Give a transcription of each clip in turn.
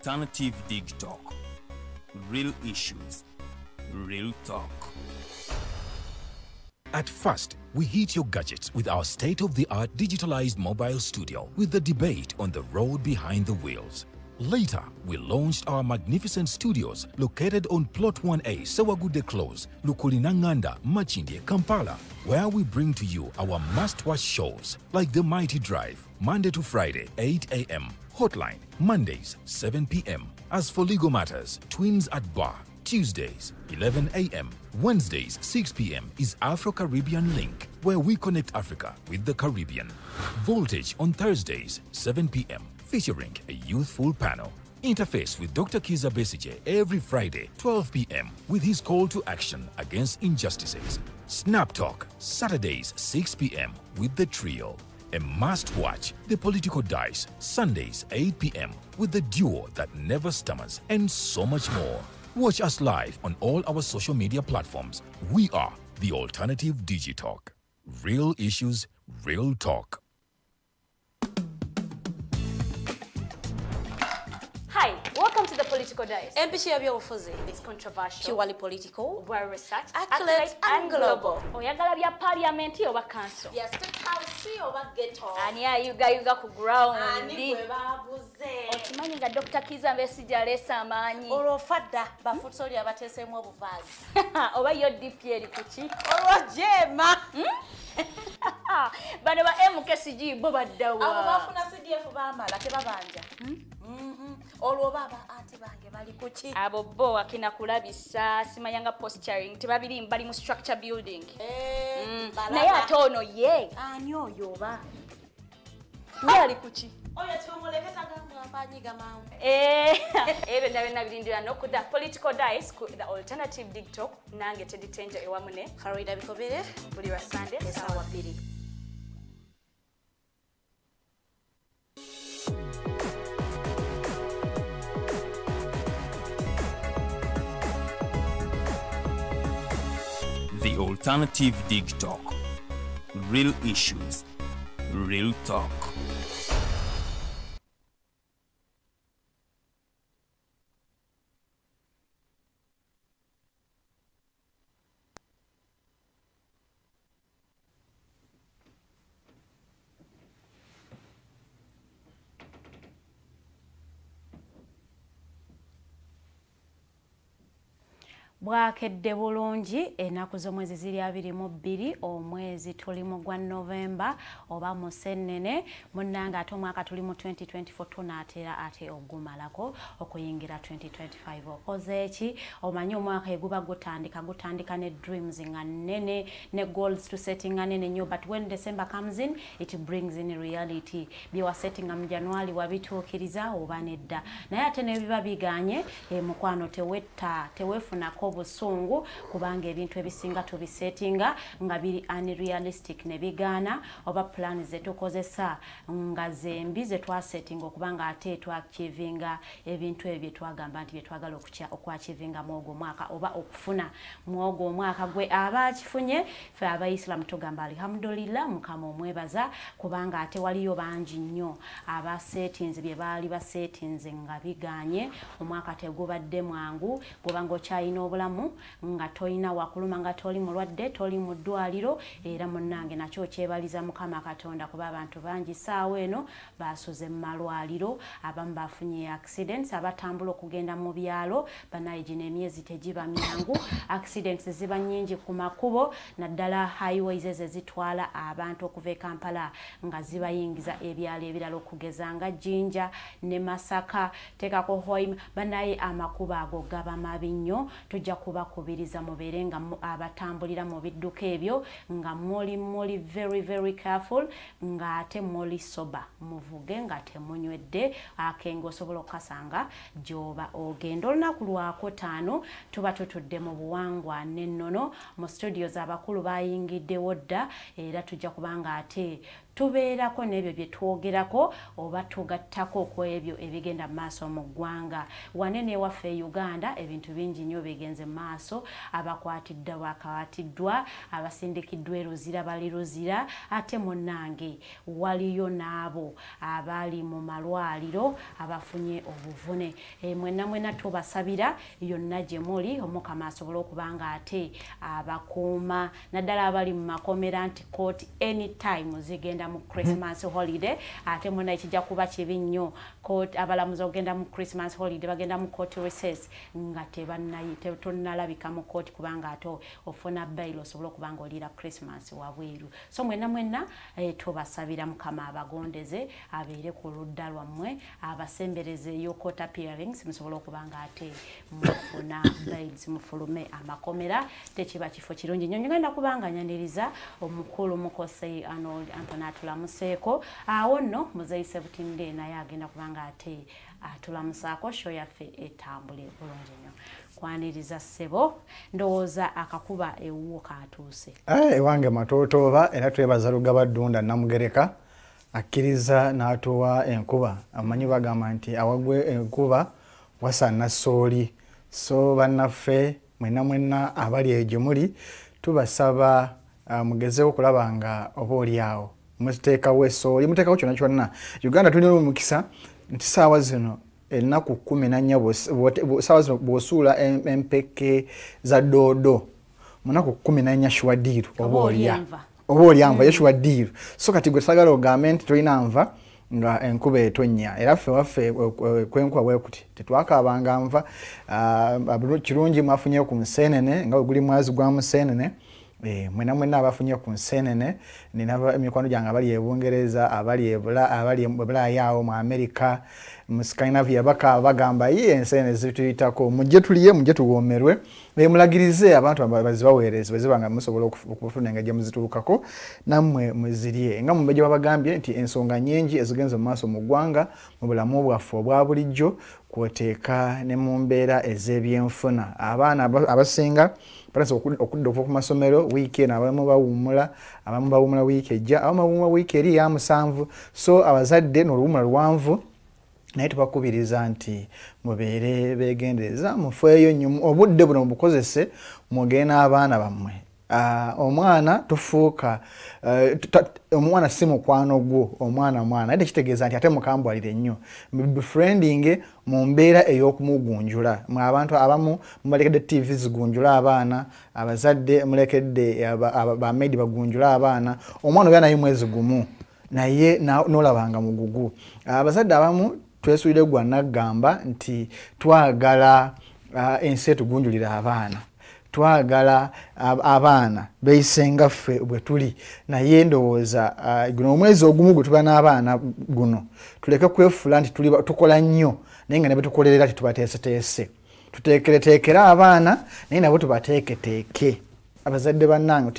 Alternative Digitalk. Real issues, real talk. At first, we hit your gadgets with our state-of-the-art digitalized mobile studio with the debate on the road behind the wheels. Later, we launched our magnificent studios located on Plot 1A, Sewagude Close, Lukulinanganda, Makindye, Kampala, where we bring to you our must-watch shows like The Mighty Drive, Monday to Friday, 8 a.m., Hotline, Mondays, 7 p.m. As for legal matters, Twins at Bar, Tuesdays, 11 a.m., Wednesdays, 6 p.m. is Afro-Caribbean Link, where we connect Africa with the Caribbean. Voltage on Thursdays, 7 p.m., featuring a youthful panel. Interface with Dr. Kiza Besigye every Friday, 12 p.m., with his call to action against injustices. Snap Talk, Saturdays, 6 p.m., with the trio. A must-watch, The Political Dice, Sundays, 8 p.m., with the duo that never stammers, and so much more. Watch us live on all our social media platforms. We are the Alternative Digitalk. Real issues, real talk. Hi, welcome to the Political Dice. Empishi ya byobufuzi. It's controversial. Purely political. Well researched. Accurate and global. Oyagala bya parliament oba council. Bya state house oba ghetto. Ani ayugayuga ku ground. Ani gwe babuze. Okimanyi nga Dr. Kiza Besigye aleese amaanyi. Olwo fadda bafutsoli abateeseemu obuvaazi. Oba yo DP eri kuki? Olwo jema. Bano ba MKCG bo baddawa. Abo bafuna CDF baamala tebabanja. Olwo baba anti bange bali kuki? Abo bo akina kulabisa simanyanga posturing tebabiri bali mu structure building. Naye ate ono ye. Ani oyo oba? Ye ali kuki? Oyo tumuleke tagamba mpanyiga mangu. Ebyo nabyo nabirindira n'okudda Political Dice ku The Alternative Digitalk nange Teddy Tenjo ewamune Farida Bikobere buli lwa Sunday essaawa 2. The Alternative Digitalk. Real issues, real talk. Bwakedde bulungi ennaku z'omwezi ziri 22 omwezi tuli mu gwa Novemba oba Musennene munnange ate omwaka tuli mu 2024 tunaatera ate ogumalako okuyingira 2025. Okoze ki? Omanyi omwaka eguba gutandika ne dreams nga nnene ne goals to setting nga nene nnyo, but when December comes in it brings in reality. Bye wasettinga mu January wabituukiriza oba nedda, naye ate ne biba biganye mukwano tewetta tewefunako busungu kubanga ebintu ebisinga tubisettinga nga biri unrealistic ne bigaana oba plan zetukozesa nga zembi zetwasettinga okubanga ate twachievinga ebintu ebyo twagamba nti byetwagala okwachievinga mwogwo omwaka oba okufuna mwogwo omwaka gwe aba akifunye. Ffe abayisilamu tugamba alhamdulillah, Mukama omwebaza kubanga ate waliyo bangi nnyo abasettinze bye baali basettinze nga biganye. Omwaka tegubadde mwangu kubanga okyalina obulamu nga toyina wakuluma nga toli mulwadde toli mu ddwaliro, era munnange nakyo kyebaliza Mukama Katonda kuba abantu bangi saawa eno basuze mu malwaliro, abamu bafunye accidents, abatambula okugenda mu byalo banaye gino emyezi tegiba myangu, accidents ziba nnyingi ku makubo naddala highways ezo ezitwala abantu okuva e Kampala nga zibayingiza ebyalo ebirala okugeza nga Jinja ne Masaka tekako Hoima. Banaye amakubo ago gaba mabi nnyo, tujja kubakubiriza mubeere nga abatambulira mu bidduka ebyo nga muli very very careful, nga ate muli sober, muvuge nga temunywedde akenge osobola okukasanga gy'oba ogenda. Olunaku lwakutaano tuba tutudde mu buwangwa n'ennono mu studios, abakulu bayingiddewo dda era tujja kubanga ate Tubeerako n'ebyo bye twogerako oba tugattako ku ebyo ebigenda mu maaso mu ggwanga. Wanene ewaffe e Uganda ebintu bingi nnyo bigenze mu maaso, abakwatiddwa bakakwatiddwa, abasindikiddwa e Luzira bali Luzira, ate munnange waliyo n'abo abali mu malwaliro abafunye obuvune. Mwenna mwenna tubasabira yonna gye muli Omukama asobole okuba nga ate abakuuma, naddala abali mu makomera nti court anytime zigenda mu Christmas holiday, ate mwenna ekijja kuba kibi nnyo court abalamuzi ogenda mu Christmas holiday bagenda mu court recess nga tebannalabika mu court kubanga ate ofuna bail osobola okuba nga oliira Christmas wabweru. So mwenna mwenna tubasabira Mukama abagondeze, abeere ku ludda lwammwe, abasembereze yo court appearance musobole okuba nga ate mufuna bails mufulume amakomera. Tekiba kifo kirungi nnyo. Ngenda kubanga nyaniriza omukulu Mukose Arnold Anthony atulamuseeko. Awo nno Muzeeyi Sebutinde naye agenda kubanga ate atulamusaako show yaffe etambule bulungi nnyo. Kwaniriza ssebo, ndowooza akakuba ewuwo katuuse. Ewange matootooba era twebaza Lugaba Ddunda Namugereka akkiriza n'atuwa enkuba. Amanyi bagamba nti awagwe enkuba wasaana ssooli. So bannaffe mwenna mwenna abali eyo gye muli tubasaba mugezeeko okulaba nga oba oli awo muteekawo essooli, muteekawo kyonna kyonna. Uganda tulina omukisa nti ssaawa zino ennaku 14 ssaawa zino bw'osuula empeke za doodo mu nnaku 14 sure deal oba olya nva ye sure deal. So kati gwe sagala ogambe nti tolina nva nga enkuba etonnya, era ffe waffe kwenkuba bwe kuti tetwakaabanga nva. Kirungi mwafunye ku nseenene nga bwe guli mwezi gwa museenene. Mwenna mwenna abafunye ku nseenene, nina emikwano gyange abali e Bungereza, abali e Bulaaya awo mu Amerika, mu Scandinavia bagamba ye enseenene zituyitako, mujje tuliye, mujje tuwoomerwe, mulagirize abantu bazibaweereze bwe ziba nga musobola okufuna engeri gye muzituukako nammwe muzirye. Nga mubejje babagambye nti ensonga nnyingi ezigenze mu maaso mu ggwanga mu bulamu bwaffe obwa bulijjo kwoteeka ne mu mbeera ez'ebyenfuna. Abaana abasinga batandise okudda okuva ku masomero wiiki eno, abamu bawummula wiiki ejja, abamu bawummula wiiki eri eya 7. So abazadde n'oluwummula luwanvu, naye tubakubiriza nti mubeere beegendereza, mufeeyo nnyo, obudde buno mubukozese mugende n'abaana bammwe. Omwana tofuuka omwana si mukwano gwo, omwana mwana, naye tekitegeeza nti ate mukambwalire nnyo. Befriending mu mbeera ey'okumugunjula. Mwe abantu abamu mubalekedde TV zigunjula abaana, abazadde mulekedde bamaidi bagunjula abaana. Omwana obeera naye mwezi gumu naye n'olabanga mugugu. Abazadde abamu twesuulire gwa naggamba nti twagala ensi etugunjulira abaana, twagala abaana beeyisenga ffe bwe tuli, naye ndowooza guno omwezi ogumu gwe tuba n'abaana guno tuleke kwefuula nti tukola nnyo naye nga ne bwe tukolerera tetubateeseteese. Tuteekereteekere abaana naye nabo tubateeketeeke. Abazadde bannange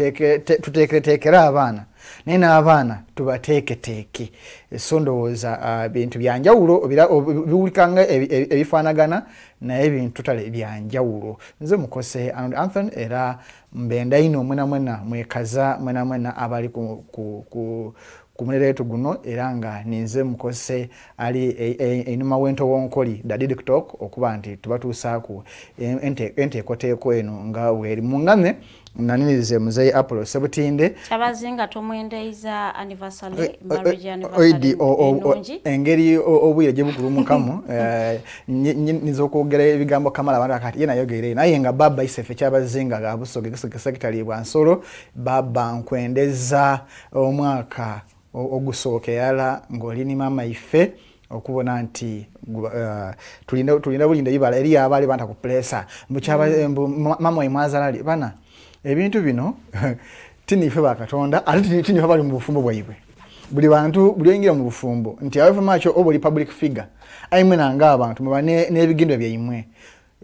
tuteekereteekere abaana naye n'abaana tubateeketeeke. So ndowooza bintu byanjawulo biwulikanga ebifaanagana naye ebintu tale byanjawulo. Nze Mukose Arnold Anthony era mbenda ino mwena mwena mwekaza mwena mwena abali ku mulereto guno, era nga ninze Mukose ali einuma wento wonkoli da TikTok okuba nti tubatuusaako enteekoteeko eno nga bweri. Mungane nanirize Muzeeyi Apollo Sebutinde. Kyabazinga tumwendeiza anniversary, marriage anniversary ennungi. Engeri obwire gye bukulumukamu nniza okwogera ebigambo kamala abantu akati ye nayogere naye nga baba isefe Kyabazinga ga Busoga sekitali bwa Nsolo, baba nkwendeza omwaka ogusooka eyala ng'oli ne maama ife okubona nti tulinda bulinda ibala eri abaali banta ku pressure mbu mama imwazalali bana ebintu bino tinife bakatonda ate tinife bali mu bufumbo bwaibwe. Buli bantu buli oyingira mu bufumbo nti awe macho oba oli public figure aimwe nanga abantu muba n'ebigindo byaimwe.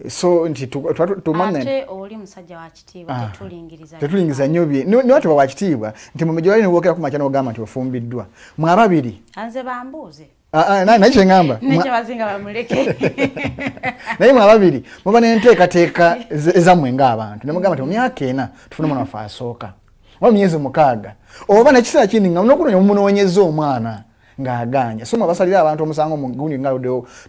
So nti tumane ate oli musajja wa kitiibwa tetulingiriza tetulingiriza nnyo bye ni watu wa kitiibwa nti mumejja wali niwokera ku makya n'ogamba nti ofumbiddwa mwe ababiri anze bambuuze naye kye ŋŋamba nekyabazinga bamuleke naye mwe ababiri muba n'enteekateeka ezammwe ng'abantu ne mugamba nti mu myaka 4 tufune omwana waffe asooka, Oba myezi 6 oba nekiseera kindi nga nokunoonya mumunoonyeza omwana ng'aganya. So mwabasalira abantu omusango mugundi nga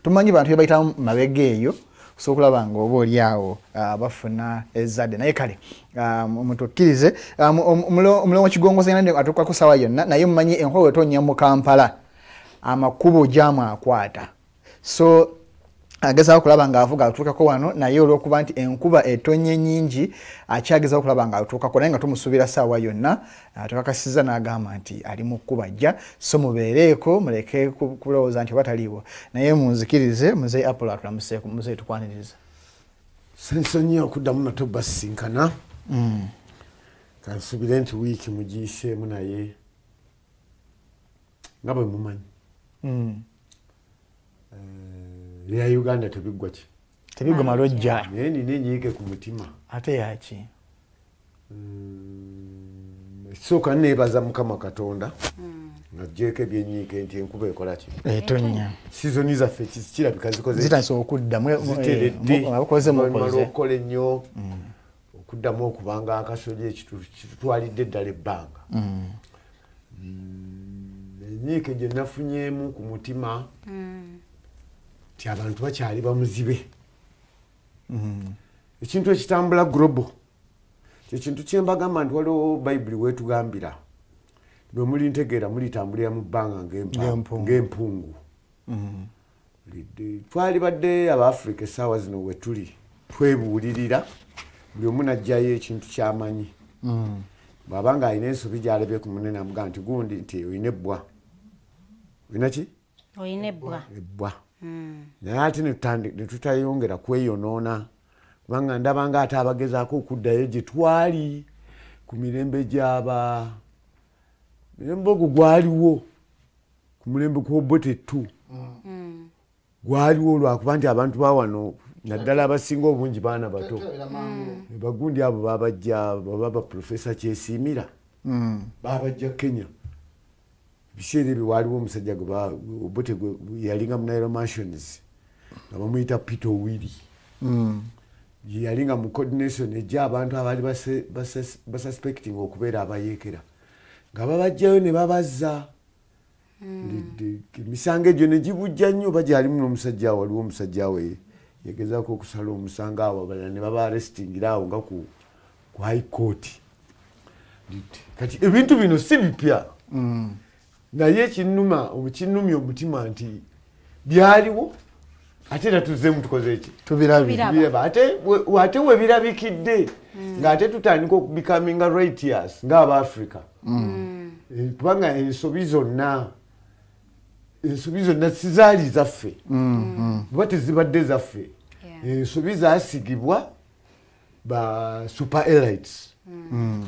tumanyi bantu bye bayitamu mabega eyo so okulaba nga oba oli awo bafuna ezzadde. Naye kale omuntu okkirize omulongo Kigongo Ssenande atuukako ssaawa yonna, naye mumanyi enkola etonya mu Kampala amakubo gyamu akwata, so agezaako okulaba ng'avuga atuukako wano, naye olw'okuba nti enkuba etonye nnyingi akyagezaako okulaba ng'atuukako, naye nga tumusuubira ssaawa yonna. Tukakasizza n'agamba nti ali mu kkuba ajja, so mubeereeko muleke kulowooza nti oba taliiwo. Naye munzikirize Muzeeyi Apollo atulamuseeko. Muzeeyi, tukwaniriza. Sensonyi okuddamu nato basisinkana. Kansuubire nti wiiki mugiyiseemu, naye nga bwe mumanyi lya Uganda tebiggwa ki? Tebiggwa malojja. Naye nina enyiike ku mutima. Ate yaki? Ekisooka neebaza Mukama Katonda ng'aggyeeko ebyenyiike nti enkuba ekola ki? Etonnya. Sizoni zaffe kirabika zikoze zitandise okuddamu, ziteredde. Abakoze mukoze. Okukola ennyo okuddamu okubanga akasolya kitutwalidde eddala ebbanga. Enyiike gye nafunyeemu ku mutima nti abantu bakyali bamuzibe. Ekintu ekitambula global kyekintu kyembagamba nti waliwo Bayibuli weetugambira bwe mulintegeera mulitambulira mu bbanga ng'empungu. Twali badde Abafrika essaawa zino we tuli twebuulirira, buli omu n'aggyayo ekintu ky'amanyi. Bw'aba ng'alina ensobi gy'alabye ku munene amugamba nti gundi nti olina ebbwa. Olina ki? Olina ebbwa. Ebbwa. Naye ate ne tutayongera kweyonoona, kubanga ndaba nga ate abagezaako okuddayo gye twali ku mirembe gy'aba mirembe ogwo gwaliwo ku mulembe gw'Obote 2 gwaliwo lwakuba nti abantu ba wano naddala abasinga obungi baana bato. Bagundi abo babajja baba baprofesa Kyesiimira babajja Kenya. Ebiseera ebyo waaliwo omusajja Obote yalinga mu Nile Mansions nga bamuyita Peter Owili. Yalinga mu coordination ejja abantu abaali basuspecting okubeera abayeekera nga babajjayo ne babazza. Emisango egyo ne gibujja nnyo, bagyalimu n'omusajja waliwo omusajja we yagezaako okusala omusango awo abalala ne baba arrestingira awo nga ku high court. Kati ebintu bino si bipya. Naye ekinnuma omukinnumya omutima nti byaliwo ate era tuzzeemu tukoze eki? Tubirabye. Ate we birabikidde ng'ate tutandika okubecominga righteous ng'Abaafrika. Kubanga ensobi zonna sizaali zaffe, kuba tezibadde zaffe. Ensobi zaasigibwa ba super elites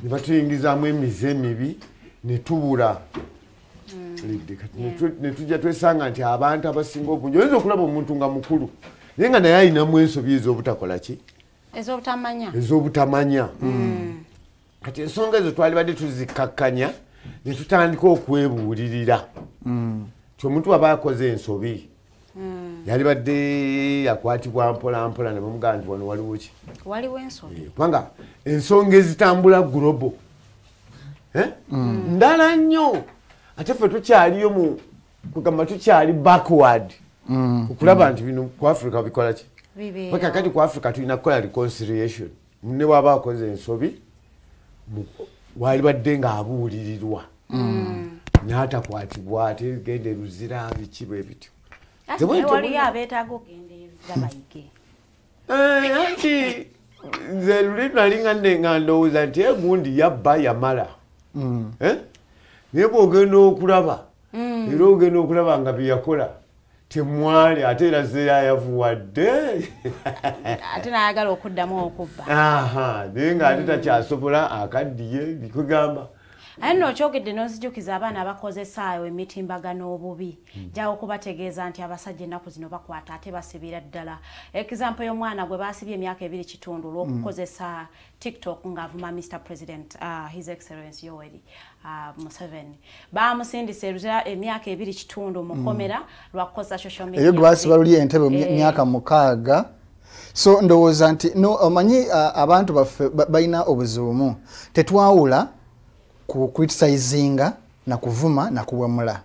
ne batuyingizaamu emize emibi ne tubula. Ne tujja twesanga nti abantu abasinga obungi oyinza okulaba omuntu nga mukulu naye nga naye ayinamu ensobi ez'obutakola ki? Ez'obutamanya. Ez'obutamanya. Kati ensonga ezo twalibadde tuzikkakkanya ne tutandika okwebuulirira. Nti omuntu aba akoze ensobi yalibadde akwatibwa mpola mpola ne bamugamba nti wano waliwo ki? Waliwo ensobi. Kubanga ensonga ezitambula global ndala nnyo. Ate ffe tukyaliyo mu kugamba tukyali backward okulaba nti bino ku Africa bikola ki? Paka kati ku Africa tulina kukola reconciliation. Munne bw'aba akoze ensobi walibadde ng'abuulirirwa n'atakwatibwa ate genda eruzira biki bwe bityo. Waliyo abeetaaga okugenda eruzira bayige. Anti nze luli nali nga ndowooza nti egundi yabba yamala. Naye bw'ogenda okulaba era ogenda okulaba nga bye yakola temwali ate era zeyayavuwadde ate n'ayagala okuddamu okubba. Naye ng'ate takyasobola akaddiye bikugamba. Aye nno okyogedde n'onzijukiza abaana abakozesa emitimbagano obubi. Jjawo okubategeeza nti abasajja ennaku zino bakwata ate basibira ddala. Example y'omwana gwe baasibye emyaka 2.5 olw'okukozesa TikTok ng'avuma Mr. President His Excellency Yoweri Museveni. Baamusindise eruzira emyaka 2.5 mu kkomera lwa kukozesa social media. Eyo gwe baasiba luli Entebbe myaka 6. So ndowooza nti no omanyi abantu baffe balina obuzibu tetwawula ku criticizinga na kuvuma na kuwemula.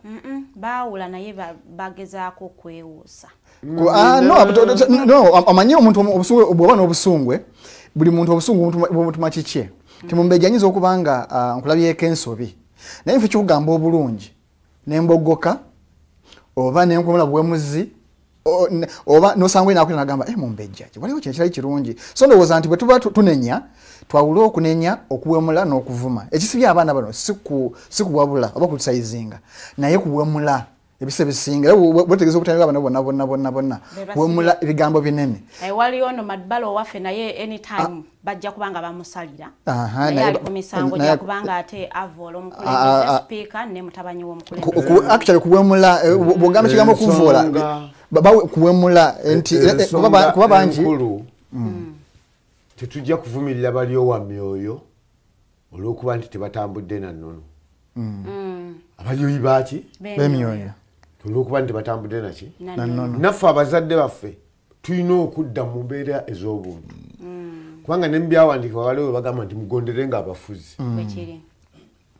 Baawula naye bagezaako kwewuusa. No, amanyi omuntu obusungu bw'oba n'obusungwe, buli muntu obusungu bumutuma kikye. Timumbejja ayinza okuba nga nkulabyeko ensobi, naye nfe kikugamba obulungi nembogoka oba nenkumula bwemuzi oba nosangwe nakwira nagamba mumbejja waliwo kino kirali kirungi. So ndowooza nti bwe tuba tunenya twawule okunenya, okuwemula n'okuvuma. Ekisibye abaana bano si kuwabula oba kusayizinga, naye kuwemula ebise bisinga. Era bwetegeeza obutandika abaana bonna bonna bonna bonna kuwemula ebigambo binene. Waliyo no Madbalo waffe naye anytime bajja kubanga bamusalira. Naye ali ku misango gya kubanga ate avola omukulembeze speaker ne mutabanyi w'omukulembeze. Actually kuwemula bw'ogamba ekigambo kuvoola kuwemula nti kuba bangi tetujja kuvumirira balyowa myoyo olw'okuba nti tebatambudde na nnono. Abalyoyi baaki? B'emyoyo. Olw'okuba nti tebatambudde naki? Na nnono. Naffe abazadde baffe tulina okudda mu mbeera ez'obuntu. Kubanga ne mu byawandiikibwa waliwo bagamba nti mugonderenga abafuzi.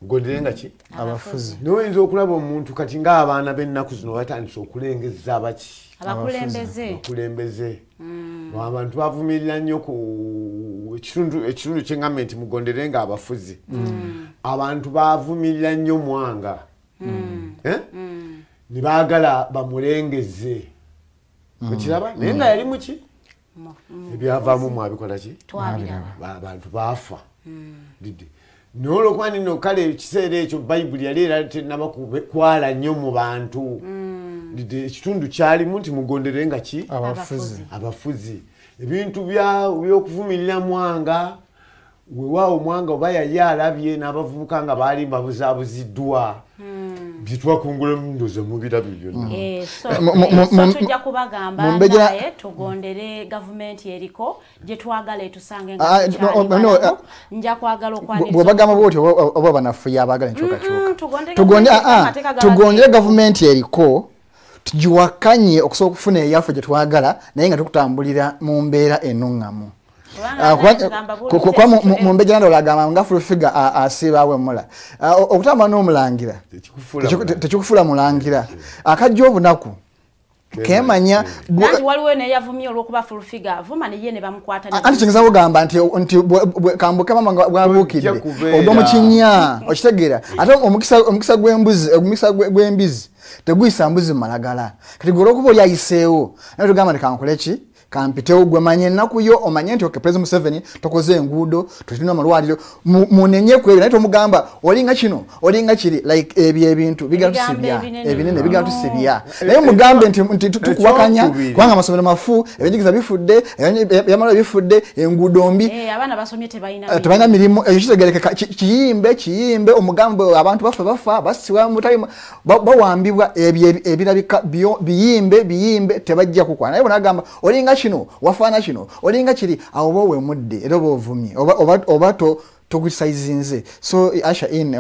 Mugonderenga ki? Abafuzi. Naye oyinza okulaba omuntu kati ng'abaana b'ennaku zino batandise okulengezza abaki? Abakulembeze. Abantu bavumirira nnyo ku ekitundu ky'eŋŋambe nti mugonderenga abafuzi. Abantu bavumirira nnyo Mwanga. Ne baagala bamulengeze. Okiraba? Naye nga yali muki? Ebyavaamu mwabikola ki? Abantu baafa. Naye olwokuba nno kale ekiseera ekyo Bayibuli yali era tennaba kwala nnyo mu bantu. Ekitundu kyalimu nti mugonderenga ki? Abafuzi. Abafuzi. Ebintu by'okuvumirira Mwanga, weewaawo Mwanga oba yali alabye n'abavubuka nga baali babuzaabuziddwa. Bye twakungulamu ndowooza mubirabye byonna. So tujja kubagamba naye tugondere gavumenti eriko gye twagala etusange nga tukyali. Nja kwagala okwaniriza. Bw'obagamba bw'otyo oba banafuya abaagala enkyukakyuka. Tugondere gavumenti eriko tugiwakanye okusobola okufuna eyaffe gye twagala naye nga tukutambulira mu mbeera ennuŋŋamu. Kuba mu mbejja nandawula agamba nga full figure asiiba awemula. Okutambula n'omulangira tekikufuula mulangira. Akajja obunaku kemanya nanti waliwo neyavumye olw'okuba full figure avuma naye ne bamukwata. Anti kiyinza kugamba nti kambuke mama bwabuukidde ogwa mu kinnya okitegeera. Ate omukisa gw'embuzi omukisa gw'embizi teguyisa mbuzi mu malagala. Kati gwe olw'okuba oli ayiseewo naye tugamba nti kankole ki? Kampitewo gwe manye ennaku yo omanye nti okay, President Museveni tokoze enguudo, tulina amalwaliro, munenye ku ebyo naye tomugamba olinga kino olinga kiri like ebyo ebintu bigatusibya ebinene bigatusibya. Naye mugambe nti tukuwakanya kubanga amasomero mafu, ebyenjigiriza bifudde, ebyamalo bifudde, enguudo mbi. Abaana basomye tebalina mirimu. Ekyo kitegerekeka kiyimbe omugambe abantu bafa bafa basibwa mutali bawambibwa ebyo ebirabika biyimbe tebajja kukwana. Naye bonagamba olinga kino wafaana kino olinga kiri awo oba wemudde era oba ovumye oba tokusayizinze. So Asha in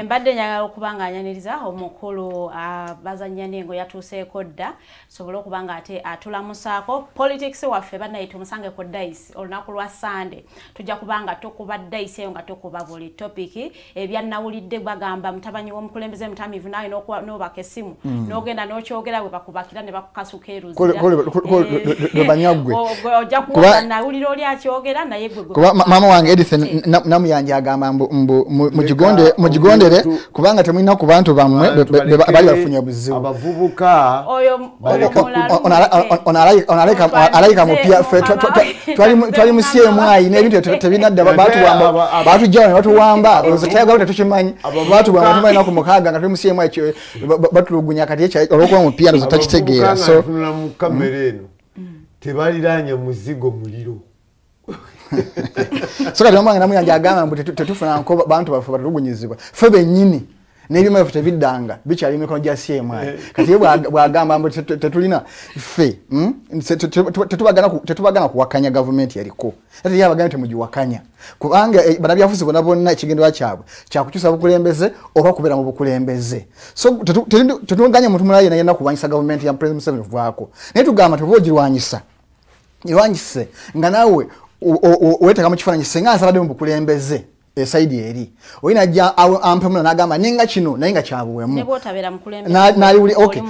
mbadde njagala okuba nga anyaniriza omukulu bazannya n'engo yatuuseeko dda sobole okuba nga ate atulamusaako politics waffe bannaye tumusange ku dice olunaku lwa Sunday. Tujja kuba nga tukuba dice eyo nga tukuba buli topic ebyannawulidde bagamba mutabanyi w'omukulembeze mutamivu naye n'obaka essimu n'ogenda n'okyogera bwe bakubakira ne bakukasuka eruzira ojja kuba nawulira oli akyogera naye gwe kuba maama wange Edith Namuyanja agamba mbu mugigondere kubanga temulina ku bantu bammwe bali bafunye obuzibu. Abavubuka ono alayika mupya ffe twali mu CMI n'ebintu tebinadda batuwamba batujjawo ne batuwamba olowooza tetukimanyi batuwamba tumalina ku mukaaga nga tuli mu CMI batulugunya kati olw'okuba mupya ndowooza takitegeera. So mu kamera eno tebaliraanye muzigo muliro. So kati mama wange Namuyanja agamba mbu tetufuna nko bantu baffe batulugunyizibwa ffe bennyini n'ebyuma byaffe tebiddanga bikyali mikono gya CMI. Kati ye bw'agamba mbu tetulina ffe tetubagana kuwakanya gavumenti eriko. Ate ye abagambye temugiwakanya kubanga bannabyabufuzi bonna bonna ekigendererwa kyabwe kyakukyusa bukulembeze oba kubeera mu bukulembeze. So tetuganya muntu mulala yenna yenna kulwanyisa gavumenti ya President Museveni kuvaako, naye tugamba teba ogirwanyisa irwanyise nga naawe weetega mu kifaananyi singa nsabadde mu bukulembeze Esaidi eri oli najja ampemula n'agamba ninga kino naye nga kyabuwemu ne bw'otabeera mukulembeze okay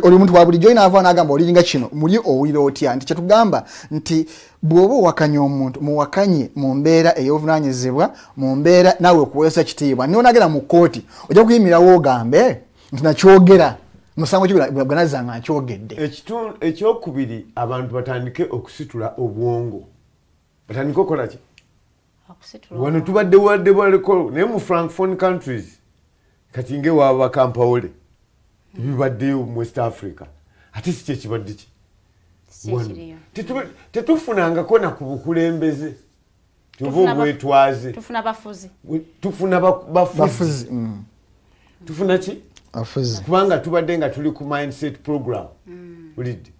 oli muntu wa bulijjo naava n'agamba olinga kino muli owulira otya nti kyetugamba nti bw'oba owakanya omuntu muwakanye mu mbeera ey'obuvunaanyizibwa mu mbeera naawe okuweesa kitiibwa niwe nagenda mu kkooti ojja kuyimirawo ogambe nti nakyogera musango ki gwe nga nkyogedde. Ekyokubiri abantu batandike okusitula obwongo, batandike okukola ki? Wano tubadde wadde baleko naye mu francophone countries kati ngewaaba Kampawole bibaddeyo mu West Africa ate si kyekibadde ki tetufunangako na ku bukulembeze tuva obwetwaze tufuna bafuzi tufuna bafuzi tufuna ki afuzi kubanga tubadde nga tuli ku mindset program ulidde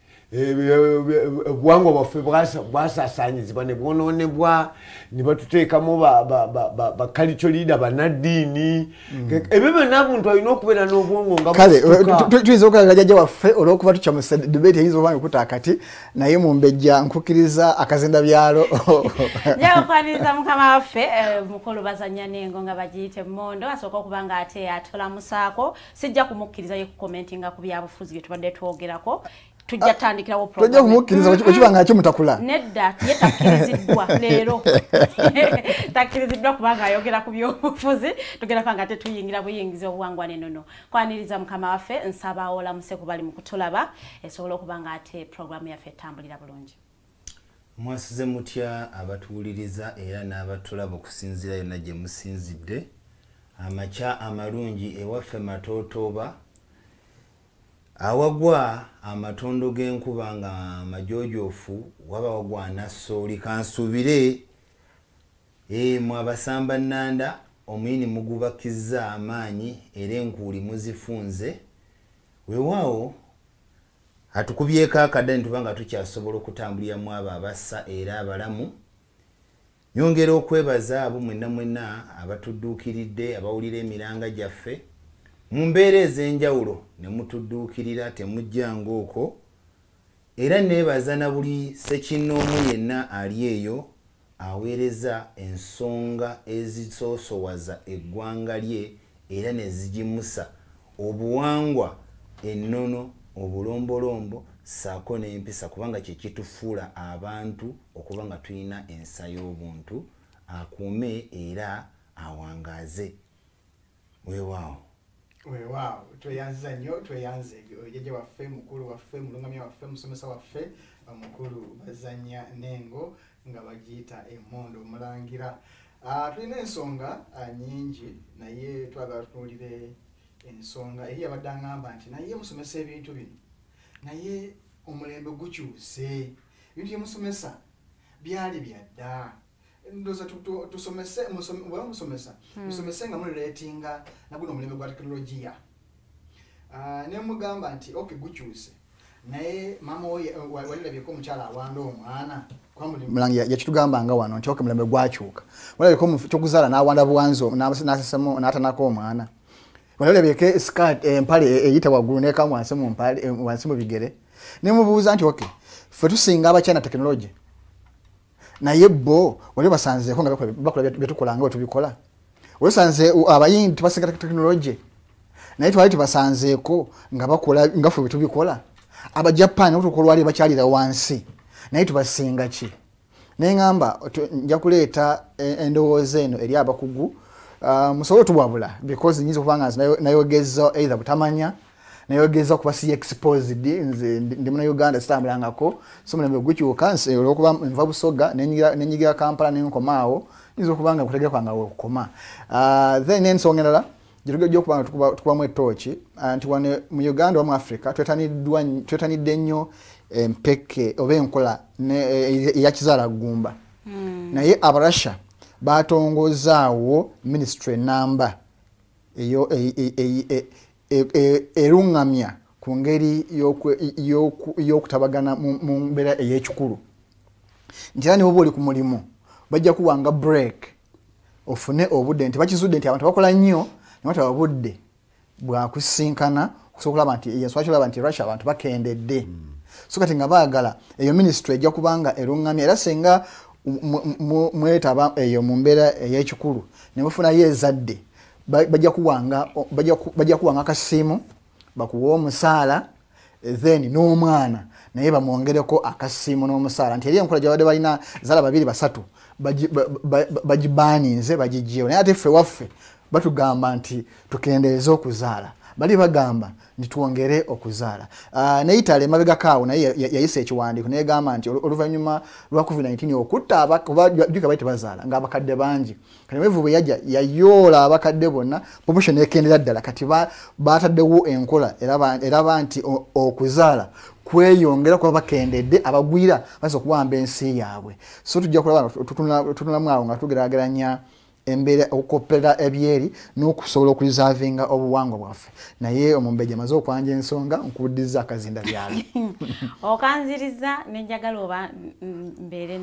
obuwangwa bwaffe bwasaasaanyizibwa ne bwonoonebwa ne batuteekamu ba culture leader bannaddiini ebyo byonna buntu alina okubeera n'obwongo nga kale tuyinza okulabira jjajja waffe olw'okuba tukyamuse debate eyinza okuba nga ekuta akati naye mumbejja nkukkiriza akazinda byalo. Nja okwaniriza mukama waffe mukulu Bazanya n'Engo nga bagiyite Emmondo asooka okuba nga ate atolamusaako sijja kumukkiriza ye kukomentinga ku byabufuzi bye tubadde twogerako. Tujja tandikirawo program. Tojja kumukkiriza okiba nga kimutakula. Nedda ye takkiriziddwa leero. Takkiriziddwa kubanga ayogera ku byobufuzi tugenda kubanga ate tuyingira buyingizi obuwangwa n'ennono. Kwaniriza mukama waffe nsaba olamuse ku bali mu kutulaba esobola okuba nga ate programu yaffe etambulira bulungi. Mwasize mutya abatuwuliriza era n'abatulaba okusinziira yonna gye musinzidde. Amakya amalungi ewaffe Matotoba awagwa amatondo g'enkuba nga amajoojofu waba wagwa nassooli kansuubire mwe abasamba nnanda omuyini mugubakizza amaanyi era enkuuli muzifunze weewaawo atukubyeko akadda ne tuba nga tukyasobola okutambulira mu abo abassa era abalamu. Nyongera okwebaza abo mwenna mwenna abatudduukiridde abawulira emiranga gyaffe mu mbeera ez'enjawulo ne mutudduukirira temujjanga okwo era neebaza na buli ssekinnoomu yenna ali eyo aweereza ensonga ezisoosowaza eggwanga lye era ne zigimusa obuwangwa ennono obulombolombo ssaako n'empisa kubanga kye kitufuula abantu okuba nga tulina ensa y'obuntu akuume era awangaaze. Weewaawo. Weewaawo tweyanziza nnyo tweyanze jjajja waffe mukulu waffe mulungamya waffe musomesa waffe omukulu Bazanya n'Engo nga bagiyita Emmondo omulangira. Tulina ensonga nnyingi naye twagala tutunuulire ensonga eri abadde aŋŋamba nti naye musomesa ebintu bino naye omulembe gukyuse ebintu bye musomesa byali bya dda. Ndowooza tusomese bwe musomesa musomese nga mulireetinga na guno omulembe gwa tekinologiya. Ne mugamba nti okay gukyuse naye maama walirabyeko omukyala awanda omwana mulangira yakitugamba nga wano nti okay omulembe gwakyuka walabyeko kyokuzaala n'awanda buwanzi n'asesemu n'atanako omwana walirabyeko skirt empale eyita waggulu n'ekamu wansi mu mpale wansi mu bigere ne mubuuza nti okay ffe tusinga abakyana tekinologi naye bo wali basanzeeko nga bakola byetukola nga bwe tubikola wali abayindi tubasinga tekinologi naye twali tubasanzeeko nga bakola nga ffe bwe tubikola. Abajapani okutuuka olwali bakyalira wansi naye tubasinga ki? Naye ŋŋamba nja kuleeta endowooza eno eri abakugu musobole otuwabula because nyinza okuba nga nze nayogeza either butamanya nayogeza okuba si exposed nze ndi Munnayuganda sitambulangako so omulembe gukyuka olw'okuba nva Busoga nenyigira Kampala nenkoma awo nyinza okuba nga kutegeera kwange wekukoma. Then n'ensonga endala gye nga tukubamu ettooki nti wano mu Uganda oba mu Africa twetanidde nnyo empeke oba enkola eya kizaalaggumba. Naye Abarussia batongozaawo ministry namba eyo eruŋŋamya ku ngeri y'okutabagana mu mbeera ey'ekikulu nti era ne bw'oba oli ku mulimu bajja kuwanga break ofune obudde nti bakizudde nti abantu bakola nnyo ne bataba budde bwakusinkana okusobola okulaba nti ensonga kyolaba nti Russia abantu bakendedde. So kati nga baagala eyo ministry ejja kubanga eruŋŋamya era singa mwetaba eyo mu mbeera ey'ekikulu ne mufunayo ezadde, bajja kuwanga akasiimu, bakuwa omusaala, then n'omwana naye bamwongereko akasiimu n'omusaala. Nti eri enkola gye babadde balina zaala 2 3 bagibaninze, bagiggyewo. Naye ate ffe waffe batugamba nti tukendeeze okuzaala, bali bagamba nti twongere okuzaala. Ne Italy emabegako awo naye yayisa ekiwandiiko negamba nti oluvannyuma lwa COVID-19 okutta jjuka bali tebazaala ng'abakadde bangi. Kati wevu bwe yajja yayoola abakadde bonna, population ekendera ddala. Kati bataddewo enkola eraba nti okuzaala kweyongera kuba bakendedde, abagwira basobola okuwamba ensi yaabwe. So tujja kulaba tutunulamu awo nga tugeraageranya embeera okukopera ebyeri n'okusobola okulizavinga obuwangwa bwaffe. Naye omumbejja amaze okwanja ensonga, nkuddiza akazinda byalo. Okanziriza nenjagala oba mbeere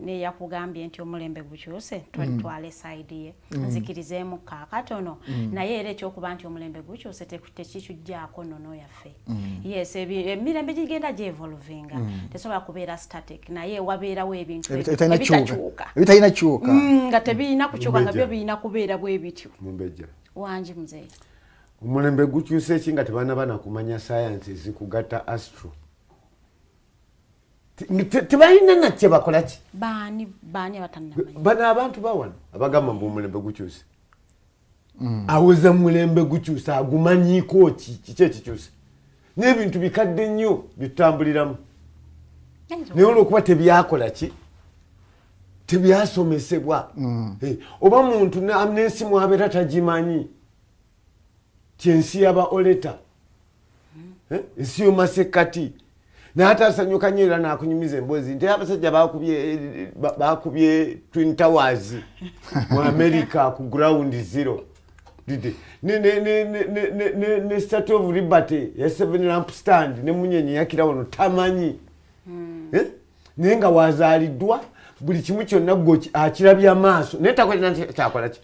neyakugambye nti omulembe gukyuse, twale side ye nzikirizeemu kaakatono. Naye era ekyokuba nti omulembe gukyuse tekikijjaako nnono yaffe. Yes, emirembe gigenda gyevolvinga, tesobola kubeera static, naye wabeerawo ebintu ebitakyuka, ebitalina kyuka, nga tebirina kukyuka, nga byo birina kubeera bwe bityo. Mumbejja wangi muzeeyi, omulembe gukyuse ki nga tebanaba nakumanya science ezikugatta astro? Tebalina nakye bakola ki? Baani abatannamanya? Bano abantu bawano abagamba mbu omulembe gukyuse, aweza mulembe gukyuse agumanyiiko ki? Kiki ekikyuse? N'ebintu bikadde nnyo bitutambuliramu, naye olwokuba tebyakola ki, tebyasomesebwa. Oba muntu n'ensi mwabeera tagimanyi, ti ensi yaba oleta, ensi yomasekkati, naye asanyuka nnyo era n'akunyumiza emboozi nti abasajja bakubye Twin Towers mu America ku ground zero, ne Statue of Liberty ya 7 lamp stand ne munyenye yakira wano tamanyi. Naye nga wazaaliddwa buli kimu kyonna gwe akirabye amaaso, naye takolera kyakola ki?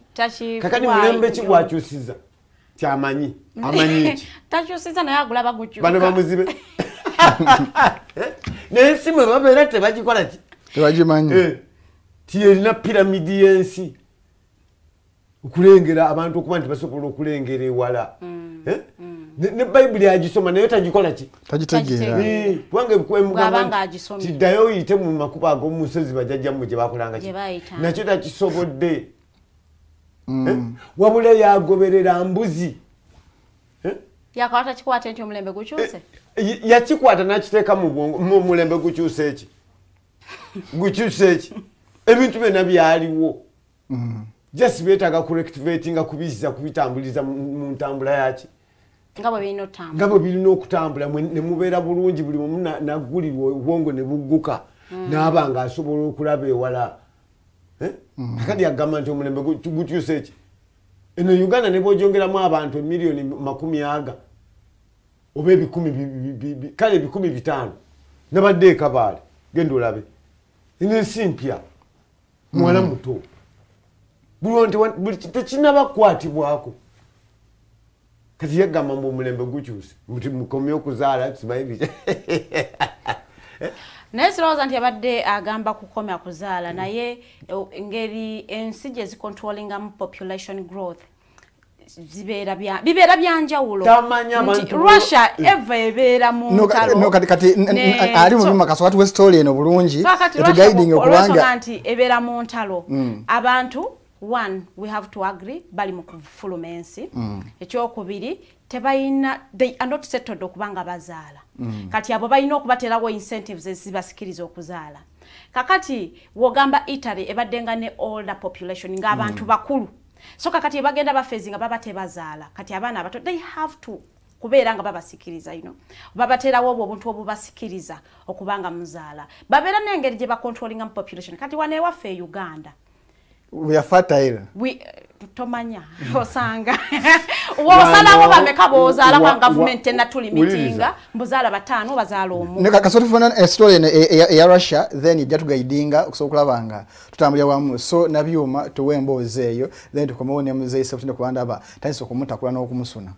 Kakati mulembe ki gwakyusiza? Kyamanyi amanyi ki? Takyusiza naye agulaba gukyuka. Bano bamuzibe naye ensi mwe babeera tebagikola ki? Tebagimanyi. Ti erina piramidi y'ensi okulengera abantu okuba nti basobola okulengera ewala. Ne Bayibuli agisoma naye tagikola ki? Tagitegeera. Kubanga emugamba nti ddayo oyite mu makubo ag'omu nsozi bajjajjammwe gye bakolanga ki? Nakyo takisobodde. Wabula yagoberera mbuzi. Yakwata kikwate nti omulembe gukyuse? Yakikwata n'akiteeka mu bwongo, mu mulembe gukyuse ki? Gukyuse ki? Ebintu byonna byaliwo. Just beetaaga kurectivatinga, kubizza, kubitambuliza mu ntambula yaki? Nga bwe birina okutambula. Nga bwe birina okutambula, ne mubeera bulungi, buli omu naggulirwa obwongo ne bugguka, n'aba ng'asobola okulaba ewala. Kakati agamba nti omulembe gukyuse ki? Eno Uganda ne bw'ogyongeramu abantu emiliyoni 20 oba 100, kale 5,000, nabadde e Kabaale, genda olabe. Eno ensi mpya, muwala muto. Buli tekinnaba kukwatibwako. Kati yagamba mbu omulembe gukyuse, nti mukomye okuzaala, simanyi biki. Naye sirowooza nti abadde agamba kukomya kuzaala, naye engeri ensi gye zicontrollingamu population growth bibeera byanjawulo. Russia eva ebeera mu ntalo. Kati ali mu byuma kasooka tuwe story eno bulungi, etuguiding okubanga nti ebeera mu ntalo. Abantu one, we have to agree, bali mu kufuluma ensi. Ekyokubiri, tebalina, they are not settled okubanga bazaala. Kati abo balina okubateerawo incentives ezibasikiriza okuzaala. Kakati wogamba Italy ebadde nga ne older population, ng'abantu bakulu. So kakati bagenda bafezi nga baba tebazaala. Kati abaana abato they have to kubeera nga babasikiriza, you know. Babateerawo obwo obuntu obubasikiriza okubanga muzaala. Babeera n'engeri gye bacontrollinga population. Kati wano ewaffe e Uganda we are fertile. We tomanya osanga wosalawo bameka bozaala kwa government enatulimitinga mbuzaala 5 bazaala omu. Ne kasooka tufuna story eya Russia, then ijja tuguidinga okusobola okulaba nga tutambulira wamu. So nabyuma tuwe emboozi eyo, then tukomewo ne muzeeyi Sebutinde kubanda aba tandise okumutakula n'okumusuna.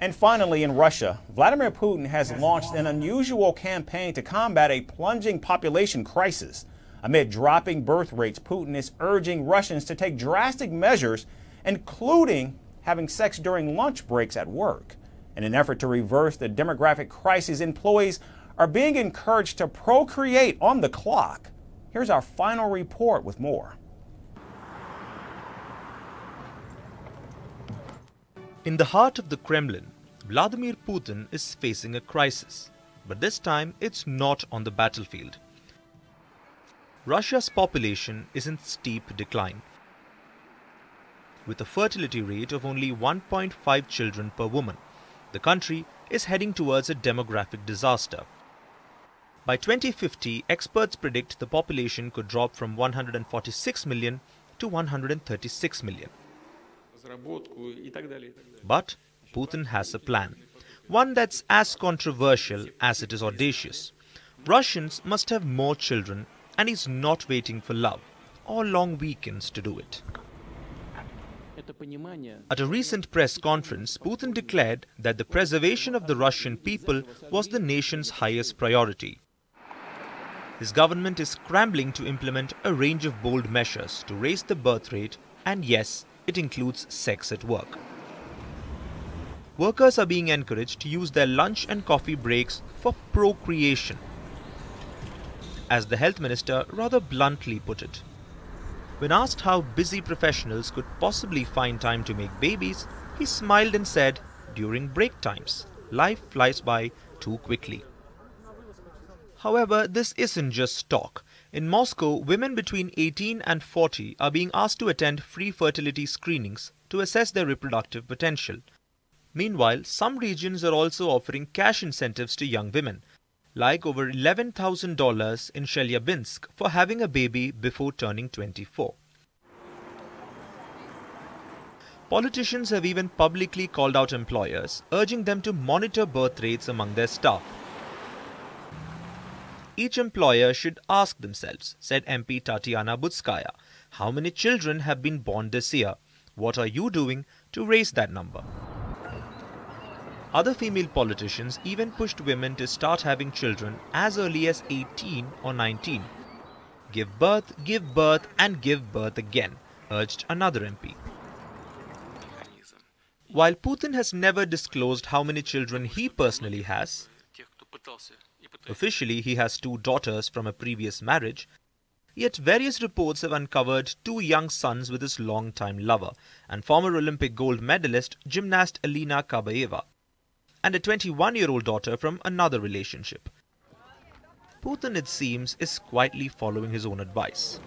And finally, in Russia, Vladimir Putin has launched an unusual campaign to combat a plunging population crisis. Amid dropping birth rates, Putin is urging Russians to take drastic measures, including having sex during lunch breaks at work. In an effort to reverse the demographic crisis, employees are being encouraged to procreate on the clock. Here's our final report with more. In the heart of the Kremlin, Vladimir Putin is facing a crisis, but this time it's not on the battlefield. Russia's population is in steep decline, with a fertility rate of only 1.5 children per woman. The country is heading towards a demographic disaster. By 2050, experts predict the population could drop from 146 million to 136 million. But Putin has a plan, one that's as controversial as it is audacious. Russians must have more children, and he's not waiting for love or long weekends to do it. At a recent press conference, Putin declared that the preservation of the Russian people was the nation's highest priority. His government is scrambling to implement a range of bold measures to raise the birth rate, and yes, it includes sex at work. Workers are being encouraged to use their lunch and coffee breaks for procreation, as the health minister rather bluntly put it. When asked how busy professionals could possibly find time to make babies, he smiled and said, during break times, life flies by too quickly. However, this isn't just talk. In Moscow, women between 18 and 40 are being asked to attend free fertility screenings to assess their reproductive potential. Meanwhile, some regions are also offering cash incentives to young women, like over $11,000 in Chelyabinsk for having a baby before turning 24. Politicians have even publicly called out employers, urging them to monitor birth rates among their staff. Each employer should ask themselves, said MP Tatiana Butskaya, how many children have been born this year? What are you doing to raise that number? Other female politicians even pushed women to start having children as early as 18 or 19. Give birth and give birth again, urged another MP. While Putin has never disclosed how many children he personally has, officially he has 2 daughters from a previous marriage, yet various reports have uncovered 2 young sons with his longtime lover and former Olympic gold medalist gymnast Alina Kabaeva, and a 21-year-old daughter from another relationship. Putin, it seems, is quietly following his own advice.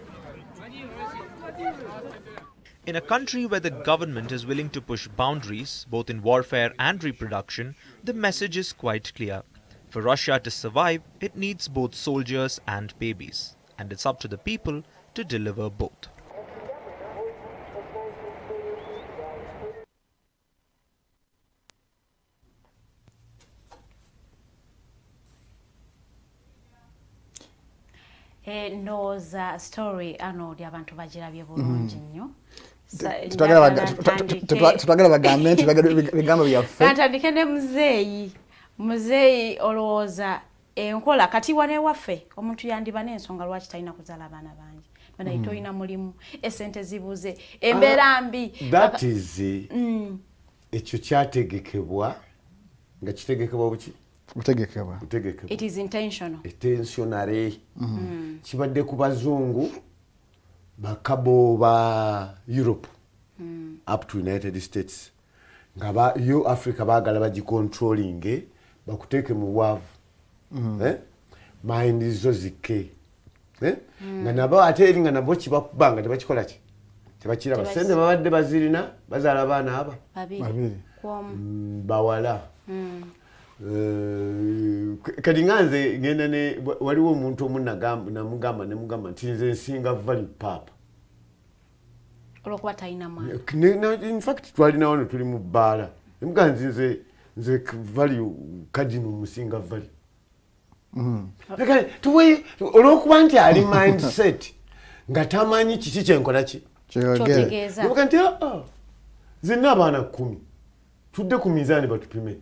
In a country where the government is willing to push boundaries, both in warfare and reproduction, the message is quite clear. For Russia to survive, it needs both soldiers and babies, and it's up to the people to deliver both. Ndowooza story Arnold abantu bagirabye bulungi nnyo. Tetwagala bagambe nti bigambo byaffe. Kantandike ne muzeeyi. Muzeeyi olowooza enkola kati wane waffe omuntu yandiba n'ensonga lwaki talina kuzaala abaana bangi. Bana tolina mulimu, essente zibuze, embeera mbi. That is ekyo kyategekebwa nga kitegekebwa buki? Kutegekebwa. It is intentional. Intentionally. Kibadde ku bazungu bakabo ba Europe up to United States. Nga ba yo Africa baagala bagicontrolling bakuteeke mu bwavu. Mind zo zikke. Nga nabo ate eri nga nabo kibakubanga tebakikola ki? Tebakiraba. Sente babadde bazirina bazaala abaana aba. Babiri. Bawala. Kati nga nze ngenda ne waliwo omuntu omu namugamba nemugamba nti nze nsinga vali paapa. Olwokuba talina mwana. In fact twalina wano tuli mu bbaala. Nemugamba nti nze value kadino musinga value. Olwokuba nti ali mindset nga tamanyi kiki kyenkola ki. Kyotegeeza. Nemugamba nti nze nina abaana 10. Tudde ku minzaani batupime.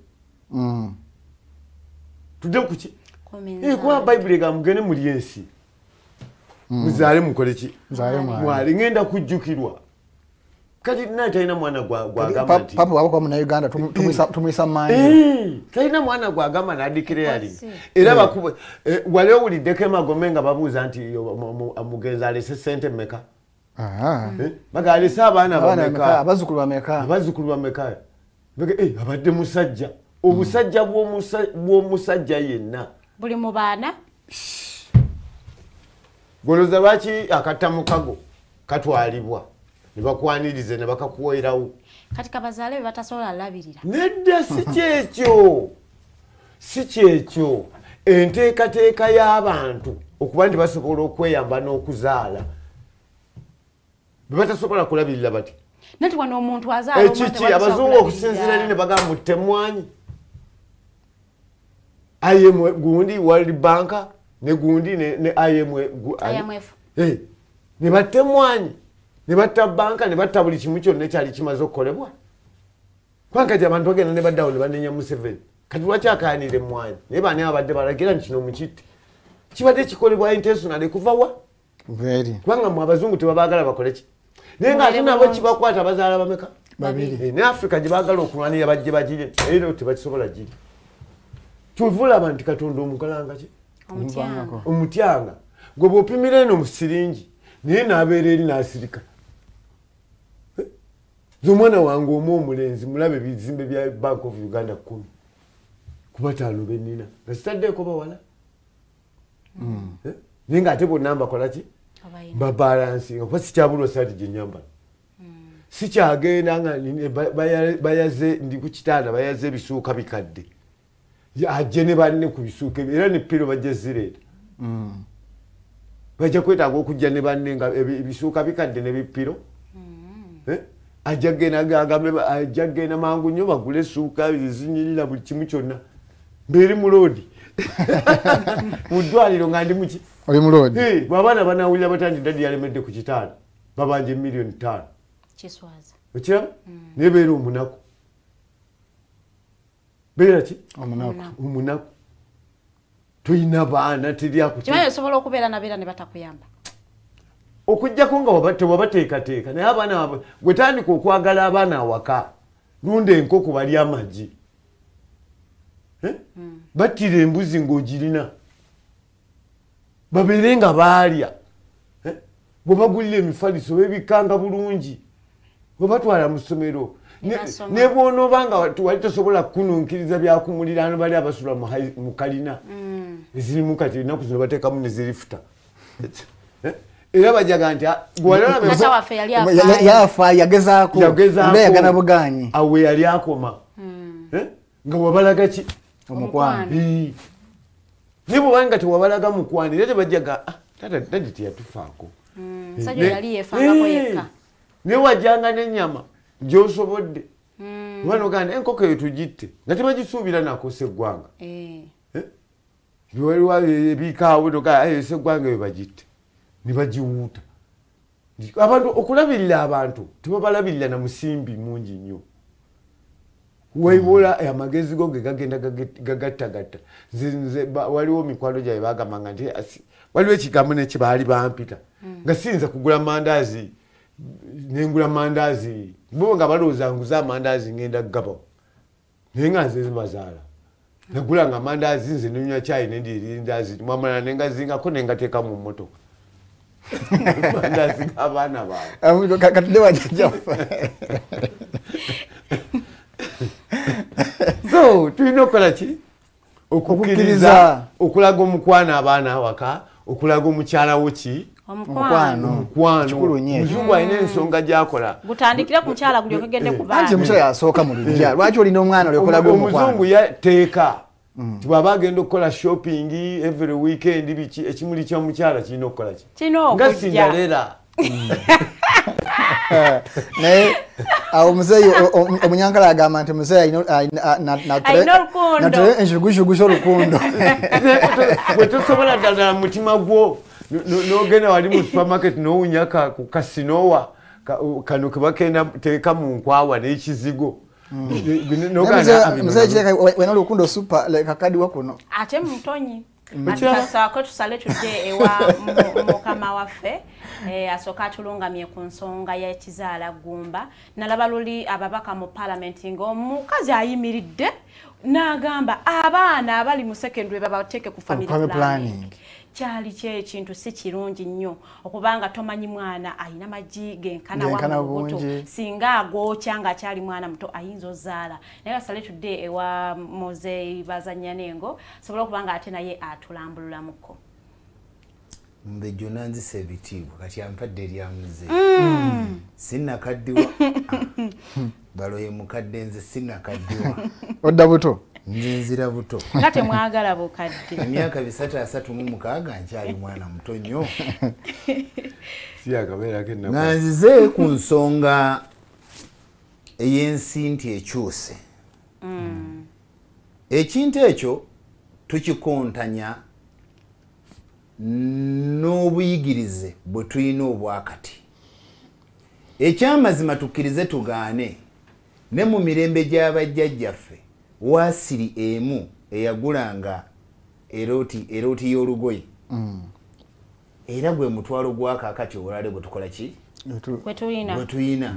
Tudde ku ki? Kuba Bayibuli egamba mugende mulye ensi. Muzaale mukole ki? Mwale. Ngenda kujjukirwa. Kati naye talina mwana gwagamba nti papa wabako Munnayuganda tumuyisa maanyi. Talina mwana gwagamba n'adeclaring. Era bakuba wali owuliddeko emagombe nga babuuza nti omugenzi alese ssente mmeka? Baga alese abaana bameka? Abazzukulu bameka? Abazzukulu bameka? Abadde musajja. Obusajja bw'omusajja yenna buli mu baana. Golooza lwaki akattamukago katwalibwa ne bakwanirize ne bakakuweerawo? Kati kabazaale be batasobola labirira. Nedda, si kyekyo, si kyekyo. Enteekateeka y'abantu okuba nti basobola okweyamba n'okuzaala be batasobola kulabirira bati. Nanti wano omuntu azaala ekiki abazungu okusinziira eri ne bagamba mutte emmwanyi. IMF gundi World Bank ne gundi ne IMF. Ne batta emmwanyi, ne batta banka, ne batta buli kimu kyonna ekyali kimaze okukolebwa. Kubanga kati abantu bagenda ne baddawo ne banenya Museveni. Kati lwaki akayanira emmwanyi? Naye baani abadde balagira nti kino mukitte? Kibadde kikolebwa intentionally kuva wa? Kubanga mmwe abazungu tebabaagala bakole ki? Naye ng'ate nabo kibakwata bazaala bameka? Babiri. Ne Africa gye baagala okulwanira bajje bagirye, era tebakisobola giri. Kyova olaba nti Katonda omukalanga ki? Omutyanga. Gwe bw'opimira eno mu siringi, naye n'abeera eri n'asirika. Nze omwana wange omu omulenzi mulabe ebizimbe bya Bank of Uganda 10 ku 5 be nnina nga sitaddeeko bawala. Naye ng'ate bonna mbakola ki? Babalansinga kuba sikyabulwa saati gye nnyambala. Sikyagenda nga bayaze ndi ku kitanda bayaze ebisuuka bikadde. Ajje ne banne ku bisuuka era ne piro bajja zireeta. Bajja kwetaaga okujja ne banne nga ebisuuka bikadde ne bipiro. Ajja genda mangu nnyo bagule essuuka ezinyirira buli kimu kyonna. Mbeere mu loodi. Mu ddwaliro nga ndi muki? Oli mu loodi. Bw'abaana banaawulira batya nti daddy yalemedde ku kitanda, babanja emiliyoni 5. Kiswaza. Okiraba? Naye beera omunaku. Beera ki? Omunaku. Omunaku. Toyina baana teri akuti. Kimanyi osobola okubeera nabeera ne batakuyamba. Okuggyako nga tewabateekateeka naye abaana gwe tandika okwagala abaana awaka lunda enkoko balya amagi. Battira embuzi ng'ogirina. Babeere nga baalya. Bwe bagulira emifaliso beebikkanga bulungi. Bwe batwala mu ssomero. Ne bw'onooba nga wali tosobola kukununkiriza byakumuliraano bali abasula mu kalina. Ezirimu kati ennaku zino bateekamu ne zirifuta. Era bajaga nti yafa yagezaako yagana buganyi. Awo yali akoma. Nga wabalaga ki? Omukwano. Naye bw'obanga tewabalaga mukwano era tebajaga taata daddy teyatufaako. Musajja yali yeefangako yekka. Naye wajjanga n'ennyama gy'osobodde. Oba n'ogamba enkoko eyo tugitte nga tebagisuubira nako sseggwanga. Waliwo ebiikaawo n'ogamba sseggwanga eyo bagitte ne bagiwuuta. Abantu okulabirira abantu tebabalabirira na musimbi mungi nnyo. Waibola amagezi go ge gagenda gagattagatta. Nze waliwo mikwano gyange bagambanga nti waliwo ekigambo nekibaali bampita nga siyinza kugula mandaazi nengula mandaazi bo nga balowooza nguze amandaazi ngenda kugabawo naye nga nze mbazaala. Nagulanga amandaazi nze nenywa caayi nendya erindaazi mwamala nengazingako nengateeka mu mmotoka. Mandaazi g'abaana baabwe. Katudde wajjajjaffe. So tulina okukola ki? Okukkiriza, okulaga omukwano abaana awaka, okulaga omukyala wo ki? Omukwano. Omukwano. Muzungu alina ensonga gy'akola. Gutandikire ku mukyala gulyoke gende ku baana. Anti omukyala yasooka mu luggya. Lwaki olina omwana olyoke omukwano? Omuzungu yateeka. Nti bw'aba agenda okukola shopping every weekend biki ekimuli ky'omukyala kirina okukola ki? Kirina okujja. Nga Cinderella. Naye awo muzeeyi omunyankala agamba nti muzeeyi alina olukundo. Enjugujugu olukundo. Bwe tosobola ddala mutima gwo n'ogenda wali mu supermarket n'owunya ku kasinowa kano ke bagenda teeka mu nkwawa n'ekizigo Wena olukundo super like akadiwa kuno. Ate mutonyi. Atusaako tusale tudde ewa mukama waffe asooka atulungamye ku nsonga y'ekizaala ggumba. Nalaba luli ababaka mu paalamenti ng'omukazi ayimiridde n'agamba abaana abali mu secondary babateeke ku family planning. Kyali kyekintu si kirungi nnyo okubanga tomanyi mwana ayina magi genkana wa mubuto singa agokya nga akyali mwana muto ayinza ozaala. Naye basale tudde ewa Mose Bazanyanengo sobola okubanga ate naye atulambululamuko. Mbe jona nzisa ebitiibwa kati ampadde erya muzeeyi. Sinnakaddiwa. Baloye mukadde nze sinnakaddiwa. Odda buto. Nze nzira buto. Nga temwagala bukadde. Emyaka 336 nkyali mwana muto nnyo. Si akabeerako ennaku. Nga nzize ku nsonga ey'ensi nti ekyuse. Ekintu ekyo tukikontanya n'obuyigirize bwe tulina obwakati. Ekyamazima tukkirize tugaane ne mu mirembe gy'abajjajjaffe waasiri emu eyagulanga erooti y'olugoye. Era gwe mutwalo gwa kaakati olwaleero gwe tukola ki? Gwe tuyina.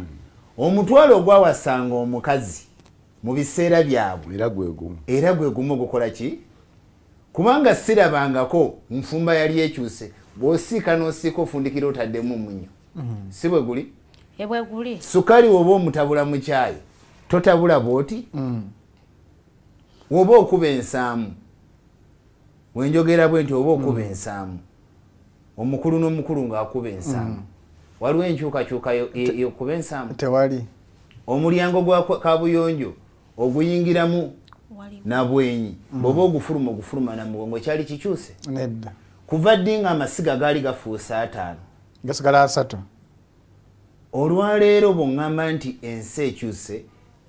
Omutwalo ogwawasanga omukazi mu biseera byabwe era gwe gumu gukola ki? Kubanga sirabangako nfumba yali ekyuse bw'osiika n'osiika ofundikira otaddemu omunnyo. Si bwe guli? Bwe guli. Sukali woba omutabula mu kyayi totabula bw'oti? Woba okuba ensaamu wenjogera bwe nti oba okuba ensaamu omukulu n'omukulu ng'akuba ensaamu waliwo enkyukakyuka y'okuba ensaamu? Tewali. Omulyango gwa kabuyonjo oguyingiramu nabwenyi bw'oba ogufuluma ogufuluma na mugongo kyali kikyuse? Nedda. Kuva ddi nga amasiga gaali gafuuse 5 gasigala 3? Olwaleero bw'oŋŋamba nti ensi ekyuse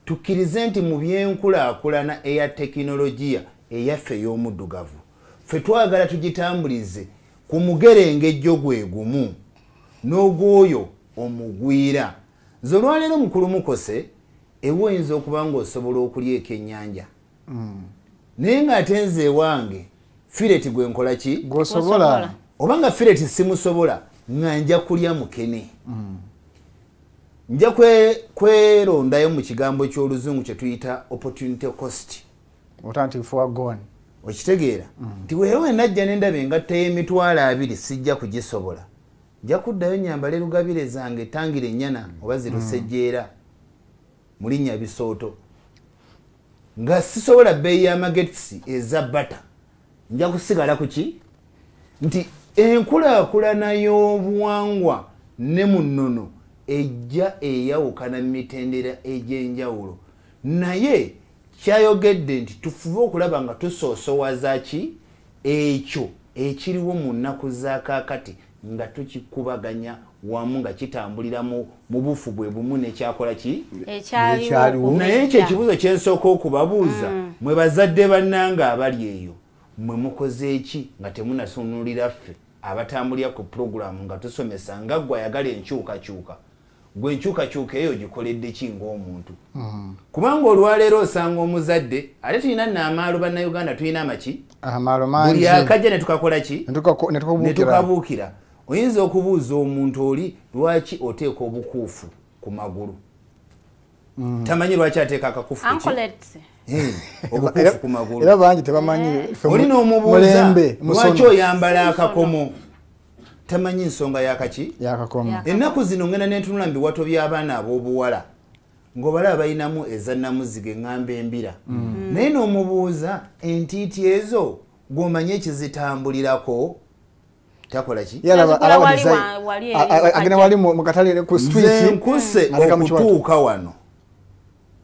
tukkirize nti mu byenkulaakulana eya tekinologiya eyaffe ey'omuddugavu ffe twagala tugitambulize ku mugerengejjo gwe gumu n'ogwoyo omugwira. Nze olwaleero mukulu mukose ewe oyinza okuba ng'osobola okulya ekyennyanja naye ng'ate nze ewange fireti gwe nkola ki? Gw'osobola. Oba nga fireti simusobola nga nja kulya mukene. Nja kwerondayo mu kigambo ky'oluzungu kye tuyita opportunity cost. Alternative foregone. Okitegeera? Nti weewe najja ne ndaba engatta y'emitwalo 2 sijja kugisobola. Nja kuddayo nnyambale lugabire zange tangire ennyana oba zirusejjeera mu linnya bisooto. Nga sisobola bbeeyi y'amagetsi eza bata. Nja kusigala ku ki? Nti enkulaakulana y'obuwangwa ne mu nnono ejja eyawukana mu mitendera egy'enjawulo. Naye kyayogedde nti tufube okulaba nga tusoosowaza ki ekyo ekiriwo mu nnaku za kaakati nga tukikubaganya wamu nga kitambulira mu bufu bwe bumu nekyakola ki? Ekyaliwo. Naye ekyo ekibuuzo kye nsooka okubabuuza mwe bazadde bannange abali eyo mwe mukoze eki nga temunasunulira ffe abatambulira ku pulogulaamu nga tusomesa nga ggwe ayagala enkyukakyuka gwe enkyukakyuka eyo gikoledde ki ng'omuntu? Kubanga olwaleero osanga omuzadde ate tulina nnaamaalo bannayuganda tulina amaki? Amaalo mangi. Buli akajja ne tukakola ki? Ne tukabuukira. Oyinza okubuuza omuntu oli lwaki oteeka obukuufu ku magulu? Tamanyi lwaki ateeka akakuufu ku ki? Obukuufu ku magulu. Era bangi tebamanyi. Oli n'omubuuza lwaki oyambala akakomo? Tamanyi nsonga yakaki? Yakakomo. Ennaku zino ngenda ne ntunula mu biwato by'abaana ab'obuwala ng'obalaba balinamu eza nnamuziga eŋŋamba embira. Naye n'omubuuza entiiti ezo gw'omanyi ekizitambulirako takola ki? Agenda wali mu katale ku street. Nze nkuse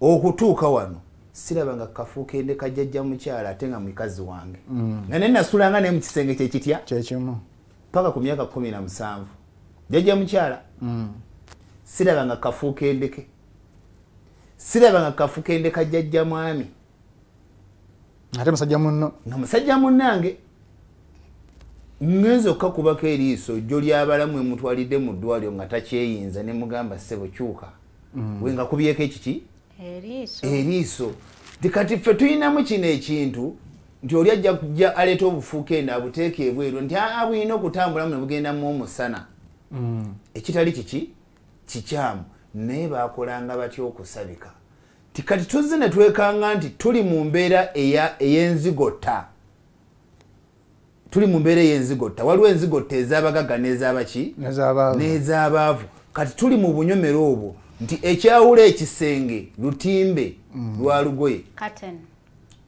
okutuuka wano siraba nga kafuukende kajjajja mukyala ate nga mukazi wange. Nga ne nasulanga naye mu kisenge kye kitya? Kyekimu. Paka ku myaka 17. Jjajja mukyala. Siraba nga kafuukende ke. Siraba nga kafuukende kajjajja mwami. Ate musajja munno. Nga musajja munnange. Ngenze okukakubako eriiso jjo ly'abalamu emutwalidde mu ddwaliro nga takyeyinza ne mugamba ssebo kyuka. We nga kubyeko ekiki? Eriiso. Kati ffe tulinamu kino ekintu nti oli ajja kujja aleeta obufuuka eno abuteeka ebweru nti bulina okutambulamu ne bugendamu omusana. Ekitali kiki? Kikyamu. Naye baakolanga batya okusabika? Kati tuzze ne twekanga nti tuli mu mbeera ey'enzigotta. Tuli mu mbeera ey'enzigotta. Waliwo enzigotta ez'abagagga n'ez'abaki? N'ez'abaavu. Kati tuli mu bunyomero obwo nti ekyawula ekisenge lutimbe lwa lugoye.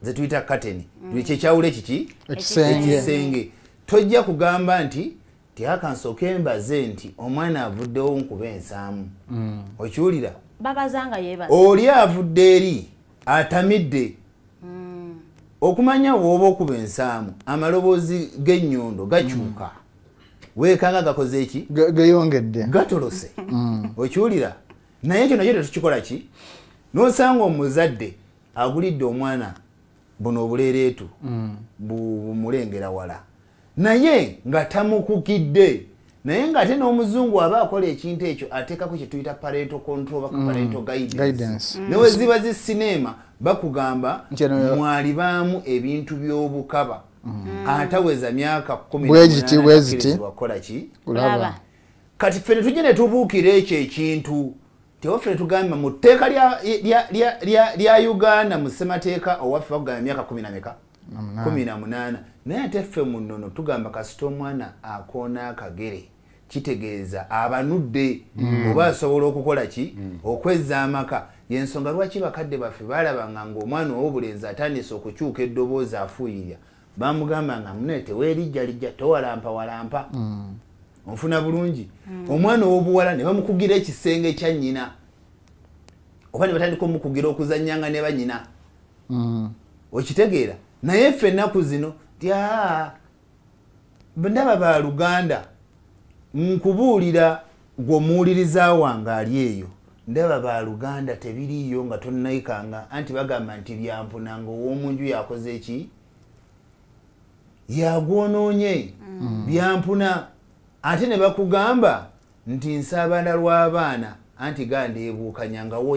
Ze tuyita kateni. Kyekyawula ekiki? Ekisenge. Tojja kugamba nti tiyakansooke mbaze nti omwana avuddewo nkuba ensaamu. Okiwulira? Babazanga yeebaza. Oli avudde eri atamidde. Okumanya bw'oba okuba ensaamu amaloboozi g'ennyondo gakyuka. Weekanga gakoze eki? Geyongedde. Gatolose. Okiwulira? Naye ekyo nakyo tetukikola ki? N'osanga omuzadde agulidde omwana buno obuleereetu bumulengera wala. Naye nga tamukukidde. Naye ng'ate n'omuzungu aba akola ekintu ekyo ateekako kye tuyita parental control oba parental guidance. Ne we ziba zi sinema bakugamba mwalibaamu ebintu by'obukaba. Ataweza myaka 18 wakola ki? Kulaba. Kati ffe ne tujja ne tubuukira ekyo ekintu. Tewaffe tugamba mu tteeka lya Uganda mu ssemateeka owaffe bakugamba emyaka 18. Naye ate ffe mu nnono tugamba kasita omwana akoona akagere kitegeeza abanudde oba asobola okukola ki? Okwezza amaka. Y'ensonga lwaki bakadde baffe baalabanga ng'omwana ow'obulenzi atandise okukyuka eddoboozi afuuyirya bamugamba nga munne teweerijjalijja towalampa walampa. Onfuna bulungi. Omwana ow'obuwala ne bamukugira ekisenge kya nnyina oba ne batandika omukugira okuzannyanga ne bannyina. Okitegeera? Naye ffe ennaku zino ndaba baluganda nkubuulira gw'omuwuliriza wange ali eyo ndaba baluganda tebiriiyo nga tonnayikanga anti bagamba nti byampunanga ow'omunju yakoze eki? Yagwonoonye. Byampuna. Ate ne bakugamba nti nsaabala lw'abaana anti gandeebuukanya nga wo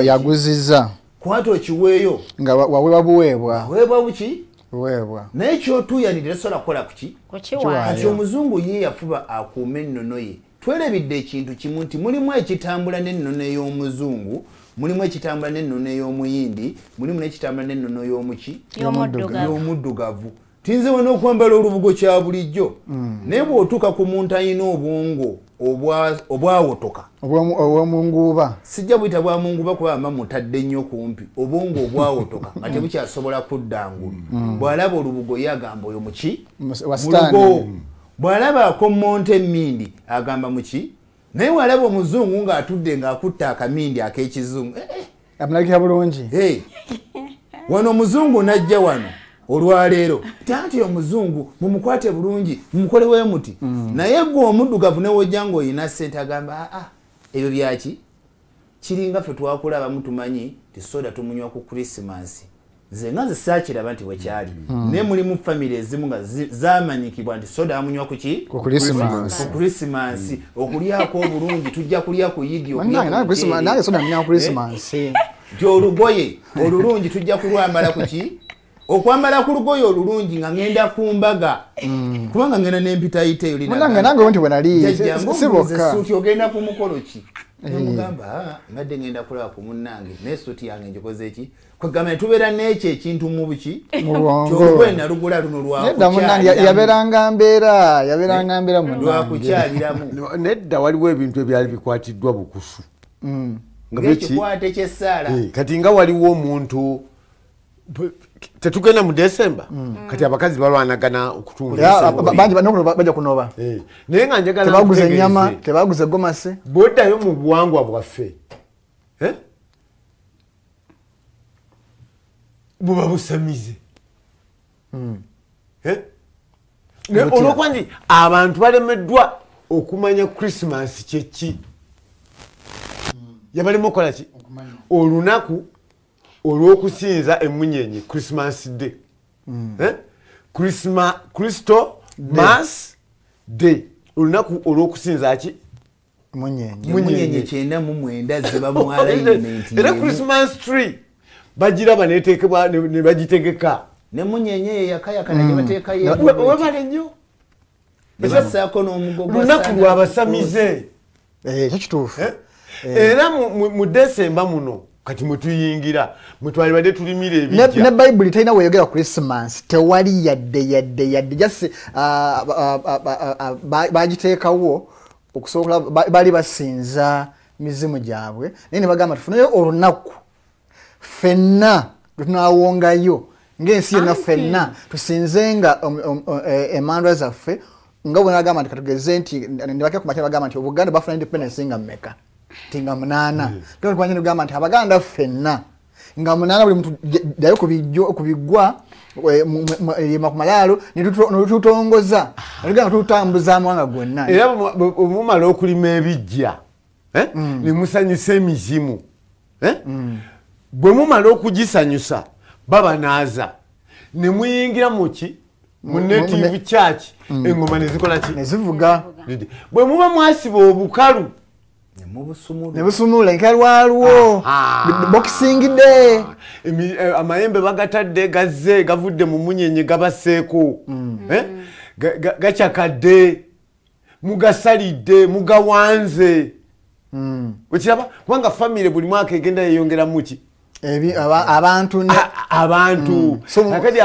yaguzizza. Kwata okiweeyo. Nga waweebwa buweebwa. Waweebwa buki? Buweebwa. Naye kyotuuyanidde tosobola kukola kuki? Kati omuzungu ye yafuba akuume ennono ye. Twerabidde ekintu kimu nti mulimu ekitambula n'ennono ey'omuzungu, mulimu ekitambula n'ennono ey'omuyindi, mulimu n'ekitambula n'ennono y'omuki? Y'omuddugavu. Tinze wano okwambala olubugo kya bulijjo. Naye bw'otuuka ku muntu alina obwongo obwawotoka. Obw'omunguuba. Sijja buyita bwa munguuba kuba mba mutadde nnyo kumpi. Obwongo obwawotoka nga tebukyasobola kudda ngulu. Bw'alaba olubugo ye agamba oyo muki? Mulugo. Bw'alaba akommonta emmindi agamba muki? Naye bw'alaba omuzungu ng'atudde ng'akutta akamindi ak'ekizungu. Amulabikira bulungi. Wano omuzungu n'ajja wano. Olwaleero tanti omuzungu mumukwate bulungi mumukole we muti. Naye gwe omuddugavu ne wojja ng'olina ssente agamba aa ebyo byaki? Kiringa ffe twakula abamu tumanyi nti soda tumunywa ku Christmas. Nze nga nze saakiraba nti bwe kyali. Naye mulimu famire ezimu nga zaamanyikibwa nti soda amunywa ku ki? Ku Christmas. Ku Christmas. Okulyako obulungi tujja kulya ku Yidi. Nange soda munywa ku Christmas. Nti olugoye olulungi tujja kulwambala ku ki? Okwambala ku lugoye olulungi nga ngenda ku mbaga. Kubanga ngenda n'empitayita eyo. Munange nange nti bwe nali si bokka. Suuti ogenda ku mukolo ki? Nemugamba mbadde ngenda kulaba ku munnange naye suuti yange ngikoze ki? Kwegamba ne tubeera n'ekyo ekintu mu buki? Mu bwongo. Ky'olugoye nalugula luno lwa kukyaliramu. Yabeeranga mbeera munnange. Lwa kukyaliramu. Nedda waliwo ebintu ebyali bikwatiddwa bukusu. Ng'ekikwate ky'essaala. Kati nga waliwo omuntu tetugenda mu December kati abakazi balwanagana okutunga bangi bajja kunoba. Naye nga njagala tebaguze ennyama, tebaguze gomase. Bw'oddayo mu buwangwa bwaffe buba busamize. Olwokuba nti abantu balemeddwa okumanya Christmas kye ki. Yabalema okukola ki? Olunaku olw'okusinza emmunyenye Christmas Day. Christo Mass Day. Olunaku olw'okusinza ki? Munyenye 99 ziba mu alignment. Era Christmas tree bagiraba netekebwa ne bagitegeka. Ne munyenye yakayakana ne bateekayo. Webale nnyo. Basaako n'omugogo. Lunaku lw'abasamize. Ekyo kituufu. Era mu December muno kati mutuyingira mutwalibadde tulimira ebijja. Ne Bible talina weyogera Christmas tewali yadde just bagiteekawo okusobola bali basinza mizimu gyabwe naye ne bagamba tufuneyo olunaku ffenna tunaawongayo ng'ensi yonna ffenna tusinzenga emandwa zaffe nga bwe nagamba nti katugeze nti ne bakira ku makya bagamba nti Obuganda bafuna independence nga mmeka nti nga 8 tukwanye nogamba nti Abaganda ffenna nga 8 buli muntu ddayo ku biggwa ku malaalo ne tutongoza ne tutambuza amawanga gonna. Era mumala okulima ebijja ne musanyusa emizimu bwe mumala okugisanyusa babanaaza ne muyingira muki mu native church engoma ne zikola ki ne zivuga. Bwe muba mwasiba obukalu ne busumula enkalwalwo boxing day amayembe bagatadde gazze gavudde mu munyenye gabaseeko gakyakadde mugasalidde mugawanze okiraba kubanga famire buli mwaka egenda yeyongera muki abantu abantu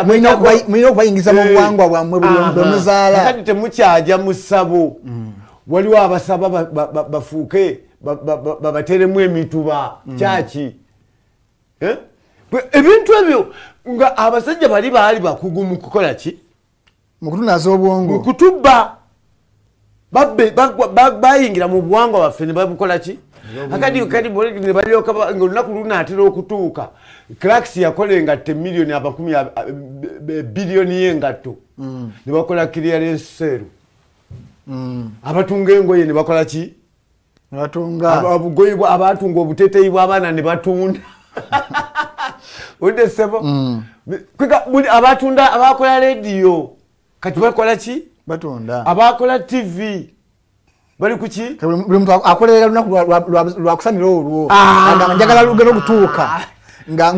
mulina okubayingiza mu buwangwa bwammwe bwe muzaala. Kati temukyaja mu ssabo waliwo abasaba bafuuke babateremu emituba kyaki ebintu ebyo nga abasajja bali baali bakugu mu kukola ki mu kutunaza obwongo mu kutubba bayingira mu buwangwa baffe ne babukola ki akati kati ne balyoka ng'olunaku lunaatera okutuuka Clarks yakola engatto emiliyoni amakumi biliyoni y'engatto ne bakola clearance sale abatunga engoye ne bakola ki batunga obugoye abatunga obuteteeyi bw'abaana ne batunda odde ssebo buli abatunda abakola rediyo kati bakola ki batunda abakola TV bali kuki buli muntu akolerera lunaku lwakusamira olwo agamba njagala lugenda okutuuka nga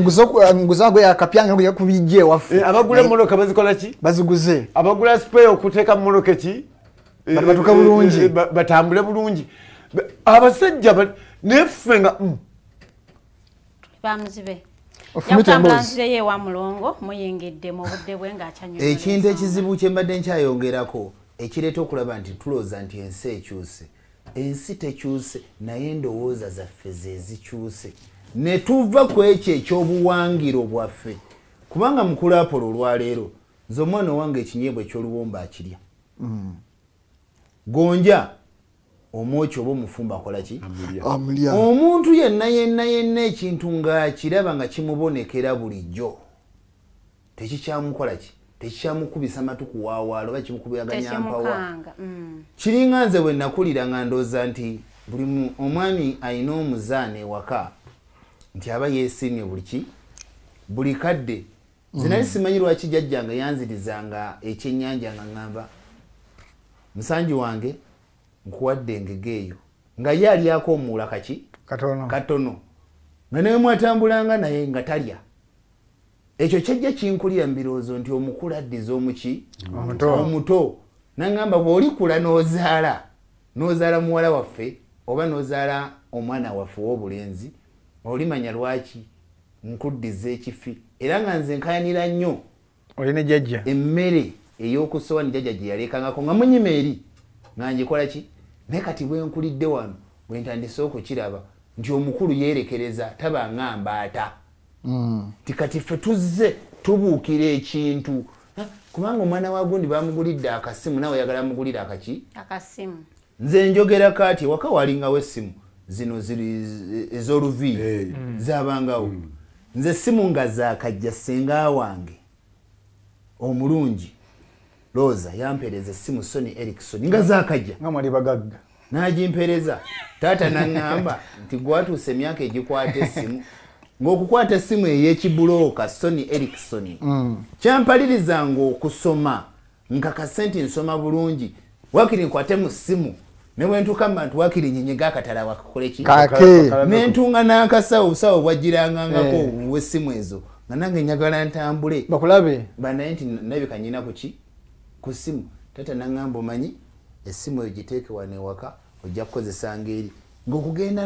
nguza gwe akapyanga ng'ojja kubijja ewaffe. Abagula emmotoka bazikola ki baziguze abagula spare okuteeka mu mmotoka ki batuuke bulungi batambule bulungi abasajja neffe nga bamuzibe yakutambulanzireyo ewa Mulongo muyingidde mu budde bwe ng'akyanyonyola. Ekintu ekizibu kye mbadde nkyayongerako ekireeta okulaba nti tulowooza nti ensi ekyuse ensi tekyuse naye endowooza zaffe ze zikyuse ne tuva ku ekyo ekyobuwangiro bwaffe kubanga mukulu Apollo olwaleero nze omwana owange ekinyeebwa eky'oluwombo akirya gonja omwokyo oba omufumbo akola ki omuntu yenna yenna yenna ekintu ng'akiraba nga kimubonekera bulijjo tekikyamukola ki tekikyamukubisa matu kuwaawaala oba kimukubiraganya mpawa kiringa nze bwe nakulira nga ndowooza nti buli omwami alina omuzaana ewaka nti aba yeesiimye buli ki buli kadde nze nali simanyi lwaki jjajjange yanzirizanga ekyennyanja nga ŋŋamba musanji wange nkuwadde engege eyo nga ye alyako omuwula kaki katono nga naye mwatambulanga naye nga talya ekyo kyajja kinkulira mu birowoozo nti omukulu addiza omuki omuto naŋŋamba bw'olikula n'ozaala muwala waffe oba n'ozaala omwana waffe ow'obulenzi olimanya lwaki nkuddiza ekifi era nga nze nkayanira nnyo olina jjajja emmere ey'okusowa jjajja gye yalekangako nga munyima eri nga ngikola ki naye kati bwe nkulidde wano bwe ntandise okukiraba nti omukulu yeerekereza taba nga mbaata nti kati ffe tuzze tubuukira ekintu kubanga omwana wa gundi bamugulidde akasimu nawe oyagala mugulira akaki akasimu nze njogera kati waka walingawo essimu zino ziri ez'oluviiri zabangawo nze essimu nga zaakajja ssenga wange omulungi Rosa yampereza essimu Sony Ericsson nga zaakajja nga mwali bagagga n'agimpereza taata n'aŋŋamba nti gwatuuse emyaka egikwata essimu ng'okukwata essimu ey'ekibulooka Sony Ericsson kyampalirizanga okusoma nkakase nti nsoma bulungi wakiri nkwate mu ssimu Ne bwe ntuuka mu bantu waakiri nyenyega akatala wakakole ki? Nentunga n'akasawo obusawo bwagirangangako w'essimu ezo nga nange njagala ntambule bakulabe banaye nti ndabika nnyina ku ki? Ku ssimu. Taata n'aŋŋamba omanyi essimu eyo giteeke wano ewaka ojja kukozesanga eri ng'okugenda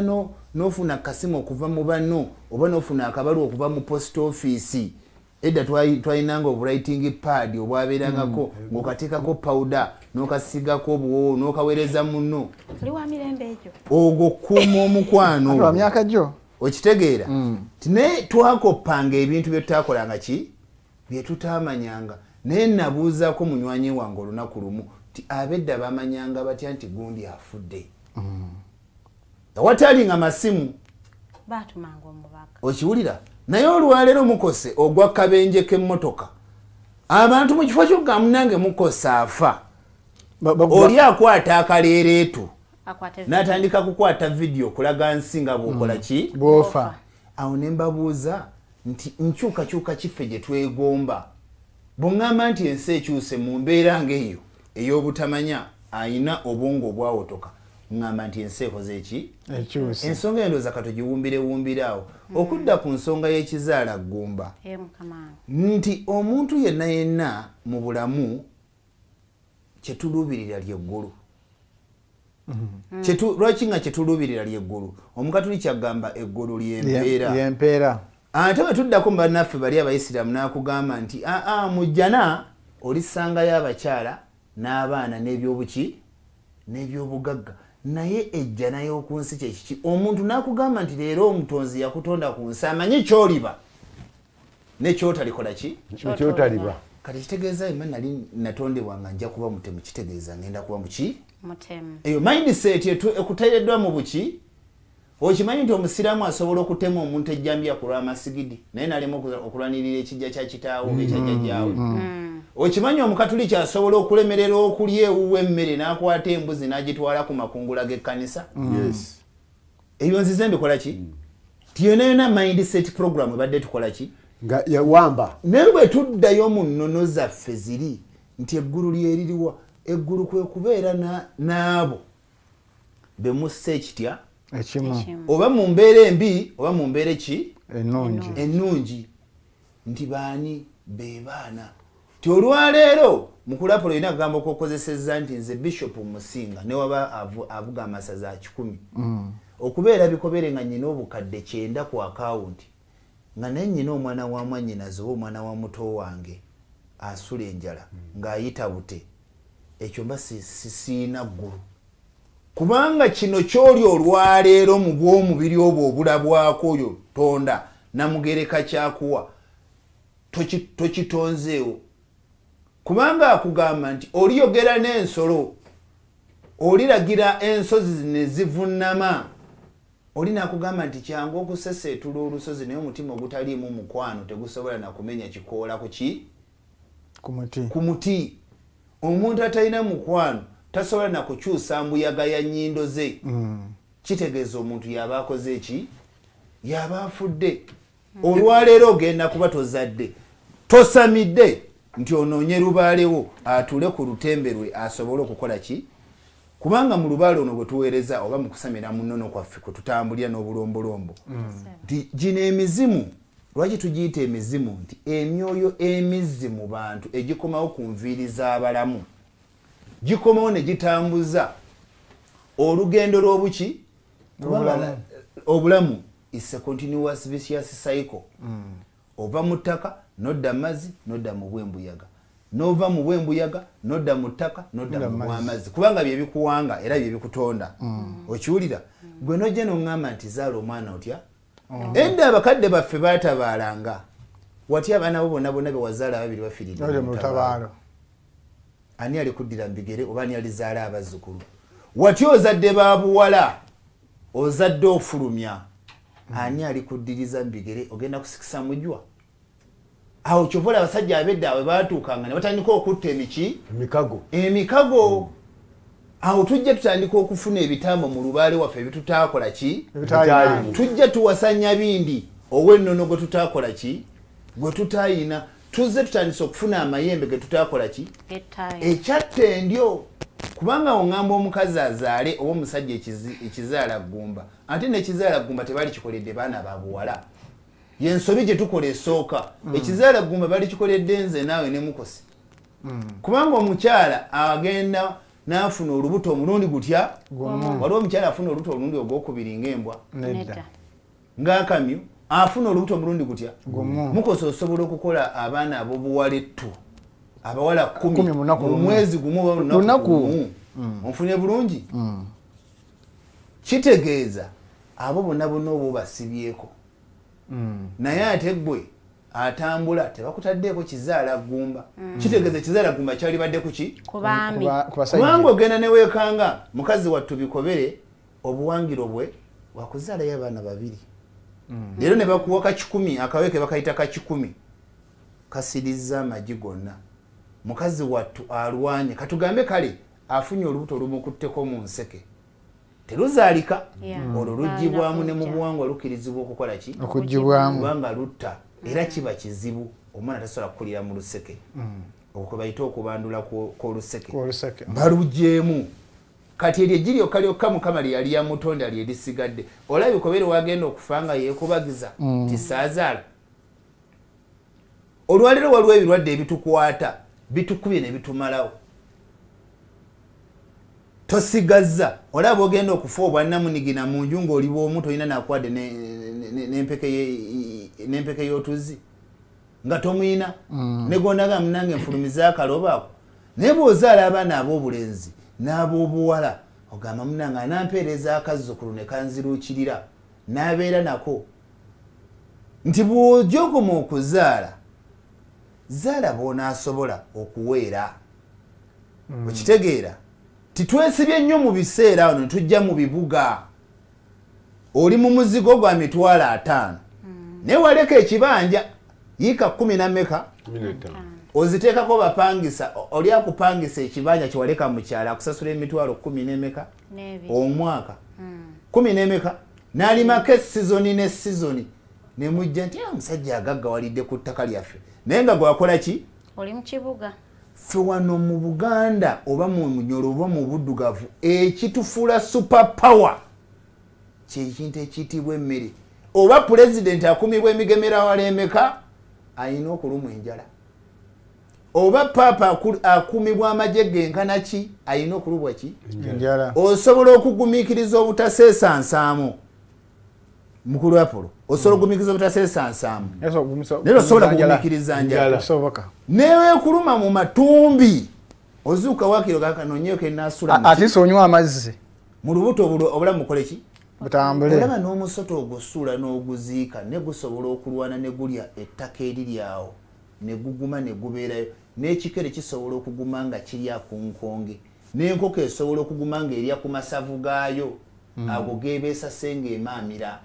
n'ofuna akasimu okuva mu banno oba n'ofuna akabaluwa okuva mu post office. Edda twalinanga obuwriting pad obwabeerangako ng'okateekako powder n'okasigako obuwoowo n'okaweereza munno. Oli wa mirembe egyo. Ogwo kuuma omukwano. Lwa myaka gyo. Okitegeera? Naye twakoppanga ebintu bye tutaakolanga ki? Bye tutaamanyanga. Naye nabuuzaako munywanyi wange olunaku lumu nti ab'edda bamanyanga batya nti gundi afudde. Awatalinga masimu. Baatumanga omubaka. Okiwulira? Naye olwaleero mukose ogwa kabenje k'emmotoka. Abantu mu kifo ky'okugamba munnange mukose afa. Oli akwata akaleereetu. N'atandika kukwata vidiyo kulaga nsi nga bw'okola ki? Bw'ofa. Awo ne mbabuuza nti nkyukakyuka kiffe gye twegomba. Bw'oŋŋamba nti ensi ekyuse mu mbeera ng'eyo ey'obutamanya ayina obwongo obwawotoka. Ŋŋamba nti ensi ekoze ki? Ekyuse. Ensonga eno ndowooza katugiwumbirewumbire awo. Okudda ku nsonga y'ekizaala ggumba. Nti omuntu yenna yenna mu bulamu kyetuluubirira ly'eggulu. Lwaki nga kyetuluubirira ly'eggulu? Omukatuliki agamba eggulu ly'empeera. Ate bwe tuddako mu bannaffe bali abayisiraamu n'akugamba nti aa mu jjana olisangayo abakyala n'abaana n'ebyobuki n'ebyobugagga. Naye ejjana y'oku nsi kye kiki? Omuntu n'akugamba nti leero omutonzi yakutonda ku nsi amanyi ky'oliba ne ky'otalikola ki? Ky'otaliba. Kati kitegeeza emma nali natondebwa nga nja kuba mutemu, kitegeeza ngenda kuba muki? Mutemu. Eyo mindset ekuteereddwa mu buki? Okimanyi nti omusiraamu asobola okutema omuntu ejjambiya ku lw'amasigidi naye n'alema okulwanirira ekijja kya kitaawe oba ekya jjajjaawe. Okimanyi omukatuliki asobola okulemerera okulya ewuwe emmere n'akwata embuzi n'agitwala ku makungula g'ekkanisa. Ebyo nzize mbikola ki? Ti yonna yonna mindset program ebadde tukola ki? Nga yawamba. Naye bwe tuddayo mu nnono zaffe ziri nti eggulu lyeririwa, eggulu kwe kubeera n'abo be mussa ekitya ekimu oba mu mbeera embi oba mu mbeera ki? Ennungi. Ennungi. Nti baani be baana. Ti olwaleero mukulapolo olina akagamba k'okozesezza nti nze Bishop Musinga ne waba avuga amasaza 100. Okubeera bikobere nga nnyina obukadde 90 ku akawunti nga naye nnyina omwana wa mwannyinaze oba omwana wa muto wange asula enjala ng'ayita bute, ekyo mba sisiina ggulu. Kubanga kino ky'oli olwaleero mu bw'omubiri obwo obulabwako oyo tonda namugereka kyakuwa tokitonzeewo. Kubanga akugamba nti oliyogera n'ensolo, oliragira ensozi ne zivunnama. Oli n'akugamba nti kyangu okuseseetula olusozi naye omutima ogutaliimu mukwano tegusobola na kumenya kikoola ku ki? Ku muti. Omuntu atalina mukwano tasobola na kukyusa mbuyaga ya nnyindo ze. Kitegeeza omuntu y'aba akoze ki? Y'aba afudde. Olwaleero ogenda kuba tozadde, tosamidde nti onoonye lubaalewo atuule ku lutembe lwe asobole okukola ki? Kubanga mu lubaale ono bwe tuweereza oba mu kusamira mu nnono kwaffe kwe tutambulira n'obulombolombo nti gino emizimu, lwaki tugiyita emizimu? Nti emyoyo emizzi mu bantu egikomawo ku nviiri z'abalamu gikomawo ne gitambuza olugendo lw'obuki? Obulamu is a continuous vicious cycle. Ova mu ttaka n'odda mu mazzi n'odda mu bwembuyaga, n'ova mu bwembuyaga n'odda mu ttaka n'odda mu bw'amazzi, kubanga bye bikuwanga era bye bikutonda. Okiwulira? Gwe n'ojja n'oŋŋamba nti zaala omwana otya? Edda abakadde baffe baatabaalanga. Watya abaana bo bonna bonna be wazaala babiri bafiiridde mu lutabaalo. Ani alikuddira mu bigere oba ani alizaala abazzukulu? Watya ozadde ba buwala, ozadde ofulumya, ani alikuddiriza mu bigere? Ogenda kusikisa mujwa. Awo kyova olaba abasajja ab'edda bwe baatuukanga ne batandika okutta emiki? Emikago. Awo tujja tutandika okufuna ebitambo mu lubaale waffe ebitutaakola ki? Tujja tuwasanya bindi ow'ennono gwe tutaakola ki? Gwe tutaayina. Tuzze tutandise okufuna amayembe ge tutaakola ki? Ekyatta endyo. Kubanga oŋŋamba omukazi azaale oba omusajja ekizaala ggumba, ate n'ekizaala ggumba tebalikikoledde baana ba buwala. Yensobi gye tukola esooka. Ekizaala ggumba balikikoledde nze naawe ne Mukosi. Kubanga omukyala agenda n'afuna olubuto omulundi gutya? Waliwo omukyala afuna olubuto omulundi ogwokubiri ng'embwa, ng'akamyu, afuna olubuto omulundi gutya? Mukosi osobola okukola abaana ab'obuwala ettu abawala 10 mu mwezi gumu oba lunaku gumu. Onfunye bulungi? Kitegeeza abo bonna bonna oba obasibyeko. Naye ate ggwe atambula tebakutaddeeko kizaala ggumba. Kitegeeza kizaala ggumba kyalibadde ku ki? Kubanga ogenda ne weekanga mukazi wattu Bikobere obuwangiro bwe wakuzaalayo abaana 2. Leero ne bakuwa ka 100, akaweke bakayita ka 100, kasirizza amagi gonna. Mukazi wattu alwanye, katugambe kale afunye olubuto olumukutteko mu nseke, teruzaalika. Olwo luggyibwamu ne mu buwangwa lukkirizibwa okukola ki? Okuggyibwamu. Kubanga lutta, era kiba kizibu omwana tasobola kukulira mu luseke. Okwo bayita okubandula kw'oluseke, baluggyeemu. Kati eryo eggi lyokka lyokka Mukama lye yali yamutonda lye lisigadde. Olaba Bikobere wagenda okufa nga yeekubagiza nti saazaala. Olwaleero waliwo ebirwadde ebitukwata, bitukubye ne bitumalawo, tosigazza. Olaba ogenda okufa obwannamunigina mu nju ng'oli bw'omu, tolina nakwadde n'empeke y'otuzzi nga tomuyina, ne gondaga munange nfulumiza akalobo ako. Naye bw'ozaala abaana ab'obulenzi n'ab'obuwala, ogamba munange anampeereza akazzukulu ne kanziruukirira n'abeera nako. Nti bw'ojja okoma okuzaala, zaala bw'onaasobola okuweera. Okitegeera? Titwesibye nnyo mu biseera wano ne tujja mu bibuga. Oli mu muzigo gwa 50,000, naye waleka ekibanja yiika 10 na mmeka? Oziteekako bapangisa. Oli akupangisa ekibanja kyewaleka mu kyalo akusasula emitwalo 10 n'emeka omwaka, 10 n'emeka, n'alimako esizoni ne sizoni, ne mujja nti omusajja agaggawalidde ku ttaka lyaffe. Naye nga gwakola ki? Oli mu kibuga. Ffe wano mu Buganda oba mu Munyoro oba mu Buddugavu, ekitufuula super power kyekintu ekiyitibwa emmere. Oba pulezidenti akumibwa emigemera wala emeka, ayina okulumwa enjala. Oba paapa akumibwa amagye genkana ki, ayina okulubwa ki? Enjala. Osobola okugumiikiriza obutaseesa nsaamu. Mukulu Apollo, osobola okugumiikiriza obutaseesa nsaamu, naye osobola kugumiikiriza njala. Neweekuluma mu matumbi, ozuuka waakiro kakanonyeeko enaasula ate sonywa amazzi mu lubuto obulamu mukole ki? Butambule. Olaba n'omusota ogusuula n'oguziika ne gusobola okulwana ne gulya ettaka eriri awo ne guguma ne gubeerayo. N'ekikere kisobola okuguma nga kirya ku nkonge, n'enkoko esobola okuguma ng'erya ku masavu gaayo ago geebeesase ng'emaamira.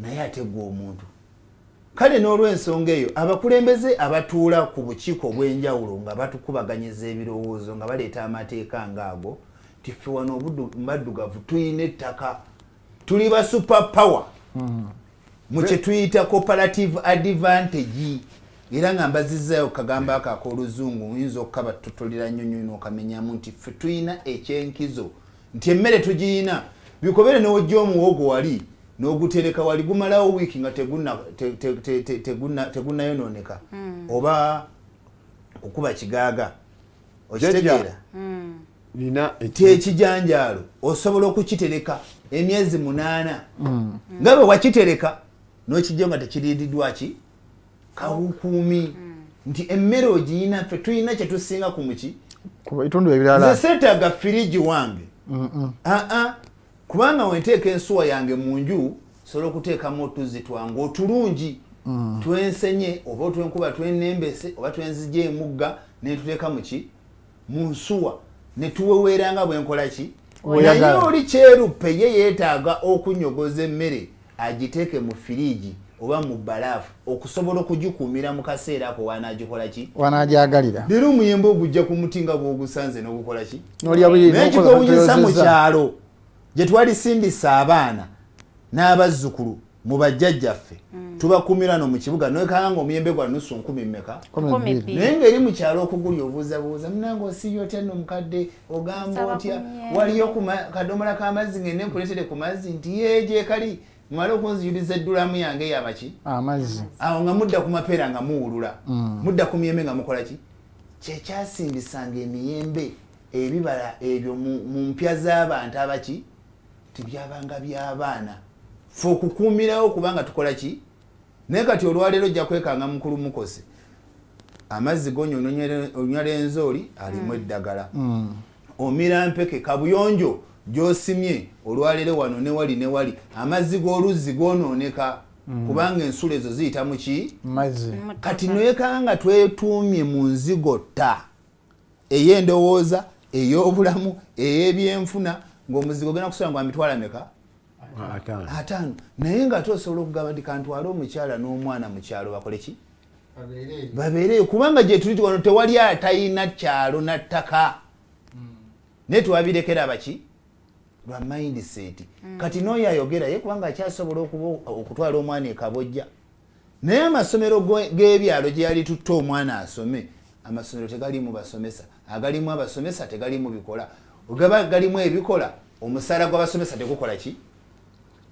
Naye ate ggwe omuntu. Kale n'olw'ensonga eyo abakulembeze abatuula ku bukiiko obw'enjawulo nga batukubaganyiza ebirowoozo nga baleeta amateeka ng'ago, nti ffe wano baddugavu tulina ettaka, tuli ba super power mu kye tuyita cooperative advantage. Era nga mbazizaayo kagamba ako ak'oluzungu, oyinza okukabatutulira nnyo nnyo n'okamenyamu nti ffe tulina ekyenkizo nti emmere tugiyina. Bikobere n'ojja omuwogo wali n'ogutereka wali gumalawo wiiki nga tegunnayonooneka oba okukuba kigaaga. Okitegeera? Nti ekijanjaalo osobola okukitereka emyezi 8, nga bwe wakitereka n'okijja nga tekiriiriddwa ki? Kawukuumi. Nti emmere ogiyina, ffe tulina kye tusinga ku muki? Bitundu ebirala. Nze seetaaga firiji wange. Kubanga wenteeka ensuwa yange mu nju, sobola okuteekamu otuzzi twange otulungi twensenye oba otwenkuba twenembese oba twenzija emugga ne tuteeka mu ki? Mu nsuwa ne tuweweera nga bwe nkola ki? Naye oli kyeruppe ye yeetaaga okunyogoza emmere agiteeke mu firiji oba mu bbalaafu okusobola okugikuumira mu kaseera ako wanaagikola ki? Wanaagyagalira. Leero omuyembe ogujja ku muti nga bw'ogusanze n'ogukola ki? Naye kikowunyisa mu kyalo gye twalisindisa abaana n'abazzukulu Mu bajjajjaffe tubakumira no mu kibuga noekanga omuyembe gwa nusu 10 mmeka 12 naye ngeri mu kyalo okugulya obuuzabuuza munange osiiyo otya nno mukadde ogamba otya waliyo kadomola k'amazzi ngende nkuleetere ku mazzi nti yeeje kali mumale okunziyuliza eddulamu yange yabaki amazzi awo nga mudda ku mapeera nga muwulula mudda ku miyembe nga mukola ki kyekyasimbisanga emiyembe ebibala ebyo mu mpya z'abantu abaki tibyabanga by'abaana fe okukuumirawo kubanga tukola ki naye kati olwaleero ojja kwekanga mukulu mukose amazzi gonywa onywa lenzooli alimu eddagala omira mpeke kabuyonjo gy'osimye olwaleero wano ne wali ne wali amazzi g'oluzzi goonooneka kubanga ensulo ezo ziyita mu ki mazzi kati noyekanga twetuumye mu nzigotta ey'endowooza ey'obulamu ey'ebyenfuna ng'omuzigo ogenda kusula nga mitwalo meka 5 naye nga ate osobola okugamba nti kantwale omukyala n'omwana mu kyalo bakole ki babeereyo kubanga gye tuli wano tewali atayina kyalo na ttaka naye twabirekera baki lwa mindset kati n'oyo ayogera ye kubanga akyasobola okutwala omwana e Kabojja naye amasomero g'ebyalo gye yali tutte omwana asome amasomero tegalimu basomesa agalimu abasomesa tegalimu bikola ogaba galimu ebikola omusaala gw'abasomesa tegukola ki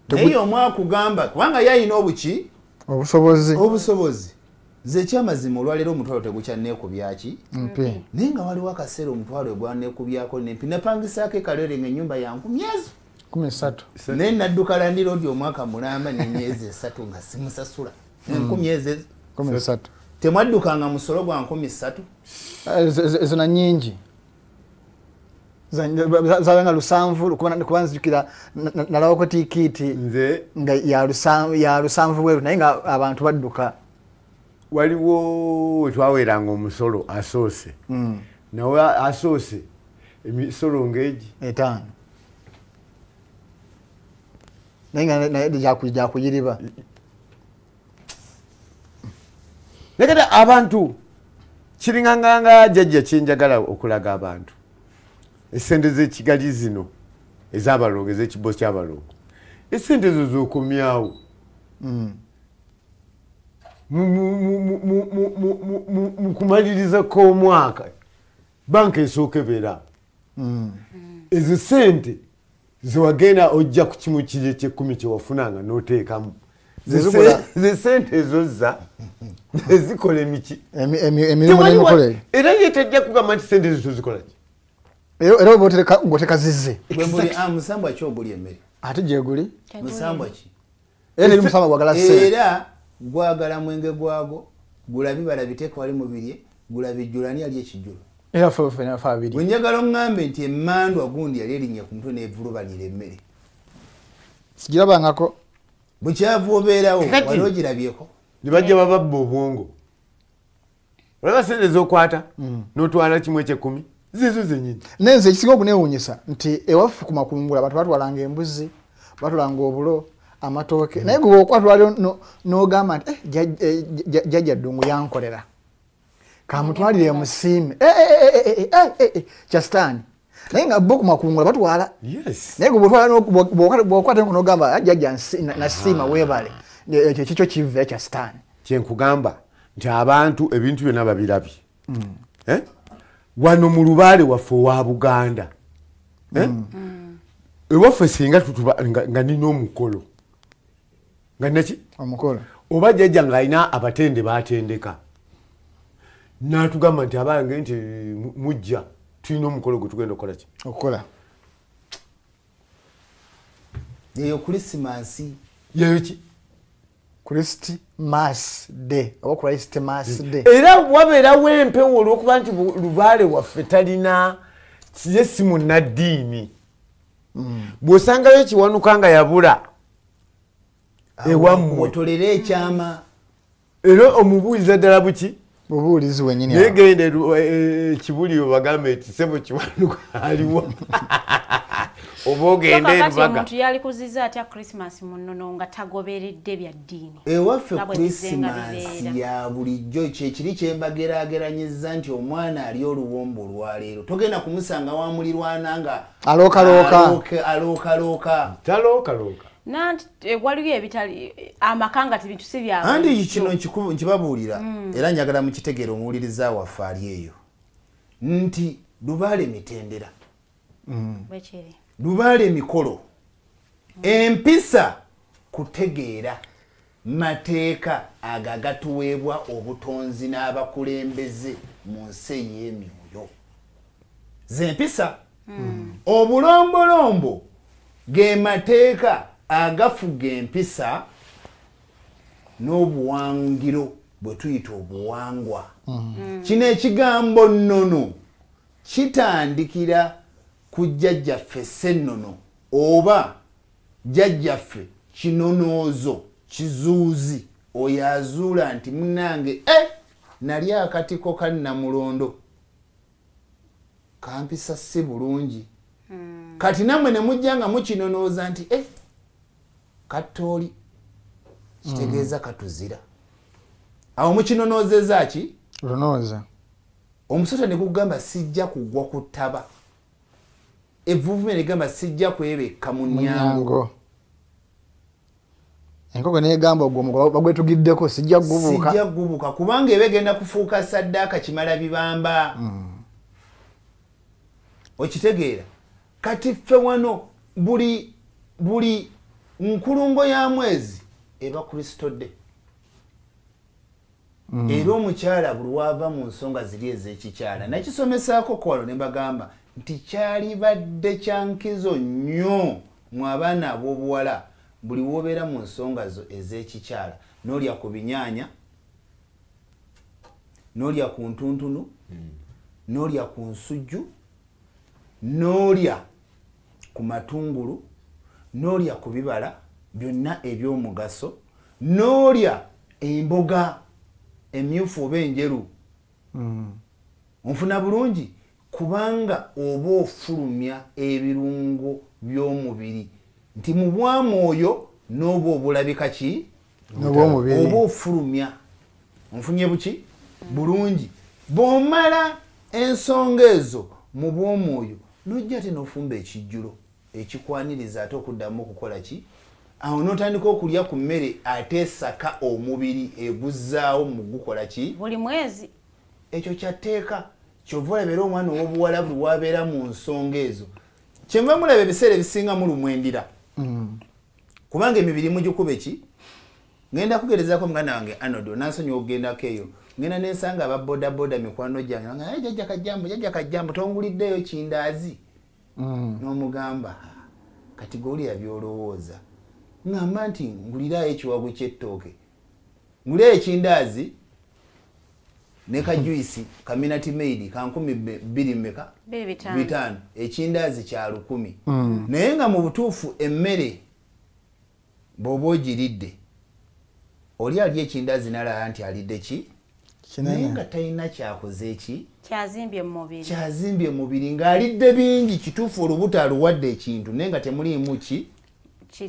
naye omwakugamba kubanga yayina obuki obusobozi nze ekyamazima olwaleero omutwalo tegukyanneekubyaki naye nga waliwo akaseera omutwalo egwanneekubyako nempi napangisaako ekalere nga ennyumba ya 13 naye nadduka landiroodi omwaka mulamba n'emyezi 3 nga simusasula 13 temwaddukanga musolo gwa 13 ezo na nnyingi zabanga 7 kuba nzijukira nalabako tiikiti nga ya 7 bweru naye nga abantu badduka waliwo twaweeranga omusolo asoose nawe asoose emisolo ng'egi 5 naye nga naye gyakuyiriba naye kati abantu kiringanganga jjajja kyenjagala okulaga abantu esente z'ekigali zino ez'abalongo ez'ekibbo ky'abalongo esente ezo z'okomyawo mu kumaliriza kw'omwaka banka esooka ebeera ezo sente zewagenda ojja ku kimu kiri eky'ekkumi kyewafunanga n'oteekamu ze sente ezo zza ezikola emiki emirimu n'emikolo era ye tejja kugamba nti sente ezo tozikola ki era oba ng'oteka zizze musambwa ki oguli emmere ate gyeguli musambwa ki era neri musambwa gwagala ssente era gwagala mwenge gwago gula bibala biteeke wali mubirye gula bijjulo ani ali ekijjulo era ffe ffe abiri bwe njagala oŋŋambe nti emmandwa gundi yali erinnya ku mutwe n'evulubanira emmere sigirabangako bukyavu obeerawo wali ogirabyeko ne bajja bababba obwongo olaba sente z'okwata n'otwala kimu eky'ekkumi zizo zennyini naye nze ekisinga okuneewuunyisa nti ewaffe ku makungula abantu batwalanga embuzi batwalanga obulo amatooke naye gwe okwatwaliro n'ogamba nti jjajja Ddungu yankolera kamutwalire musiime kya sitaani naye nga bo ku makungula batwala naye gwe bw'okwata n'ogamba jjajja nasiima weebale ekyo kikyo kiva kya sitaani kyenkugamba nti abantu ebintu byonna babirabye wano mu lubaale waffe owa Buganda ewaffe singa tutuba nga nina omukolo nga naki omukolo oba jjajja ng'alina abatende baatendeka n'atugamba nti abange nti mujja tulina omukolo gwe tugenda okukola ki okukola eyo Krisimansi yeyo ki Christmas Day oba Christmas Day era wabeerawo empewo olw'okuba nti lubaale waffe talina ye si munnaddiini bw'osangayo Kiwanuka nga yabula ewammwe otolere ekyama era omubuuliza ddala buki bubuulizi wennyini naye genda ekibuli obagambe nti ssebo Kiwanuka aliwa oba ogende erubaga omuntu yalikuziza atya Christmas mu nnono nga tagoberedde bya ddiini ewaffe Christmas ya bulijjo kyekiri kyembageraageranyizza nti omwana ali oluwombo olwaleero togenda kumusanga wamulirwana nga alookalooka alookalooka talookalooka. Nanti waliwo ebitali amakanga tibintu si bya. Andi kino nkibabuulira era njagala mukitegeere omuwuliriza waffe ali eyo nti lubaale mitendera. Bwekiri. Lubaale emikolo. Empisa kutegeera mateeka agagatuweebwa obutonzi n'abakulembeze mu nsi ey'emyoyo. Z'empisa. Obulombolombo ge mateeka agafuga empisa n'obuwangiro bwe tuyita obuwangwa. Kino ekigambo nnono kitandikira ku jjajjaffe Ssennono oba jjajjaffe Kinonoozo Kizuuzi oyo azuula nti munnange nali akatiko ka Nnamulondo kampisa si bulungi. Kati nammwe ne mujja nga mukinonooza nti kattooli kitegeeza katuzira. Awo mukinonoozeza ki? Lunooza. Omusota ne gugamba sijja kugwa ku ttaba. Evvuvume ne ligamba sijja kwebekka mu nnyango. Enkoko n'egamba ogwo bagwetugiddeko sijja kugubuuka. Sijja kugubuuka kubanga eba egenda kufuuka saddaaka kimala bibamba. Okitegeera? Kati ffe wano buli nkulungo ya mwezi eba Kristo Day. Era omukyala buli wava mu nsonga ziri ez'ekikyala nakisomesaako kwalo ne mbagamba nti kyalibadde kya nkizo nnyo mu abaana ab'obuwala buli w'obeera mu nsonga zo ez'ekikyala n'olya ku binyaanya, n'olya ku ntuntunu, n'olya ku nsujju, n'olya ku matungulu, n'olya ku bibala byonna eby'omugaso, n'olya emboga emyufu oba enjeru. Onfuna bulungi kubanga oba ofulumya ebirungo by'omubiri nti mu bwamwoyo n'oba obulabika ki oba ofulumya. Onfunye buki bulungi. Bw'omala ensonga ezo mu bw'omwoyo n'ojja ate n'ofumba ekijjulo ekikwaniriza ate okuddamu okukola ki? Awo n'otandika okulya ku mmere ate esaka omubiri eguzzaawo mu gukola ki? Buli mwezi. Ekyo kyatteeka. Ky'ova olaba era omwana ow'obuwala buli w'abeera mu nsonga ezo. Kyenva mulaba ebiseera ebisinga mulumwa endira. Kubanga emibiri mugikuba ki? Ngenda kugerezaako muganda wange Arnold, onansonyiwa okugendako eyo. Ngenda ne nsanga aba bodaboda mikwano gyange. Nga jjajja Kajjambo, jjajja Kajjambo, tonguliddeeyo kindaazi. N'omugamba, kati g'olya by'olowooza. Ngamba nti ngulirayo ekiwagu ky'ettooke. Ngulirayo ekindaazi ne ka juice ka Minute Maid ka 2,500. Ekindaazi kya 1,000. Naye nga mu butuufu emmere bw'oba ogiridde oli alya ekindaazi n'alaba nti alidde ki? Naye nga talina kyakoze ki? Kyazimbye mu mubiri. Kyazimbye mu mubiri ng'alidde bingi kituufu olubuto aluwadde ekintu naye nga temuliimu ki?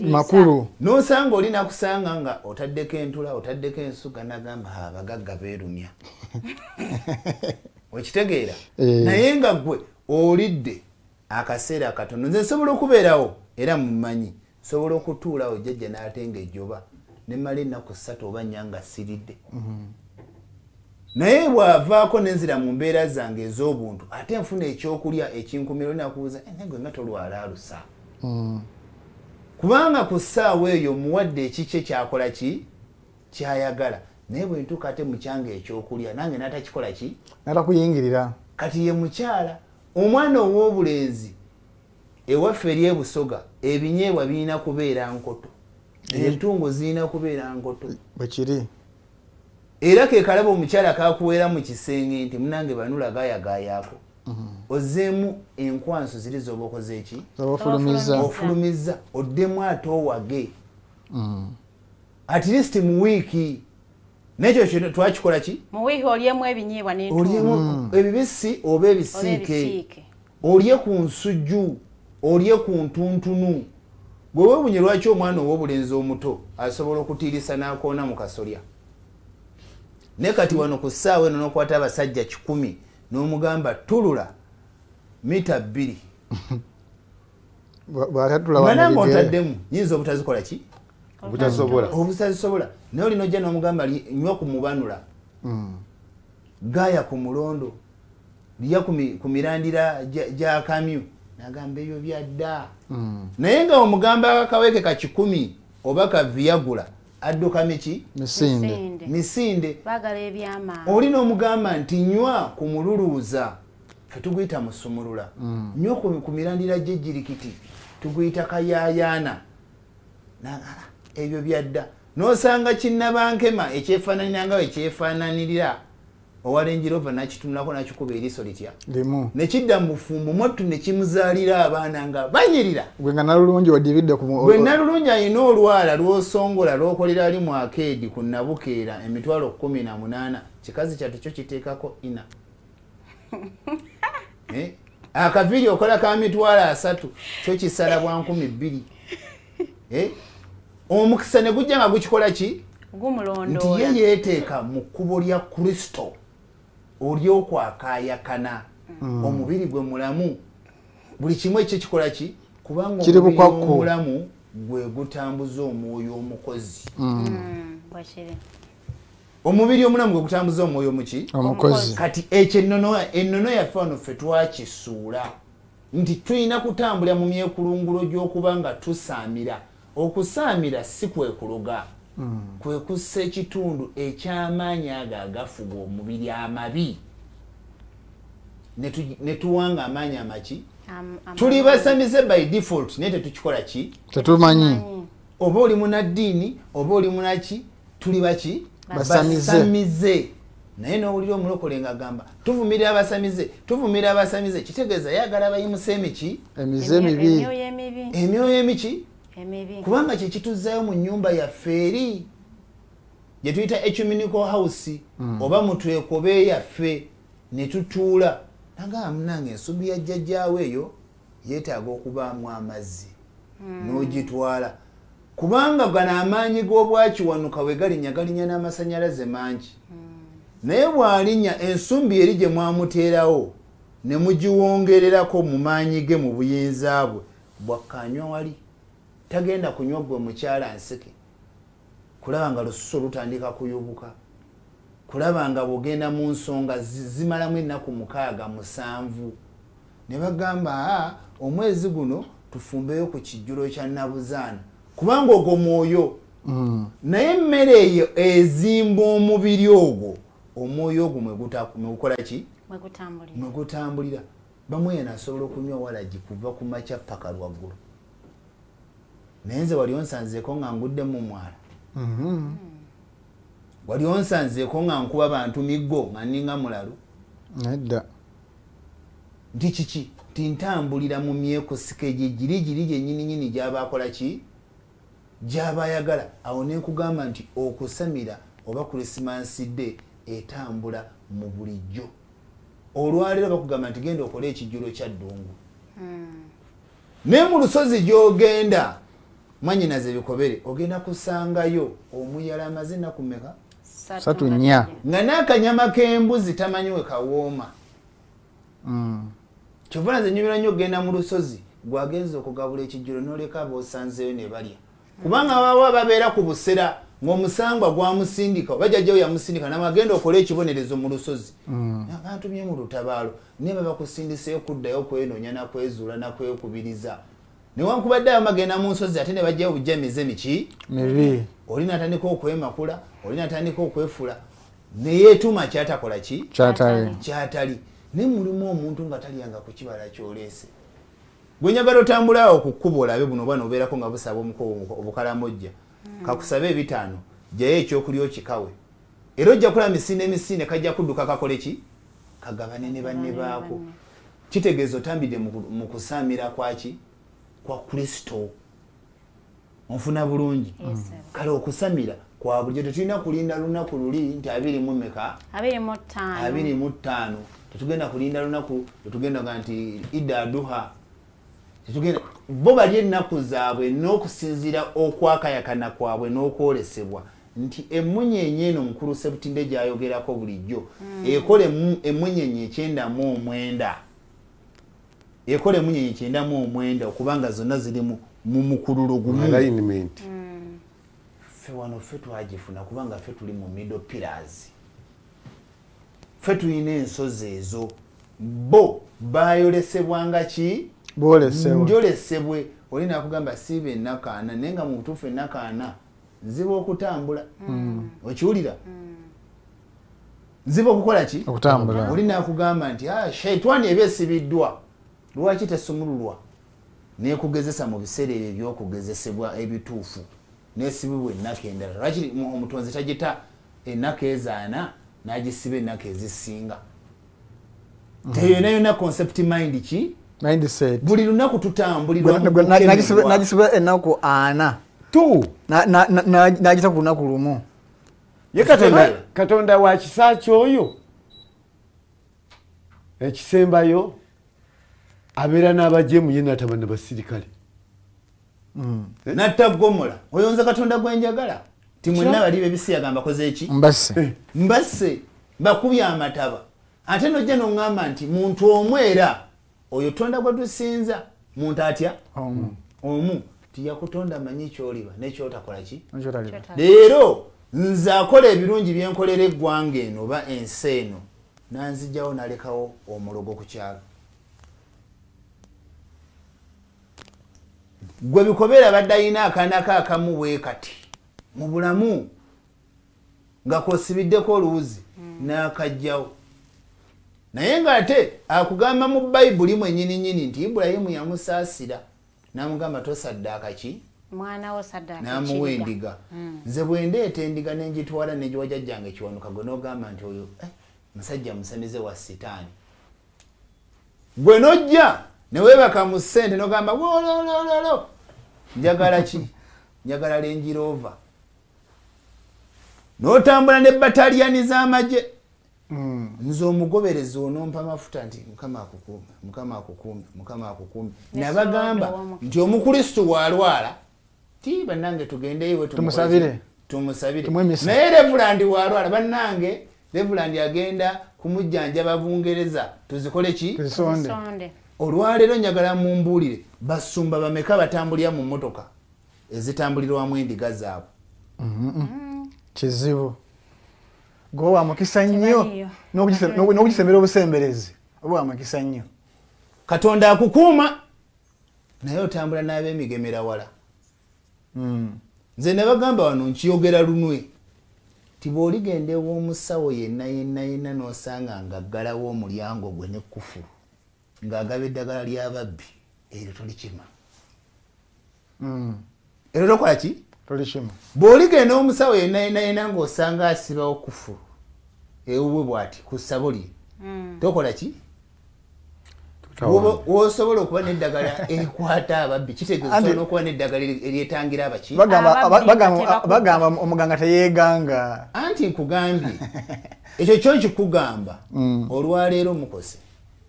Makulu. N'osanga oli nakusanga nga otaddeko entula, otaddeko ensuga n'agamba abagagga beerumya. Okitegeera? Naye nga ggwe olidde akaseera katono. Nze nsobola okubeerawo era mummanyi. Nsobola okutuulawo jjajja n'atenga ejjoba ne mmala ennaku 3 oba 4 nga siridde. Naye bw'avaako ne nzira mu mbeera zange ez'obuntu ate nfuna ekyokulya ekinkumira nakubuuza gwe nga tolwala alusa. Kubanga ku ssaawa eyo muwadde ekikye kyakola ki? Kyayagala. Naye bwe ntuuka ate mu kyange ekyokulya nange n'atakikola ki? N'atakuyingirira. Kati ye mukyala omwana ow'obulenzi ewaffe eri e Busoga ebinyeebwa birina kubeera nkoto. Entungo zirina kubeera nkoto. Bwe kiri. Era ke kalaba omukyala kakuweera mu kisenge nti munnange banula gaayagaayaako. Ozzeemu enkwanso ziri z'oba okoze eki? Ofulumizza. Oddemu ate owage. At least mu wiiki. N'ekyo kino twakikola ki? Mu wiiki olyemu ebinyeebwa n'entungo. Olyemu ebibisi oba ebisiike. Olye ku nsujju, olye ku ntuntunu. Gwe weewuunye lwaki omwana ow'obulenzi omuto asobola okutiirisa n'akoona mu kasolya. Naye kati wano ku ssaawa eno n'okwata abasajja 100 n'omugamba tulula mita 2. Bwanange ontaddemu nyinza obutazikola ki? Obutasobola. Obutazisobola. Naye olina ojja n'omugamba nywa ku mubanula. Gaaya ku mulondo. Lya ku mirandira gya kamyu. Nagamba ebyo byadda. Naye nga omugamba akaweke ka 100 oba ka Viagra adduka miki? Misinde. Misinde. Baagala ebyama. Olina omugamba nti nywa ku mululuuza. Ffe tuguyita musumulula. Nywa ku mirandira gy'ejjirikiti. Tuguyita kayaayaana. Ebyo byadda. N'osanga kinnabankema ekyefaananira nga ekyefaananirira owa Range Rover n'akitunulako n'akikuba eriiso litya? Limu. Ne kidda mu bufumbo mwattu ne kimuzaalira abaana nga banyirira. Gwe nga nalulungi odibidde ku gwe nalulungi alina olwala lw'osongola lw'okolera ali mu akeedi ku Nabukeera emitwalo 18 kikazi kyattu kyo kiteekako ina. Akaviiri okola ka mitwalo 3 kyo kisala bwa 2,000. Omukisa ne gujja nga gukikola ki? Gumulondoola. Nti ye yeeteeka mu kkubo lya Kristo oly'okwakaayakana. Omubiri gwe mulamu buli kimu ekyo kikola ki? Kubanga omubiri omulamu gwe gutambuza omwoyo omukozi. Omubiri omulamu gwe gutambuza omwoyo muki? Omukozi. Kati ekyo ennono yaffe wano ffe twakisuula nti tulina kutambulira mu myekulungulo gy'okuba nga tusaamira. Okusaamira si kwe kuloga. Kwe kussa ekitundu eky'amaanyi ago agafuga omubiri amabi ne tuwanga amaanyi amaki? Tuli basamize by default naye tetukikola ki? Tetumanyi. Oba oli munaddiini oba oli munaki tuli baki? Basamize. Naye n'owulira omulokole ng'agamba tuvumirira abasamize, tuvumirira abasamize, kitegeeza yagala bayimuse emiki? Emize emibi. Emyoyo emiki? Kubanga kye kituzaayo mu nnyumba yaffe eri gye tuyita ecumenical house oba mutwekobe yaffe ne tutuula. Nagamba munnange ensubi ya jjajjaawe eyo yeetaaga okubaamu amazzi n'ogitwala. Kubanga gano amaanyi g'obwakiwanuka we galinnya galinnya n'amasannyalaze mangi. Naye bw'alinnya ensumbi eri gye mwamuteerawo ne mugiwongererako mu maanyi ge mu buyinza bwe bwakkaanywa wali. Tagenda kunywa gwe mukyala nseke kulaba nga lususu lutandika kuyubuka, kulaba nga bw'ogenda mu nsonga zimalamu ennaku 6 7 ne bagamba omwezi guno tufumbeyo ku kijjulo kya Nabuzaana kubanga ogwo mwoyo. Naye emmere eyo ezimba omubiri ogwo, omwoyo ogwo mwe gukola ki? Mwe gutambulira. Bamwena asobola okunywa walagi kuva ku makya paka lwaggulu. Naye nze wali onsanzeeko nga ngudde mu mwala. Wali onsanzeeko nga nkuba bantu miggo nga nninga mulalu. Nedda. Nti kiki? Nti ntambulira mu myekusika egyo giri gyennyininyini gy'aba akola ki? Gy'aba ayagala. Awo ne nkugamba nti okusamira oba Christmas Day etambula mu bulijjo. Olwaleero bakugamba nti genda okole ekijjulo kya ddungu. Naye mu lusozi gy'ogenda mwannyinaze ebikobere ogenda kusangayo omuyala amaze ennaku mmeka? 3 4. Nga n'akanyama k'embuzi tamanyi we kawooma. Kyova nze nnyumira nnyo okugenda mu lusozi gwagenza okugabula ekijjulo n'oleka ab'osanzeeyo ne balya. Kubanga baba babeera ku busera ng'omusangwa gwamusindika oba jjajjawe yamusindika n'amagenda okole ekibonerezo mu lusozi. Bantumye mu lutabaalo naye babakusindiseeyo kuddayo kwenoonya nakwezuula nakwekubiriza. Newankubadde abamu bagenda mu nsozi ate ne bajjayo bujja emize miki? Mibi. Oli n'atandika okwemakula, oli n'atandika okwefula ne yeetuma kyatakola ki? Kyatali. Kyatali. Naye mulimu omuntu nga talyanga ku kibala ky'oleese. Gwe njagala otambula awo ku kkubo olabe buno obwana obeerako nga busaba obukalamojja. Kakusabe 5 jjayo ekyokulya okikawe. Era ojja kulaba misinde emisinde kajja kudduka kakole ki? Kagabane ne banne baako. Kitegeeza otambidde mu kusaamira kwaki? Kwa Kristo. Onfuna bulungi. Kale okusamira kwa bulijjo tetulina kulinda lunaku luli nti 25 25. Tetugenda kulinda lunaku tetugenda ga nti Idda Aduha. Tetugenda bo bali ennaku zaabwe n'okusinziira okwakayakana kwabwe n'okwolesebwa nti emmunyenye eno mukulu Sebutinde gy'ayogerako bulijjo ekola emmunyenye 99. Ekola emunyenye 99 okubanga zonna ziri mu mukululo gumu. Alignment. Ffe wano ffe twagifuna kubanga ffe tuli mu middle pillars. Ffe tulina ensozi ezo. Bo bayolesebwanga ki? Boolesebwe. Njolesebwe. Oli nakugamba siiba ennaku ana naye nga mu butuufu ennaku ana nziba okutambula. Okiwulira? Nziba okukola ki? Okutambula. Oli nakugamba nti shaitwani eba esibiddwa, lwaki tesumululwa nekugezesa mu biseera ebyo ebyokugezesebwa ebituufu nesibibwa ennaku endala. Lwaki omutonzi tagita ennaku ezaana n'agisiba ennaku ezisinga? Teyona yonna concept mind ki? Mindset. Buli lunaku tutambulirwa nagisiba ennaku ana nagita ku lunaku lumu. Ye Katonda wa kisa kyoyo ekisembayo abeera n'abajeemu ye n'ataba ne basirikale. Natta Gomola oyo nze Katonda gwe njagala ti mwenna bali b'ebisiyaga mbakoze eki? Mbasse. Mbasse mbakubye amataba. Ate nojja n'oŋŋamba nti muntu omu era oyo tonda gwe tusinza muntu atya? Omu. Tiyakutonda manyi ky'oliba n'ekyotakola ki? Leero nze akola ebirungi byenkolera eggwanga eno oba ensi eno nanzijjawo nalekawo omulogo ku kyalo. Gwe bikobeera badde ayina akaana ke akamu bwe kati mu bulamu nga kw'osibiddeko oluwuzi n'akajjawo. Naye ng'ate akugamba mu Bayibuli mwennyini nnyini nti Ibulayimu yamusaasira n'amugamba tosaddaaka ki? Mwana wo saddaaka n'amuwa endiga. Nze bwe ndeeta endiga ne ngitwala ne giwa jjajjange Kiwanuka gwe n'ogamba nti oyo musajja musamize wa sitaani. Gwe n'ojja ne weebaka mu ssente n'ogamba wololololo njagala ki? Njagala Range Rover. N'otambula ne bataliyani z'amagye. Nze omugoberezi onompa mafuta nti Mukama akukuume, Mukama akukuume, Mukama akukuume. Nabagamba nti Omukristo bw'alwala ti bannange tugendeyo tumusabire. Tumusabire. Naye Reverend bw'alwala bannange Reverend agenda kumujjanjaba Bungereza tuzikole ki? Tuzisonde. Olwaleero njagala mumbuulire basumba bameka batambulira mu mmotoka ezitambulirwamu endiga zaabwe? Kizibu. Gwe wa mukisa nnyo n'okugisembera obusemberezi oba wa mukisa nnyo. Katonda akukuuma naye otambula n'ab'emigemera wala. Nze nabagamba wano nkiyogera lunwe ti bw'oligenda ew'omusawo yenna yenna yenna n'osanga ng'aggalawo omulyango gwe n'ekkufulu ng'agaba eddagala ly'ababbi eryo tolikima. Eryo tokola ki? Tolikima. Bw'oligenda omusawo yenna yenna yenna ng'osanga asibawo kufulu ewuwe bw'ati ku ssabo lye tokola ki? Wosobola okuba n'eddagala erikwata ababbi kitegeeza osobola okuba n'eddagala eryetangira abaki? Bagamba omuganga teyeeganga. Anti nkugambye ekyo kyo nkikugamba olwaleero mukose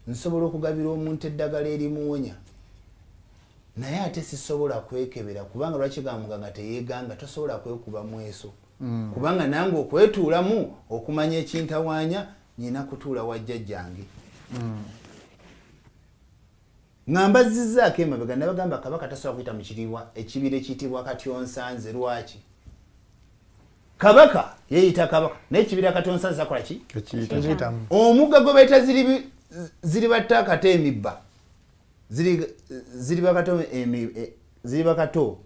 nsobola okugabira omuntu eddagala erimuwonya naye ate sisobola kwekebera kubanga lwaki gamba muganga teyeeganga tosobola kwekuba mweso. Kubanga nange okwetuulamu okumanya ekintawaanya nyina kutuula wa jjajjange. Ngamba zizzaako emabega nabagamba kabaka tasobola kuyita mu kiriwa ekibira ekiyitibwa Katyonsanze. Lwaki? Kabaka yeeyita kabaka naye ekibira Katyonsanze akola ki? Omugga gwe bayita ziribatta kato emibba ziriba kato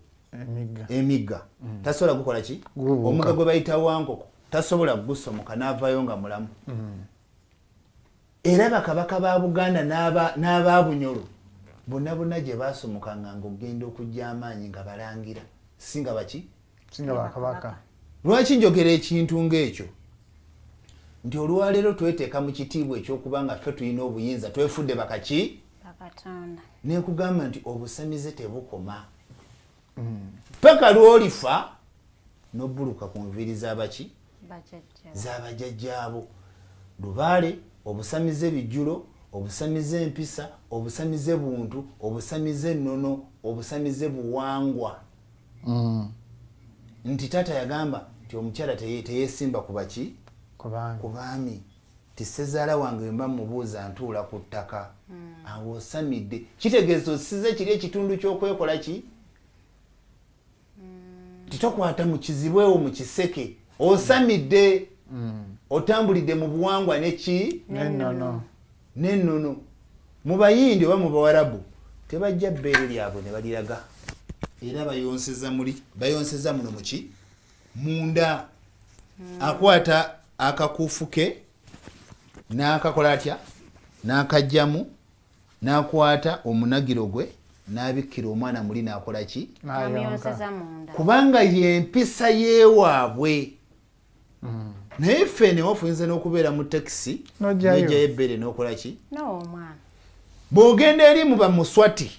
emigga tasobola gukola ki? Omugga gwe bayita Wankoko tasobola gusomoka n'avaayo nga mulamu. Era bakabaka ba Buganda n'aba Bunyoro bonna bonna gye baasomokanga ng'ogenda okujja amaanyi nga balangira singa baki? Singa bakabaka. Lwaki njogera ekintu ng'ekyo? Nti olwaleero tweteeka mu kitiibwa ekyokuba nga ffe tulina obuyinza twefudde bakaki? Bakatonda. Nekugamba nti obusamize tebukoma. Paka lw'olifa n'obbuluka ku nviiri z'abaki? Z'abajjajjaabo. Lubaale, obusamize bijjulo, obusamize empisa, obusamize buntu, obusamize nnono, obusamize buwangwa. Nti taata yagamba nti omukyala teyeesimba ku baki? Ku baami. Ti ssezaala wange mba mubuuza ntuula ku ttaka. Awo osamidde. Kitegeeza osize kiri ekitundu ky'okwekola ki? Titokwata mu kizibwewo mu kiseke. Osamidde. Otambulidde mu buwangwa ne ki? N'ennono. N'ennono. Mu Bayindi oba mu Bawarabu tebajja bbeere lyabwe ne baliraga. Era bayonseza muli, bayonseza muno mu ki? Munda. Akwata akakuufu ke n'akakola atya? N'akajjamu, n'akwata omunagiro gwe n'abikkira omwana muli n'akola ki? Amuyonseza munda. Kubanga y'empisa y'ewaabwe. Naye ffe ne wafunze n'okubeera mu takisi n'ojjayo ebbeere n'okola ki? N'omwana. Bw'ogenda eri mu bamuswati,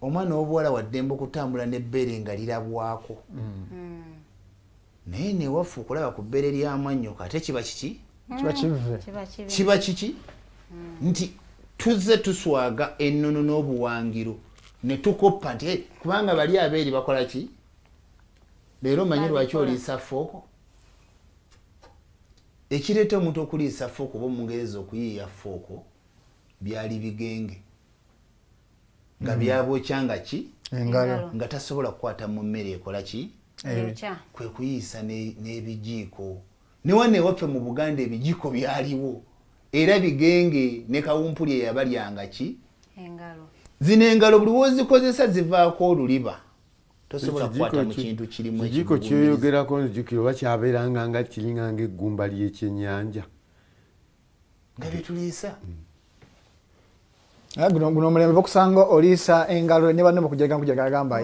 omwana ow'obuwala wa ddembe okutambula n'ebbeere nga lirabwako. Naye ne waffe okulaba ku bbeere lya mwannyoko ate kiba kiki? Kiba kive. Kiba kiki? Nti tuzze tuswaga ennono n'obuwangiro ne tukoppa nti kubanga bali abeeri bakola ki? Leero omanyi lwaki oliisa fooko? Ekireeta omuntu okuliisa fooko oba Omungereza okuyiiya fooko byali bigenge nga byabokya nga ki? Engalo. Nga tasobola kukwata mu mmere ekola ki? Kwe kuyiisa n'ebijiiko. Ne wano ewaffe mu Buganda ebijiiko byaliwo era bigenge ne kawumpuli eyabalyanga ki? Engalo. Zino engalo buli w'ozikozesa zivaako oluliba. Tosobola kukwata mu kintu kirimu ekijiiko kyoyogerako nzijukira oba kyabeeranga nga kiringa ng'eggumba ly'ekyennyanja. Nga bye tuliisa. Guno omulembe bakusanga oliisa engalo ne banno bakujjaga agamba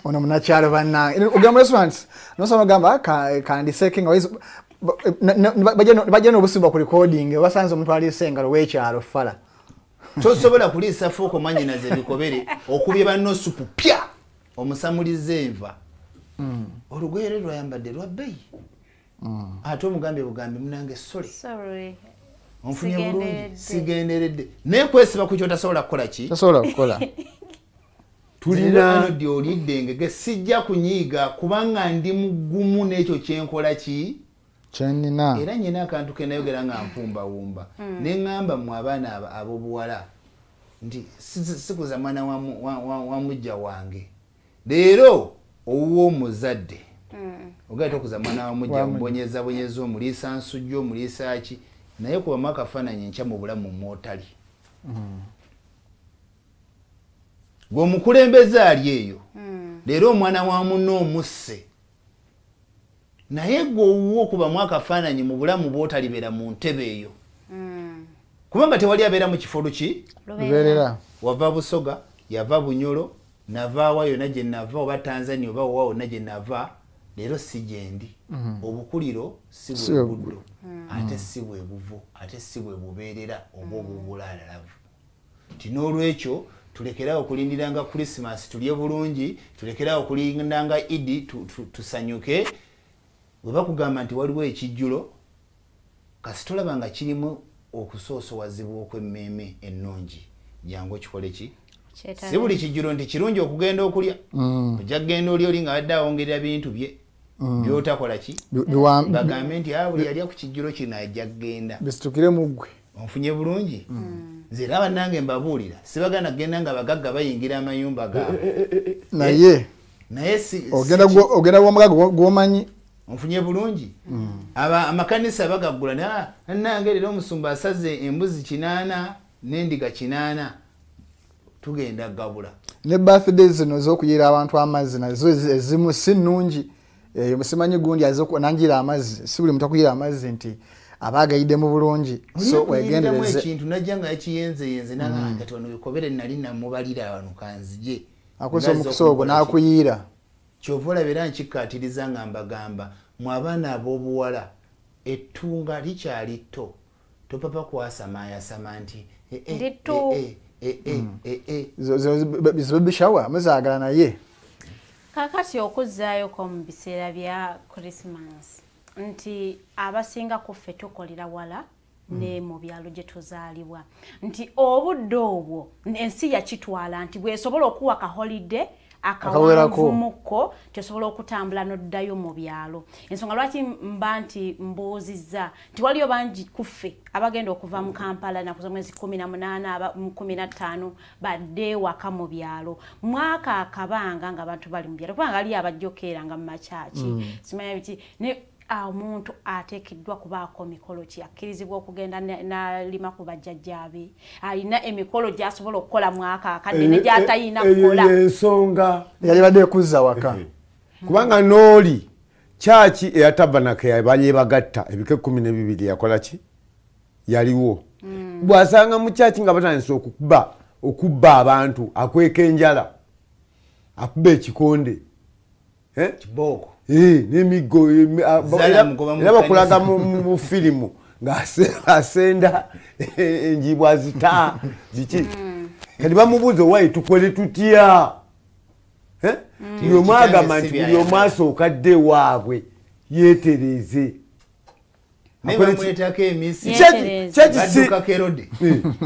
ono munnakyalo bannange. Ogenda mu restaurant n'osanga ogamba kandiseke nga bajja n'obusimba ku recording basanze omuntu aliisa engalo w'ekyalo fala. Tosobola kuliisa fooko mwannyinaze ebikobere okubye banno supu pya omusamuliza enva. Olugoye lwe lwayambadde lwa bbeeyi. Ate omugambye bugambi munange sorry. Onfunye bulungi sigenderedde. Naye kwesiba ku ky'otasobola kukola ki? Tasobola kukola. Tulina ano olidde engege sijja kunyiiga kubanga ndi mugumu n'ekyo kyenkola ki? Kyenina. Era nnyina akantu ke nayogera nga mpumbawumba. Ne ŋŋamba mmwe abaana ab'obuwala nti sikuza mwana wa mujja wange. Leero owuwo omuzadde. Ogenda tokuza mwana wa mujja omubonyeza bonyeza omuliisa nsujju omuliisa ki? Naye kubamu akafaananyi enkya mu bulamu mw'otali. Gwe omukulembeze ali eyo. Leero omwana wa munno omusse. Naye gwe owuwo okubamu akafaananyi mu bulamu bw'otalibeera mu ntebe eyo. Kubanga tewali abeera mu kifo luki? Lubeerera. Wava Busoga, yava Bunyoro, nava wa yonna gye nava oba Tanzania oba wa wonna gye nava, leero si gye ndi. Obukuliro si bwe buddo, ate si bwe buvo, ate si bwe bubeerera oba obubulaalalavu. Nti n'olwekyo tulekerawo okulindiranga Christmas tulye bulungi, tulekerawo okulindanga Idi tusanyuke. Bwe bakugamba nti waliwo ekijjulo, kasita olaba nga kirimu okusoosowazibwa okw'emmeeme ennungi, jangu okikole ki? Si buli kijjulo nti kirungi okugenda okulya. Ojja kugenda oli oli nga badde awongerera bintu bye by'otakola ki? Bagambe nti buli yalya ku kijjulo kino ajja kugenda. Bisitukire mu ggwe. Onfunye bulungi? Nze era bannange mbabuulira sibagana kugenda nga bagagga bayingira amayumba gaabwe. Naye naye si ogenda w'omugagga gw'omanyi. Onfunye bulungi? Amakanisa bagaggula nange leero omusumba asaze embuzi 8 n'endiga 8 tugenda gabula. Ne birthday zino ez'okuyiira abantu amazzi nazo ezimu si nnungi. Simanyi gundi aze nanjira amazzi, si buli muntu akuyiira amazzi nti aba agayiddemu bulungi. So weegendereze. Ekintu najja nga yakiyenzeyenze nagamba kati wano bikobere nali namubalira wano kanzije. Akozesa omukisa ogwo n'akuyiira. Ky'ova olaba era nkikkaatiriza nga mbagamba mwe abaana ab'obuwala ettunga likyali tto topapa kwasamayasama nti Zibishawa muzaagala naye. Kakati okuzzaayoko mu biseera bya Christmas nti abasinga ku ffe tukolera wala ne mu byalo gye tuzaalibwa nti obudde obwo ensi yakitwala nti bw'esobola okuwa ka holiday akawanvu mukko tosobola okutambula n'oddayo mu byalo. Ensonga lwaki mba nti mbuuzizza nti waliyo bangi kuffe abagenda okuva mu Kampala naku z'omwezi 18 mu 15 badde waka mu byalo mwaka akabanga nga abantu bali mu byalo kubanga ali abajjokeera nga mu makyaki simanya biti ne omuntu ateekeddwa kubaako mikolo ki akkirizibwa okugenda n'alima ku bajjajjaabe alina emikolo gy'asobola okukola mwaka akadde ne gy'atayina kukola. Eyo ensonga yalibadde ekuzza waka kubanga n'oli kyaki eyatabanaka yabanye bagatta ebika 12 yakola ki yaliwo bw'asanga mu kyaki nga batandise okubba abantu akweka enjala akuba ekikonde kibooko n'emiggo era bakulaga mu firimu ng'asenda enjibwa zita ziki kati bamubuuza owaye tukole tutya buli omu agamba nti buli omu asooka dde waabwe yeetereeze. Naye bamuleetako emisiri badduka Kerode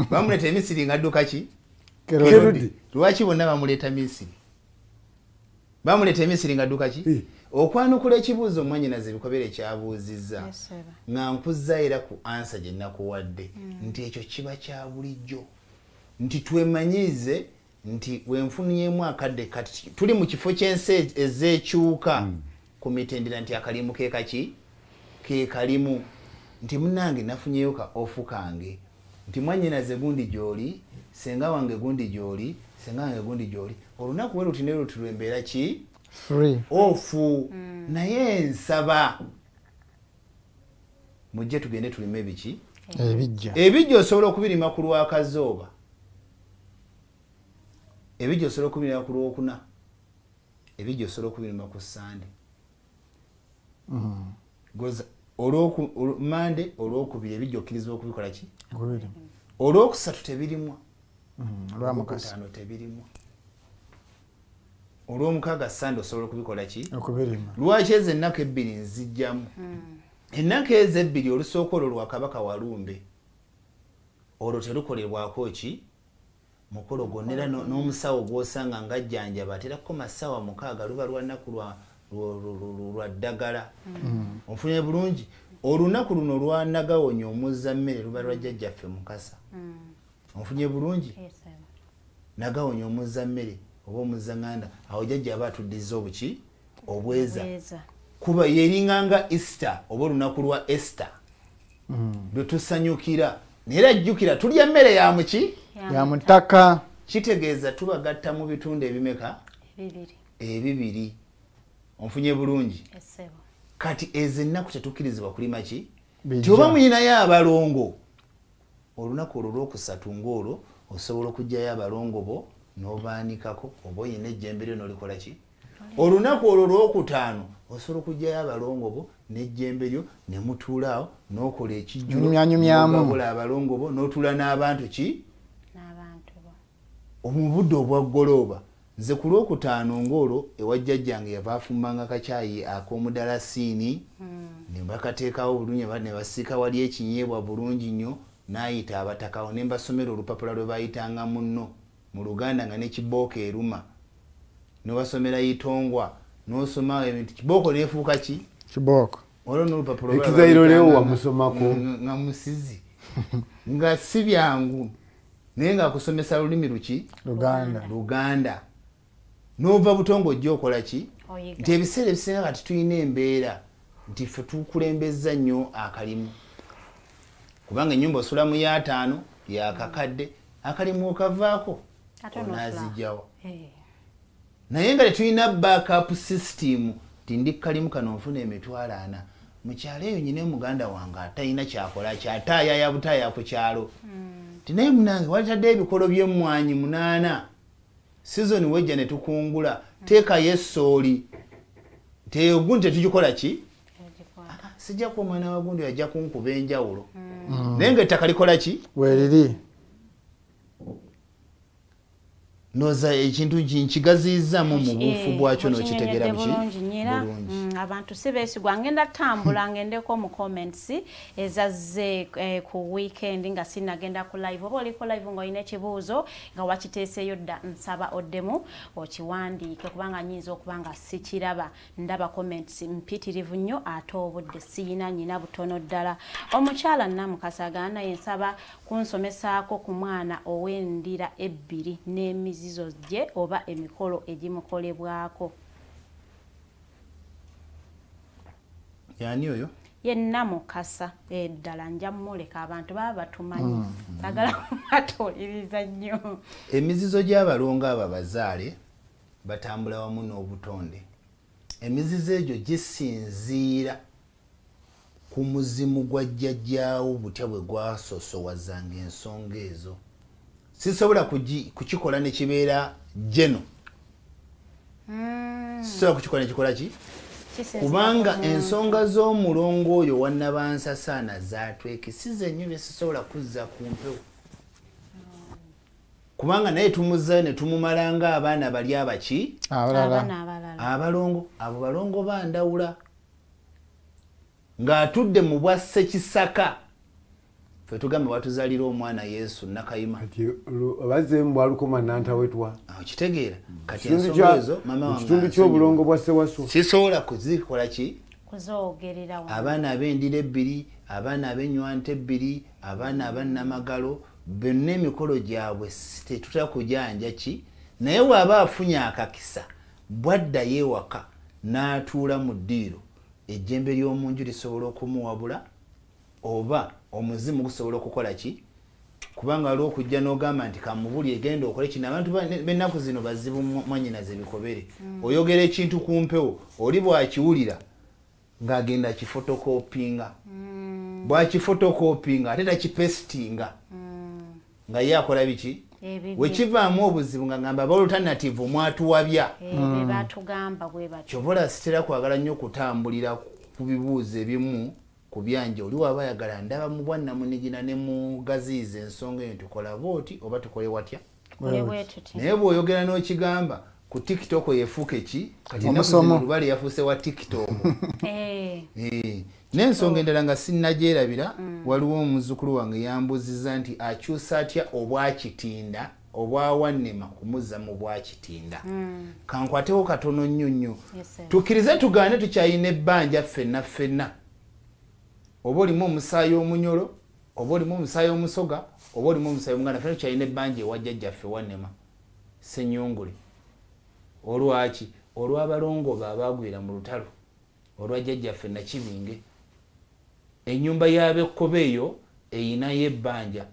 bamuleeta emisiri ng'adduka ki Kerode. Lwaki bonna bamuleeta Misiri? Bamuleeta emisiri ng'adduka ki? Okwanukula ekibuuzo mwannyinaze Bikobere kyabuuzizza nga nkuzza era ku ansa gye nakuwadde nti ekyo kiba kya bulijjo nti twemanyiize nti wenfunyeemu akadde kati tuli mu kifo ky'ensi ezeekyuka ku mitendera nti akalimu ke kaki ke kalimu nti munnange nafunyeyo ka ofu kange nti mwannyinaze gundi gy'oli senga wange gundi gy'oli senga wange gundi gy'oli olunaku we luti ne luti lw'embeera ki free ofu naye nsaba mujje tugende tulime biki ebijja. Ebijja osobola okubirima ku lwakazooba, ebijja osobola okubirima ku lwokuna, ebijja osobola okubirima ku Sande goza Mande olwokubiri ebijja okkirizibwa okubikola ki olwokusatu tebirimwa olwokutaano tebirimwa olwomukaaga Sande osobola okubikola ki lwaki ezo ennaku ebbiri nzijjamu ennaku ezo ebbiri olusooka olwo lwa Kabaka Walumbe olwo terukolebwako ki mukolo gwonna era n'omusawo gw'osanga ng'ajjanjaba atera kukoma ssaawa 6 luba lwa nnaku lwa ddagala. Onfunye bulungi olunaku luno lwa Nagawonya omuzza mmere luba lwa jjajjaffe Mukasa. Onfunye bulungi Nagawonya omuzza mmere oba omuzzaŋŋanda awo jjajja aba atuddiza obuki obweza kuba yeringanga Easter oba olunaku lwa Easter lwe tusanyukira naye era jjukira tulya mmere ya muki ya mutaka kitegeeza tubagatta mu bitundu ebimeka ebibiri. Onfunye bulungi kati ezo ennaku tetukkirizibwa kulima ki ti oba muyinayo abalongo olunaku olwo olwokusatu ng'olwo osobola okuggyayo abalongo bo n'obaanikako oba oyina ejjembe lyo n'olikola ki olunaku olwo olwokutaano osobola okuggyayo abalongo bo n'ejjembe lyo ne mutuula awo n'okola ekijjulo n'ogabula abalongo bo n'otuula n'abantu ki mu budde obwa ggolooba. Nze ku lwokutaano ng'olwo ewa jjajjange yava afumbanga kacaayi ak'omudalasiini ne bakateekawo bulungi ne basiika wali ekinyeebwa bulungi nnyo n'ayita abatakawo ne mbasomera olupapula lwe baayitanga munno mu Luganda nga n'ekibooko eruma n'obasomera itongwa n'osoma ebintu kibooko neefuuka ki kibooko olwo n'olupapula ekizairo leo wamusomako nga musizi nga si byangu naye ng'akusomesa lulimi luki Luganda n'ova butongo ojja okola ki nti ebiseera ebisinga kati tulina embeera nti ffe tukulembeza nnyo akalimu kubanga ennyumba osulamu y'ataano yakakadde akalimu okavaako onaazijjawa naye nga tetulina backup system nti ndi kalimu kano nfuna 40,000 mu kyalo eyo nyina muganda wange atalina kyakola kyataayaya butaaya ku kyalo nti naye munange walitadde ebikolo by'emmwanyi 8 season wejja ne tukungula teekayo essooli nti eyo gundi tetugikola ki sijja kuwa omwana wa gundi ajja kunkuba enjawulo naye ng'ettaka likola ki weriri noza ekintu nkigaziizaamu mu buufu bwakyo n'okitegeera buki bulungi. Abantu si beesigwa. Ngenda tambula ngendeko mu comments ezazze ku weekend nga sinagenda ku live. Oba oliko live ng'olina ekibuuzo nga wakiteeseeyo dda, nsaba oddemu okiwandiike kubanga nyinza okuba nga sikiraba. Ndaba comments mpitirivu nnyo ate obudde siyina, nyina butono ddala. Omukyala Namukasa agamba naye nsaba kunsomesaako ku mwana ow'endira ebbiri n'emizizo gye oba emikolo egimukolebwako. Yani oyo? Ye Namukasa eddala nja mmuleka, abantu baba batumanyi, sagala kubatuliriza nnyo. Emizizo gy'abalongo abo abazaale batambula wamu n'obutonde. Emizizo egyo gisinziira ku muzimu gwa jjajjaawo butya bwe gwasosowazanga ensonga ezo. Sisobola kukikola ne kibeera geno. Sisobola kukikola ne kikola ki? Kubanga ensonga z'omulongo oyo wannabansasaana zaatwekisize nnyo bye sisobola kuzza ku mpewo. Kubanga naye tumuzzayo ne tumumala ng'abaana bali abaki? Abalongo. Abo balongo bandawula. Ng'atudde mu bwa Ssekisaka. Ffe tugambe watuzaalira omwana Yesu Nakayima. Kati abazzeemu bwalukoma Nantawetwa. Okitegeera. Kati ensonga ezo mama wange ekitundu ky'obulongo bwa Ssewaswa. Sisobola kuzikola ki? Kuzoogerera wamu. Abaana ab'endira ebbiri, abaana ab'enywanta ebbiri, abaana abannamagalo, bonna emikolo gyabwe tetutera kujanja ki? Naye bw'aba afunye akakisa, bw'addayo ewaka n'atuula mu ddiiro, ejjembe ly'omu nju lisobola okumuwabula oba omuzimu gusobola okukola ki? Kubanga waliwo okujja n'ogamba nti kamubuli egenda okole kino. Abantu b'ennaku zino bazibu mwannyinaze ebikobere. Oyogera ekintu ku mpewo, oli bw'akiwulira ng'agenda kifotokopinga. Bw'akifotokopinga ate takipesitinga. Nga ye akola biki? Wekivaamu obuzibu nga ngamba aba alternative mwatuwabya. Batugamba bwe batyo. Kyova olaba sitera kwagala nnyo kutambulira ku bibuuzo ebimu ku byanje. Oli waba ayagala ndaba mu bwannamunigina ne mugaziiza ensonga eyo tukola bw'oti oba tukole watya. Naye bw'oyogera n'okigamba ku TikTok yefuuke ki? Kati ennaku zino Lubale yafuuse wa TikTok. N'ensonga endala nga sinnagyerabira, waliwo omuzzukulu wange yambuuzizza nti akyusa atya obwakitinda obwawannema kumuzza mu bwakitinda. Kankwateko katono nnyo nnyo. Tukkirize tugaane tukyayina ebbanja ffenna ffenna. Oba olimu omusaayi omunyolo, oba olimu omusaayi omusoga, oba olimu omusaayi omuganda, ffenna tukyayina ebbanja ewa jjajjaffe Wannema Ssenyongole. Olwaki? Olw'abalongo be abaagwira mu lutalo olwa jjajjaffe Nakibinge. Ennyumba y'ab'ekkobe eyo eyinayo ebbanja.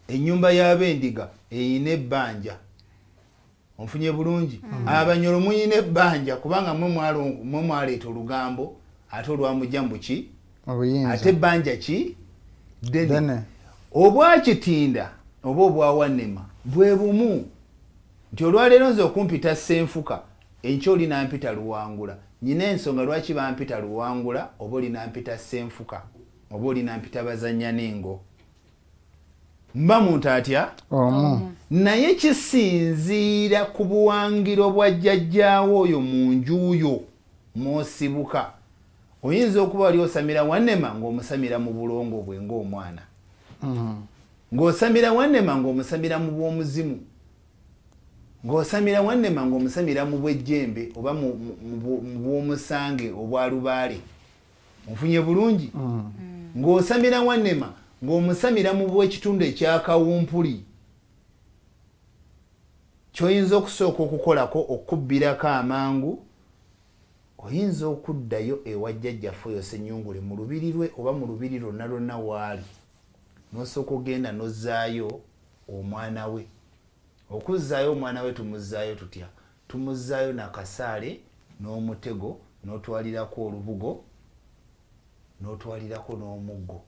Ennyumba y'ab'endiga eyina ebbanja. Onfunye bulungi? Abanyolo muyina ebbanja kubanga mwe mwaleeta olugambo ate olwamujja mu ki? Ate ebbanja ki? Ddene. Obwakitinda oba obwawannema bwe bumu. Nti olwaleero nze okumpita Ssenfuka, enkya oli nampita Luwangula. Nyina ensonga lwaki bampita Luwangula oba oli nampita Ssenfuka oba oli nampita Bazannya n'engo. Mba muntu atya? Naye kisinziira ku buwangiro bwa jjajjaawo oyo mu nju yo mw'osibuka. Oyinza okuba wali osamira Wannema ng'omusamira mu bulongo bwe ng'omwana. Ng'osamira Wannema ng'omusamira mu bw'omuzimu. Ng'osamira Wannema ng'omusamira mu bw'ejjembe oba mu bw'omusange obwa lubaale. Onfunye bulungi? Ng'osamira Wannema ng'omusamira mu bw'ekitundu ekya Kawumpuli. Ky'oyinza okusooka okukolako okubbirako amangu, oyinza okuddayo ewa jjajjaffe oyo Ssenyongole mu lubiri lwe oba mu lubiri lwonna lwonna waali. N'osooka ogenda n'ozzaayo omwana we. Okuzzaayo omwana we tumuzzaayo tutya? Tumuzzaayo nakasaale n'omutego, n'otwalirako olubugo, n'otwalirako n'omuggo.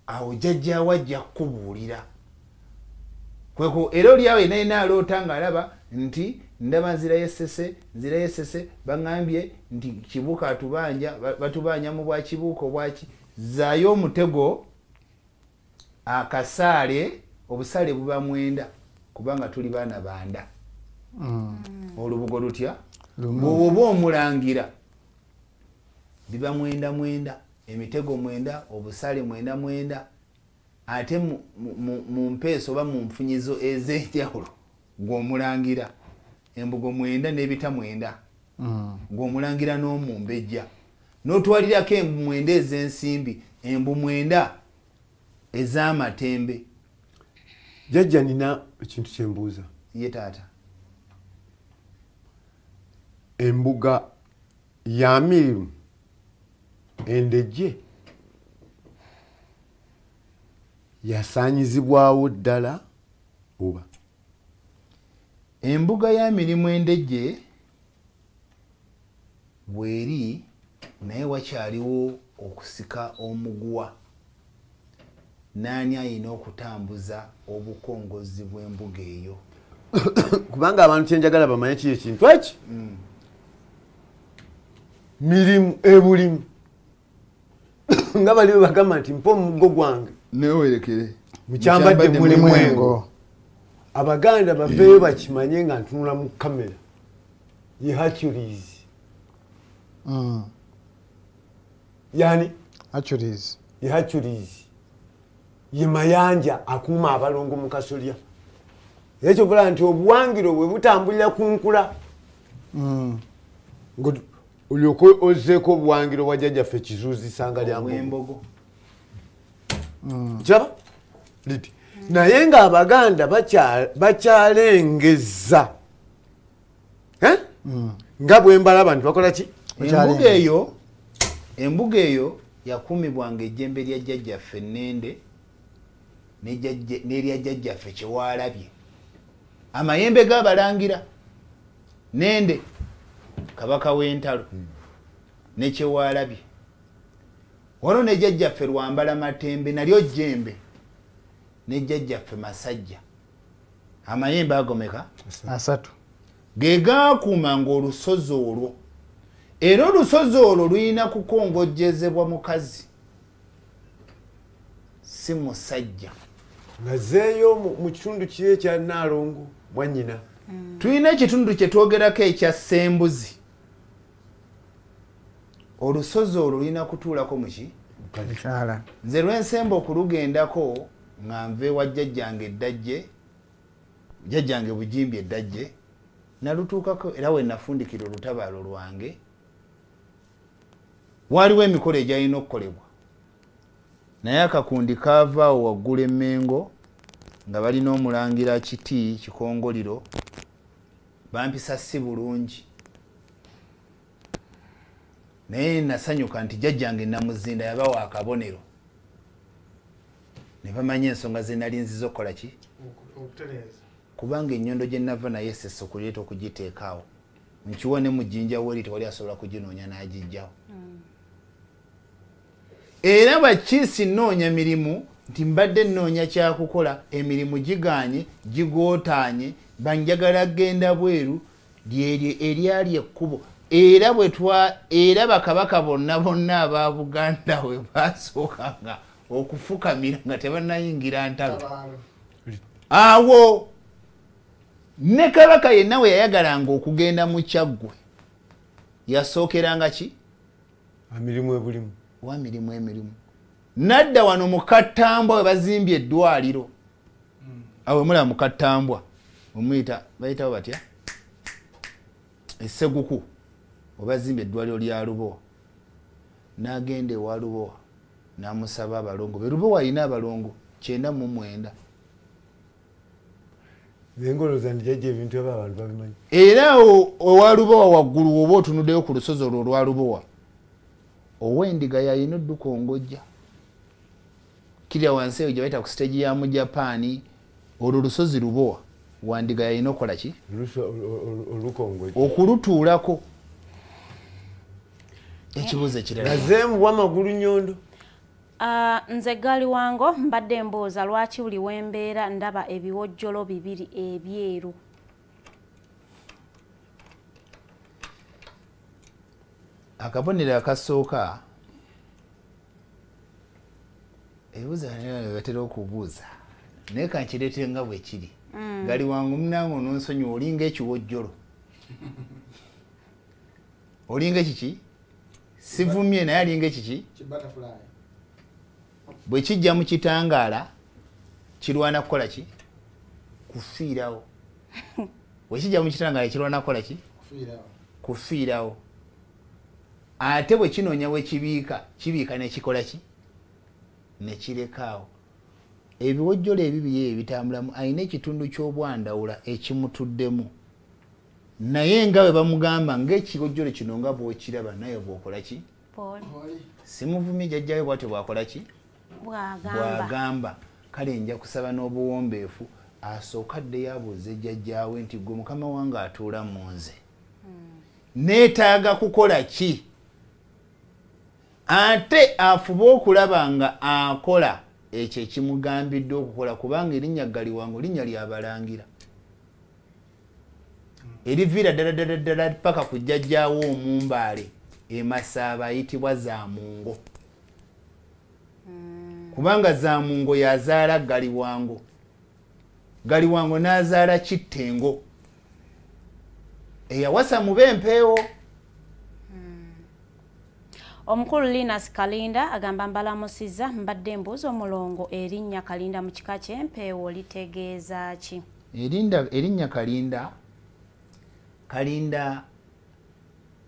Awo jjajjaawo ajja kukubuulira. Kweko era oli awo yenna yenna aloota ng'alaba nti ndaba nzirayo Ssese, baŋŋambye nti Kibuuka atubanja, batubanja mu bwa Kibuuka obwaki. Zzaayo omutego, akasaale, obusaale buba 9 kubanga tuli baana banda. Olubugo lutya? Bw'oba omulangira Biba 99, emitego 9, obusale 99, ate mu mpeeso oba mu nfunyizo ez'enjawulo gw'omulangira embugo 9 n'ebita 9 gw'omulangira n'omumbejja n'otwalirako embu 9 ez'ensimbi, embu 9 ez'amatembe. Jjajja nina ekintu kyembuuza. Ye taata. Embuga ya mirimu endejje yasaanyizibwawo ddala oba? Embuga ya mirimu endejje bweri, naye wakyaliwo okusika omuguwa. Nani ayina okutambuza obukongozi bw'embuga eyo? Kubanga abantu kyenjagala bamanye ki ekintu eki mirimu ebulimu nga bali bagamba nti mpa omuggo gwange newerekere mukyambadde mulimu engo. Abaganda baveeyo bakimanye nga ntunula mu kamera ye Hercules. Yani Hercules ye Hercules ye Mayanja akuuma abalongo mu kasolya. Ekyo bula nti obuwangiro bwe butambulira ku nkula olyoke ozzeeko obuwangiro bwa jjajjaffe Kizuuzi Ssanga lya Mbogo. Kiraba liti naye ng'Abaganda bakyalengeza nga bwe mbalaba nti bakola ki? Embuga eyo yakuumibwanga ejjembe lya jjajjaffe Nnende n'erya jjajjaffe Kyewaalabye. Amayembe g'abalangira Nnende kabaka w'entalo ne Kyewaalabye. Waliwo ne jjajjaffe Lwambala Matembe nalyo jjembe ne jjajjaffe Masajja. Amayembe agomeka 3 ge gaakuumanga olusozi olwo. Era olusozi olwo lulina kukongojjezebwa mukazi si musajja. Nazeeyo mu kitundu kiri ekya Nnaalongo mwannyina. Tulina ekitundu kye twogerako ekya Ssembuzi. Olusozi olwo lulina kutuulako muki? Mukyala. Nze lwensemba okulugendako nga nva ewa jjajjange Eddajje, jjajjange Bugimbi Eddajje, nalutuukako era we nafundikira olutabaalo lwange. Waliwo emikolo egyalina okukolebwa, naye akakundi kaavaawo waggulu Emmengo nga balina omulangira Kiti Kikongoliro, bampisa si bulungi. Naye nasanyuka nti jjajjange Namuzinda yabawa akabonero ne bamanya ensonga ze nali nziza okukola ki? Kubanga ennyondo gye nava naye Ssese okuleeta okugiteekaawo nkiwa ne mu Jjinja weri tewali asobola kuginoonya n'agiggyawo. Era bakiisi nnoonya mirimu nti mbadde nnoonya kyakukola, emirimu gigaanye gigootaanye, banjagala genda bweru, lyeryo eryali ekkubo. Era era bakabaka bonna bonna aba Buganda we basookanga okufukamira nga tebannayingira ntalo. Awo ne kabaka yenna we yayagalanga okugenda mu Kyaggwe yasookeranga ki? Emirimu ebulimu. Wa mirimu emirimu. Nadda wano mu Kattambwa we bazimbye eddwaliro. Awo mulaba mu Kattambwa omuyita bayitawo batya? Esseguku obazimbye eddwaliro lya Lubowa. N'agenda ewa Lubowa n'amusaba abalongo be. Lubowa alina abalongo 99. Era ewa Lubowa waggulu oba otunuddeyo ku lusozi olwo olwa Lubowa, ow'endiga yalina oddukongojja kirya wansi eyo gye bayita ku siteegi ya mu Japaani. Olwo lusozi Lubowa wandiga yalina okukola ki? Okulutuulako. Ekibuuzo ekirala. Nazeemu wamagulu nnyondo. Nze Gali Wango mbadde mbuuza lwaki buli wembeera ndaba ebiwojjolo 2 ebyeru. Akabonero akasooka ebibuuzo batera okubuuza naye kankireete nga bwe kiri. Gali Wangu munnange ononsonyiwa olinga ekiwojjolo. Olinga kiki? Sivumye naye alinga ekiki? Bwe kijja mu kitangaala kirwana kukola ki? Kufiirawo. Bwe kijja mu kitangaala kirwana kukola ki? Kufiirawo. Ate bwe kinoonya we kibiika, kibiika ne kikola ki? Ne kirekaawo. Ebiwojjolo ebibiri ebyo bitambulamu, alina ekitundu ky'obwandawula ekimutuddemu. Naye nga bwe bamugamba ng'ekiwojjolo kino nga bw'okiraba naye bw'okola ki? Simuvumye jjajjaawe bw'atyo bw'akola ki? Bw'agamba. Kale nja kusaba n'obuwombeefu asooka addeyo abuuze jjajjaawe nti gwe mukama wange atuula mu nze. Neetaaga kukola ki? Ate afube okulaba nga akola ekyo ekimugambiddwa okukola, kubanga erinnya Galiwango linnya lyabalangira. Eriviira ddala ddala ddala paka ku jjajjaawo Omumbaale e Masaaba ayitibwa Zaamungo. Kubanga Zaamungo yazaala Galiwango. Galiwango n'azaala Kittengo. Eyawasa mu b'empeewo. Omukulu Linus Kalinda agamba mbalamusiza, mbadde mbuuza omulongo erinnya Kalinda mu kika ky'empeewo litegeeza ki? Erinnya Kalinda,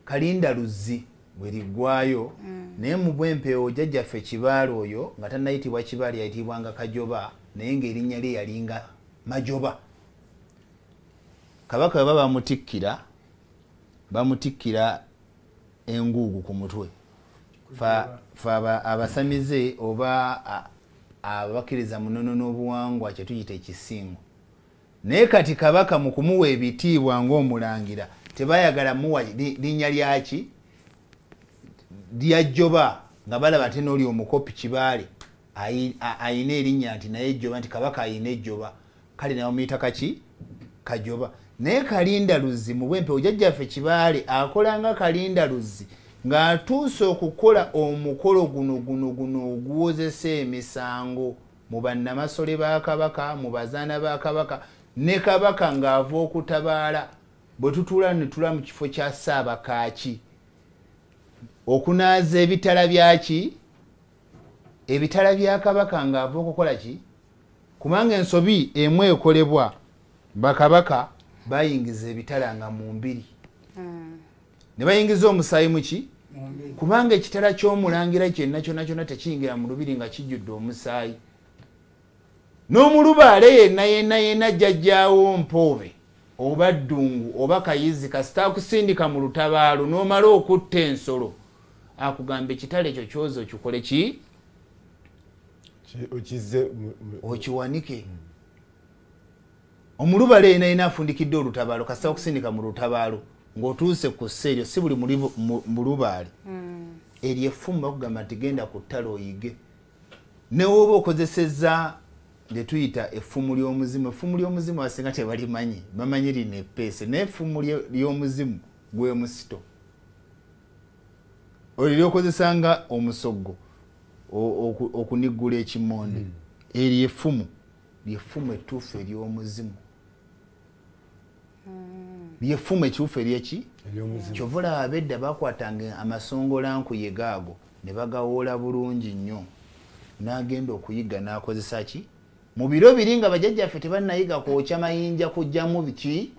Kalinda luzzi bwe liggwayo, naye mu bw'empeewo jjajjaffe Kibaale oyo nga tannayitibwa Kibaale yayitibwanga Kajoba, naye ng'erinnya lye yalinga Majoba. Kabaka bwe baba bamutikkira enguugu ku mutwe. Fe abasamize oba abakkiriza mu nnono n'obuwangwa kye tuyita ekisingo. Naye kati kabaka mu kumuwa ebitiibwa ng'omulangira tebayagala muwa linnya lyaki? Lya Jjoba, nga balaba ate n'oli omukopi Kibaale ayina erinnya nti naye Jjoba, nti kabaka ayina ejjoba, kale naye bamuyita kaki? Kajoba. Naye Kalinda luzzi mu bw'empeewo jjajjaffe Kibaale akola nga Kalinda luzzi ng'atuuse okukola omukolo guno guno guno oguwozesa emisango mu bannamasole ba kabaka, mu bazaana ba kabaka, ne kabaka ng'ava okutabaala. Bwe tutuula ne tula mu kifo kya Ssaabakaaki okunaaza ebitala byaki? Ebitala bya kabaka ng'ava okukola ki? Kubanga ensobi emu ekolebwa, bakabaka bayingiza ebitala nga mu mbiri. Ne bayingiza omusaayi mu ki? Kubanga ekitala ky'omulangira kyonna kyonna kyonna tekiyingira mu lubiri nga kijjudde omusaayi. N'omulubaale yenna yenna yenna jjajjaawo Mpoobe oba Ddungu oba Kayizi kasita akusindika mu lutabaalo n'omala okutta ensolo, akugamba ekitala ekyo kyoza okikole ki? Okiwanike. Omulubaale yenna yenna afundikidde olutabaalo kasita akusindika mu lutabaalo ng'otuuse ku ssa eryo, si buli mulubaale. Eryo effumu bakugamba nti genda ku ttale oyige. Ne w'oba okozesezza lye tuyita effumu ly'omuzimu, effumu ly'omuzimu abasinga tebalimanyi, bamanyi lino eppeese, naye effumu ly'omuzimu gwe musito. Olyo ly'okozesa nga omusoggo okuniggula ekimmonde. Eryo effumu ly'effumu ettuufu ery'omuzimu. Ly'effumu ekituufu ery'eki? Kyova olaba ab'edda bakwatanga amasongolankuye gaago ne bagawoola bulungi nnyo. N'agenda okuyiga n'akozesa ki? Mu biro biri nga bajjajjaffe tebannayiga kwokya mayinja kuggyamu biki?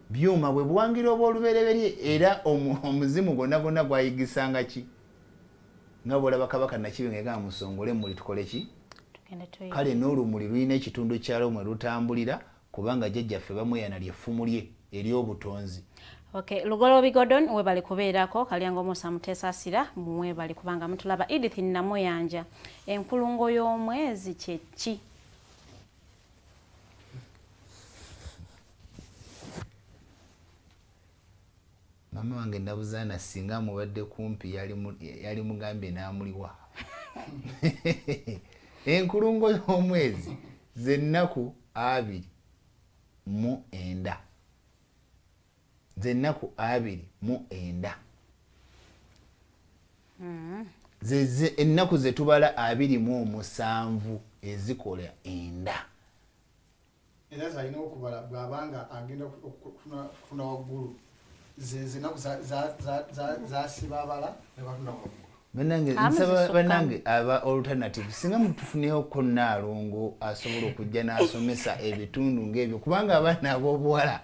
Byuma. Bwe buwangira obw'olubereberye era omuzimu gwonna gwonna gwayigisanga ki? Nga bw'olaba Kabaka Nakibinge nga musongole muli tukole ki? Kale n'olumuli lulina ekitundu kyalwo mwe lutambulira, kubanga jjajjaffe bamweyana ly'effumu lye ery'obutonzi. Okay, Lugolobi Gordon webale kubeerako, Kalyango Musa Muteesasira mwebale kubanga mutulaba. Edith Namuyanja, enkulungo y'omwezi kye ki? Mama wange Nabuzaana singa mubadde kumpi yali mugambye n'amuliwa. Enkulungo y'omwezi z'ennaku 29. Z'ennaku 29. Ennaku ze tubala 27 ezikola enda. Era zalina okubala bw'abanga agenda okufuna waggulu. Zinaku za sibabala ne batunda waggulu. Banange nsaba banange aba alternative singa mutufuneho konna alongo asobola okujja n'asomesa ebitundu ng'ebyo, kubanga abaana ab'obuwala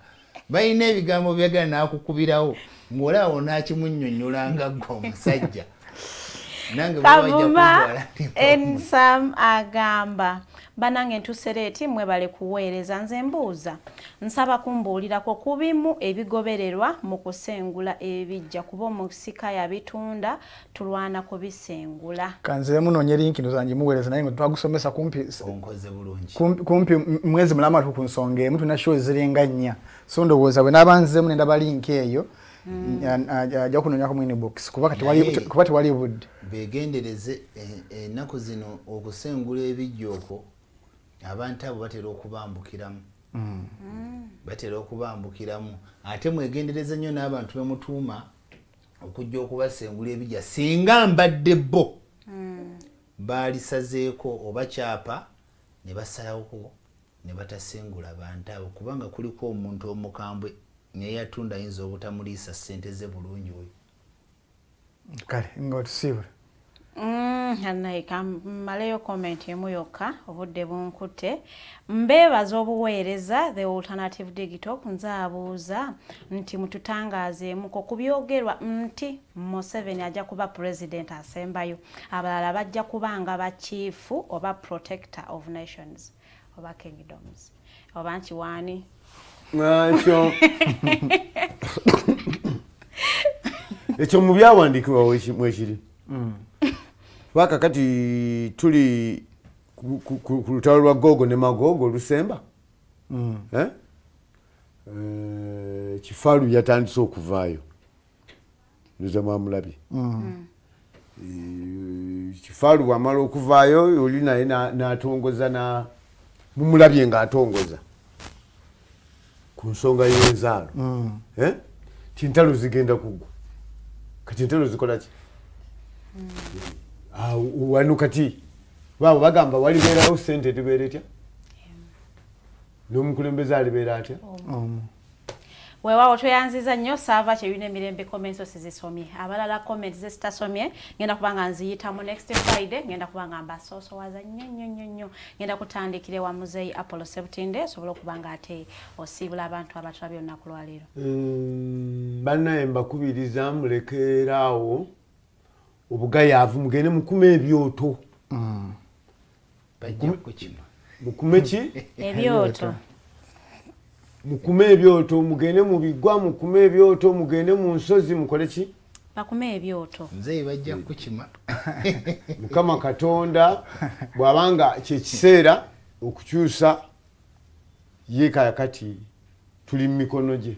balina ebigambo byagala n'akukubirawo ng'olaawo n'akimunnyonnyola nga ggwe omusajja. Nange Kavuma Ensam agamba, banange ntusereeti mwebale kuweereza, nze mbuuza nsaba kumbuulirako ku bimu ebigobererwa mu kusengula ebijja, kuba omusika yabitunda tulwana kubisengula. Kanziremu noonye linki zange muweereza, naye nga twagusomesa kumpi onkoze bulungi kumpi mwezi mulamba ku nsonga emu, tulina show ziringa nnya, so ndowooza bwe naaba nziremu ne ndaba linki eyo ajja kunoonyako mu inbox kuba tewali budde. Begendereze ennaku zino okusengula ebijja okwo abantu abo batera okubambukiramu. Batera okubambukiramu, ate mwegendereze nnyo n'abantu bemutuuma okujja okubasengula ebijja. Singa mbadde bo baalisazeeko oba kyapa ne basalawoko ne batasengula bantu abo, kubanga kuliko omuntu omukambwe naye yatunda ayinza obutamuliisa ssente ze bulungi oyo. Kale nga otusiibula. Naye kamaleyo comment emu yokka, obudde bunkutte. Mbeebaza obuweereza The Alternative Digital. Nze abuuza nti mututangaazeemuko ku byogerwa nti Museveni ajja kuba president asembayo, abalala bajja kubanga ba chief oba protector of nations oba kingdoms oba nkiwaani. Ekyo mu byawandiikibwa mwekiri. Paka kati tuli ku lutalo lwa Gogo ne Magogo olusemba. Kifalu yatandise okuvaayo, nze mwamulabye. Kifalu bw'amala okuvaayo oli naye n'atongoza, na mumulabye ng'atongoza ku nsonga y'enzaalo. Ti ntalo zigenda kuggwa. Kati entalo zikola ki? Wano kati baabo bagamba walibeerawo ssente tubeera etya, n'omukulembeze alibeera atya. Weewaawo tweyanziza nnyo saava kyeyuna emirembe. Comments sizisomye, abalala comments ze sitasomye ngenda kuba nga nziyitamu next Friday, ngenda kuba nga mbasoosowaza nnyo nnyo nnyo nnyo. Ngenda kutandikira ewa Muzeeyi Apollo Sebutinde osobola okuba nga ate osiibula abantu abatulabye olunaku lwaleero. Bannaye mbakubiriza mulekeraawo obugayaavu, mugende mukume ebyoto. Mukume ki? Ebyoto. Mukume ebyoto, mugende mu bigwa, mukume ebyoto, mugende mu nsozi, mukole ki? Bakume ebyoto. Nze bajja kukima. Mukama Katonda bw'abanga kye kiseera okukyusa ye kakati tuli mu mikono gye.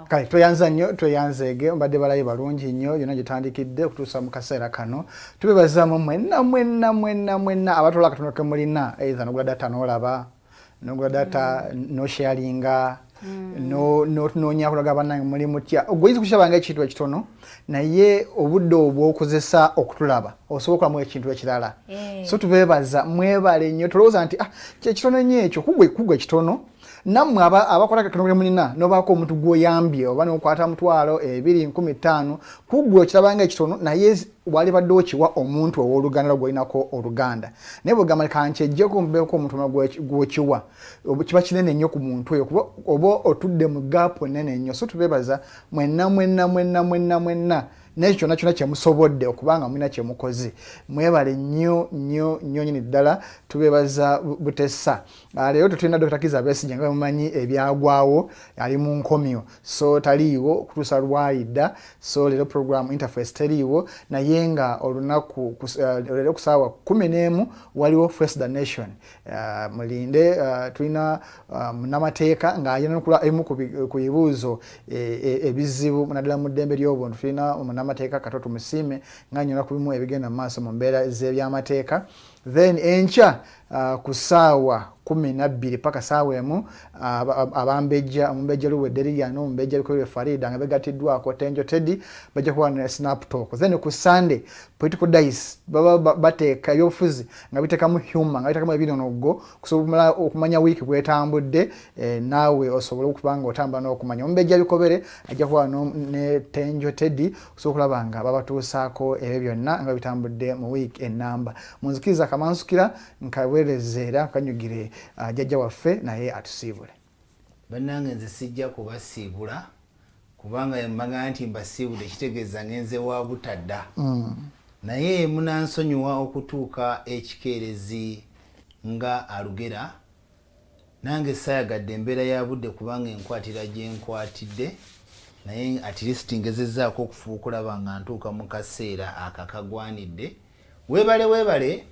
Kale tweyanza nnyo, tweyanzeege, mbadde balayi balungi nnyo yonna gye tandikidde okutuusa mu kaseera kano. Tubebazaamu mwenna mwenna mwenna mwenna abatoola akatono ke mulina, either n'ogula data n'olaba, n'ogula data n'osharinga, n'otunoonya kulaga bannange muli mutya. Ogwo oyinza okukiraba ng'ekintu ekitono, naye obudde obwo okozesa okutulaba osobola okukolamu ekintu ekirala. So tubeebaza mwebale nnyo, tulowooza nti kyekitono nnyo ekyo, kugwe kitono. Nammwe abakola katono ke mulina n'obaako omuntu gw'oyambye oba n'okwata 2000, 2,000, 5,000, kugwe okiraba ng'ekitono, naye walibadde okiwa omuntu ow'oluganda gw'olinako oluganda. Naye bw'ogamba kankyeggyeko mbeeko omuntu omulala gw'okiwa, kiba kinene nnyo ku muntu oyo, kuba oba otudde mu gaapu ennene nnyo. So tubeebaza mwenna mwenna mwenna mwenna mwenna n'ekyo kyonna kyonna kye musobodde okubanga mulina kye mukoze. Mwebale nnyo nnyo nnyo nnyini ddala, tubeebaza butessa. Leero tetulina Dr. Kizza Besigye nga mumanyi ebyagwawo, ali mu nkomyo, so taliiwo okutuusa lwalidda. So leero program interface teriiwo, naye nga olunaku leero ku ssaawa 11 waliwo Face the Nation. Mulinde, tulina munnamateeka ng'ayanukula ebimu ku bibuuzo ebizibu naddala mu ddembe ly'obuntu. Tulina munnamateeka Kato Tumusiime ng'annyonnyola ku bimu ebigenda mu maaso mu mbeera z'ebyamateeka. Then enkya ku ssaawa 12 paka ssaawa 1 abambejja omumbejja Luwedde Lilian omumbejja Lukolwe Farida nga begatiddwako Tenjo Teddy bajja kuba ne Snap Talk. Then ku Sunday political dice baba bateeka ebyobufuzi nga biteekamu humor nga biteekamu ebinonoggo kusobola okumanya wiiki bwetambudde, naawe osobole okuba nga otambula n'okumanya. Omumbejja Bikobere ajja kuba ne Tenjo Teddy okusobola okulaba nga babatuusaako ebyo byonna nga bitambudde mu wiiki ennamba. Munzikiriza kamansukira nkaweereze era nkanyugire jjajja waffe naye atusiibule. Bannange nze sijja kubasiibula kubanga mbaga nti mbasiibudde kitegeeza ngenze wa butadda. Naye munansonyiwa okutuuka ekikeerezi nga alugera. Nange saayagadde embeera ya budde kubanga enkwatira gye nkwatidde, naye at least ngezezzaako okufuba okulaba nga ntuuka mu kaseera akakagwanidde. Weebale weebale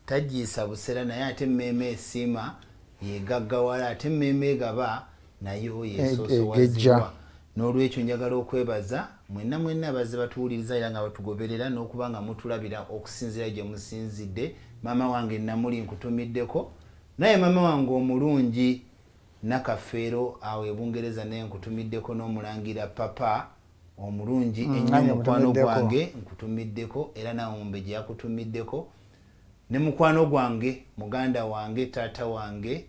tajiisa busera, naye ate emmeeme esiima yegaggawala, ate emmeeme egaba nayo yesoosowazibwa. N'olwekyo njagala okwebaza mwenna mwenna abazze batuwuliriza era nga batugoberera n'okuba nga mutulabira okusinziira gye musinzidde. Maama wange Namuli nkutumiddeko, naye maama wange omulungi Nakafeero awo e Bungereza naye nkutumiddeko, n'omulangira papa omulungi ennyo mukwano gwange nkutumiddeko, era nawe Omumbejja yakutumiddeko, ne mukwano gwange muganda wange taata wange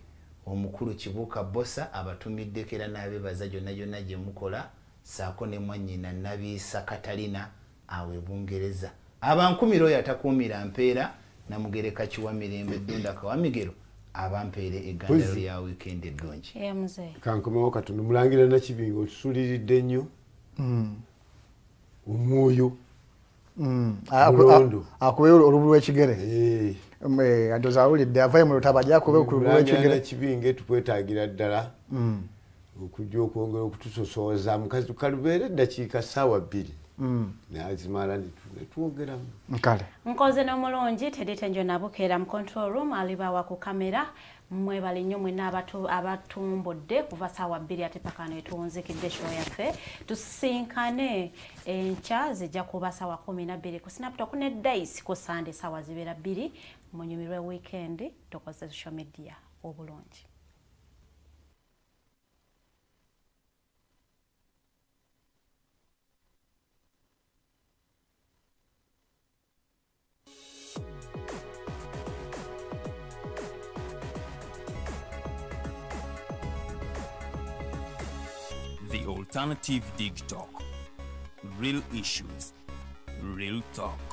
omukulu Kibuuka Bosa abatumiddeko era n'abeebaza gyonna gyonna gye mukola, ssaako ne mwannyina Nabiisa Katalina awo e Bungereza. Abankumira oyo atakuumira mpeera, Namugereka Kiwa Mirembe Ddunda Kawamigero abampeere eggandalo lya wiikendi eddungi. Kankomewo katono. Mulangira Nakibinga otusuuliridde nnyo omwoyo mulondo akube olubu lw'ekigere. Ndoza awulidde avayo mu lutaba ajja akube ku lubu lw'ekigere. Nakibinga tukwetaagira ddala okujja okwongera okutusosooza mukazi kalubeere eddakiika ssaawa 2 nazimala netwogeramu. Kale nkoze n'omulungi Teddy Tenjo Nabukeera mu control room alibawa ku kamera. Mwebale nnyo mwenna abatumbudde kuva ssaawa 2 ate paka ne tuwunzikidde show yaffe. Tusinkane enkya zijja kuba ssaawa 12 ku Snap Talk ne Dice ku Sunday ssaawa zibeera 2. Munyumirwe weekend, tukozese social media obulungi. The Alternative Dig Talk. Real issues, real talk.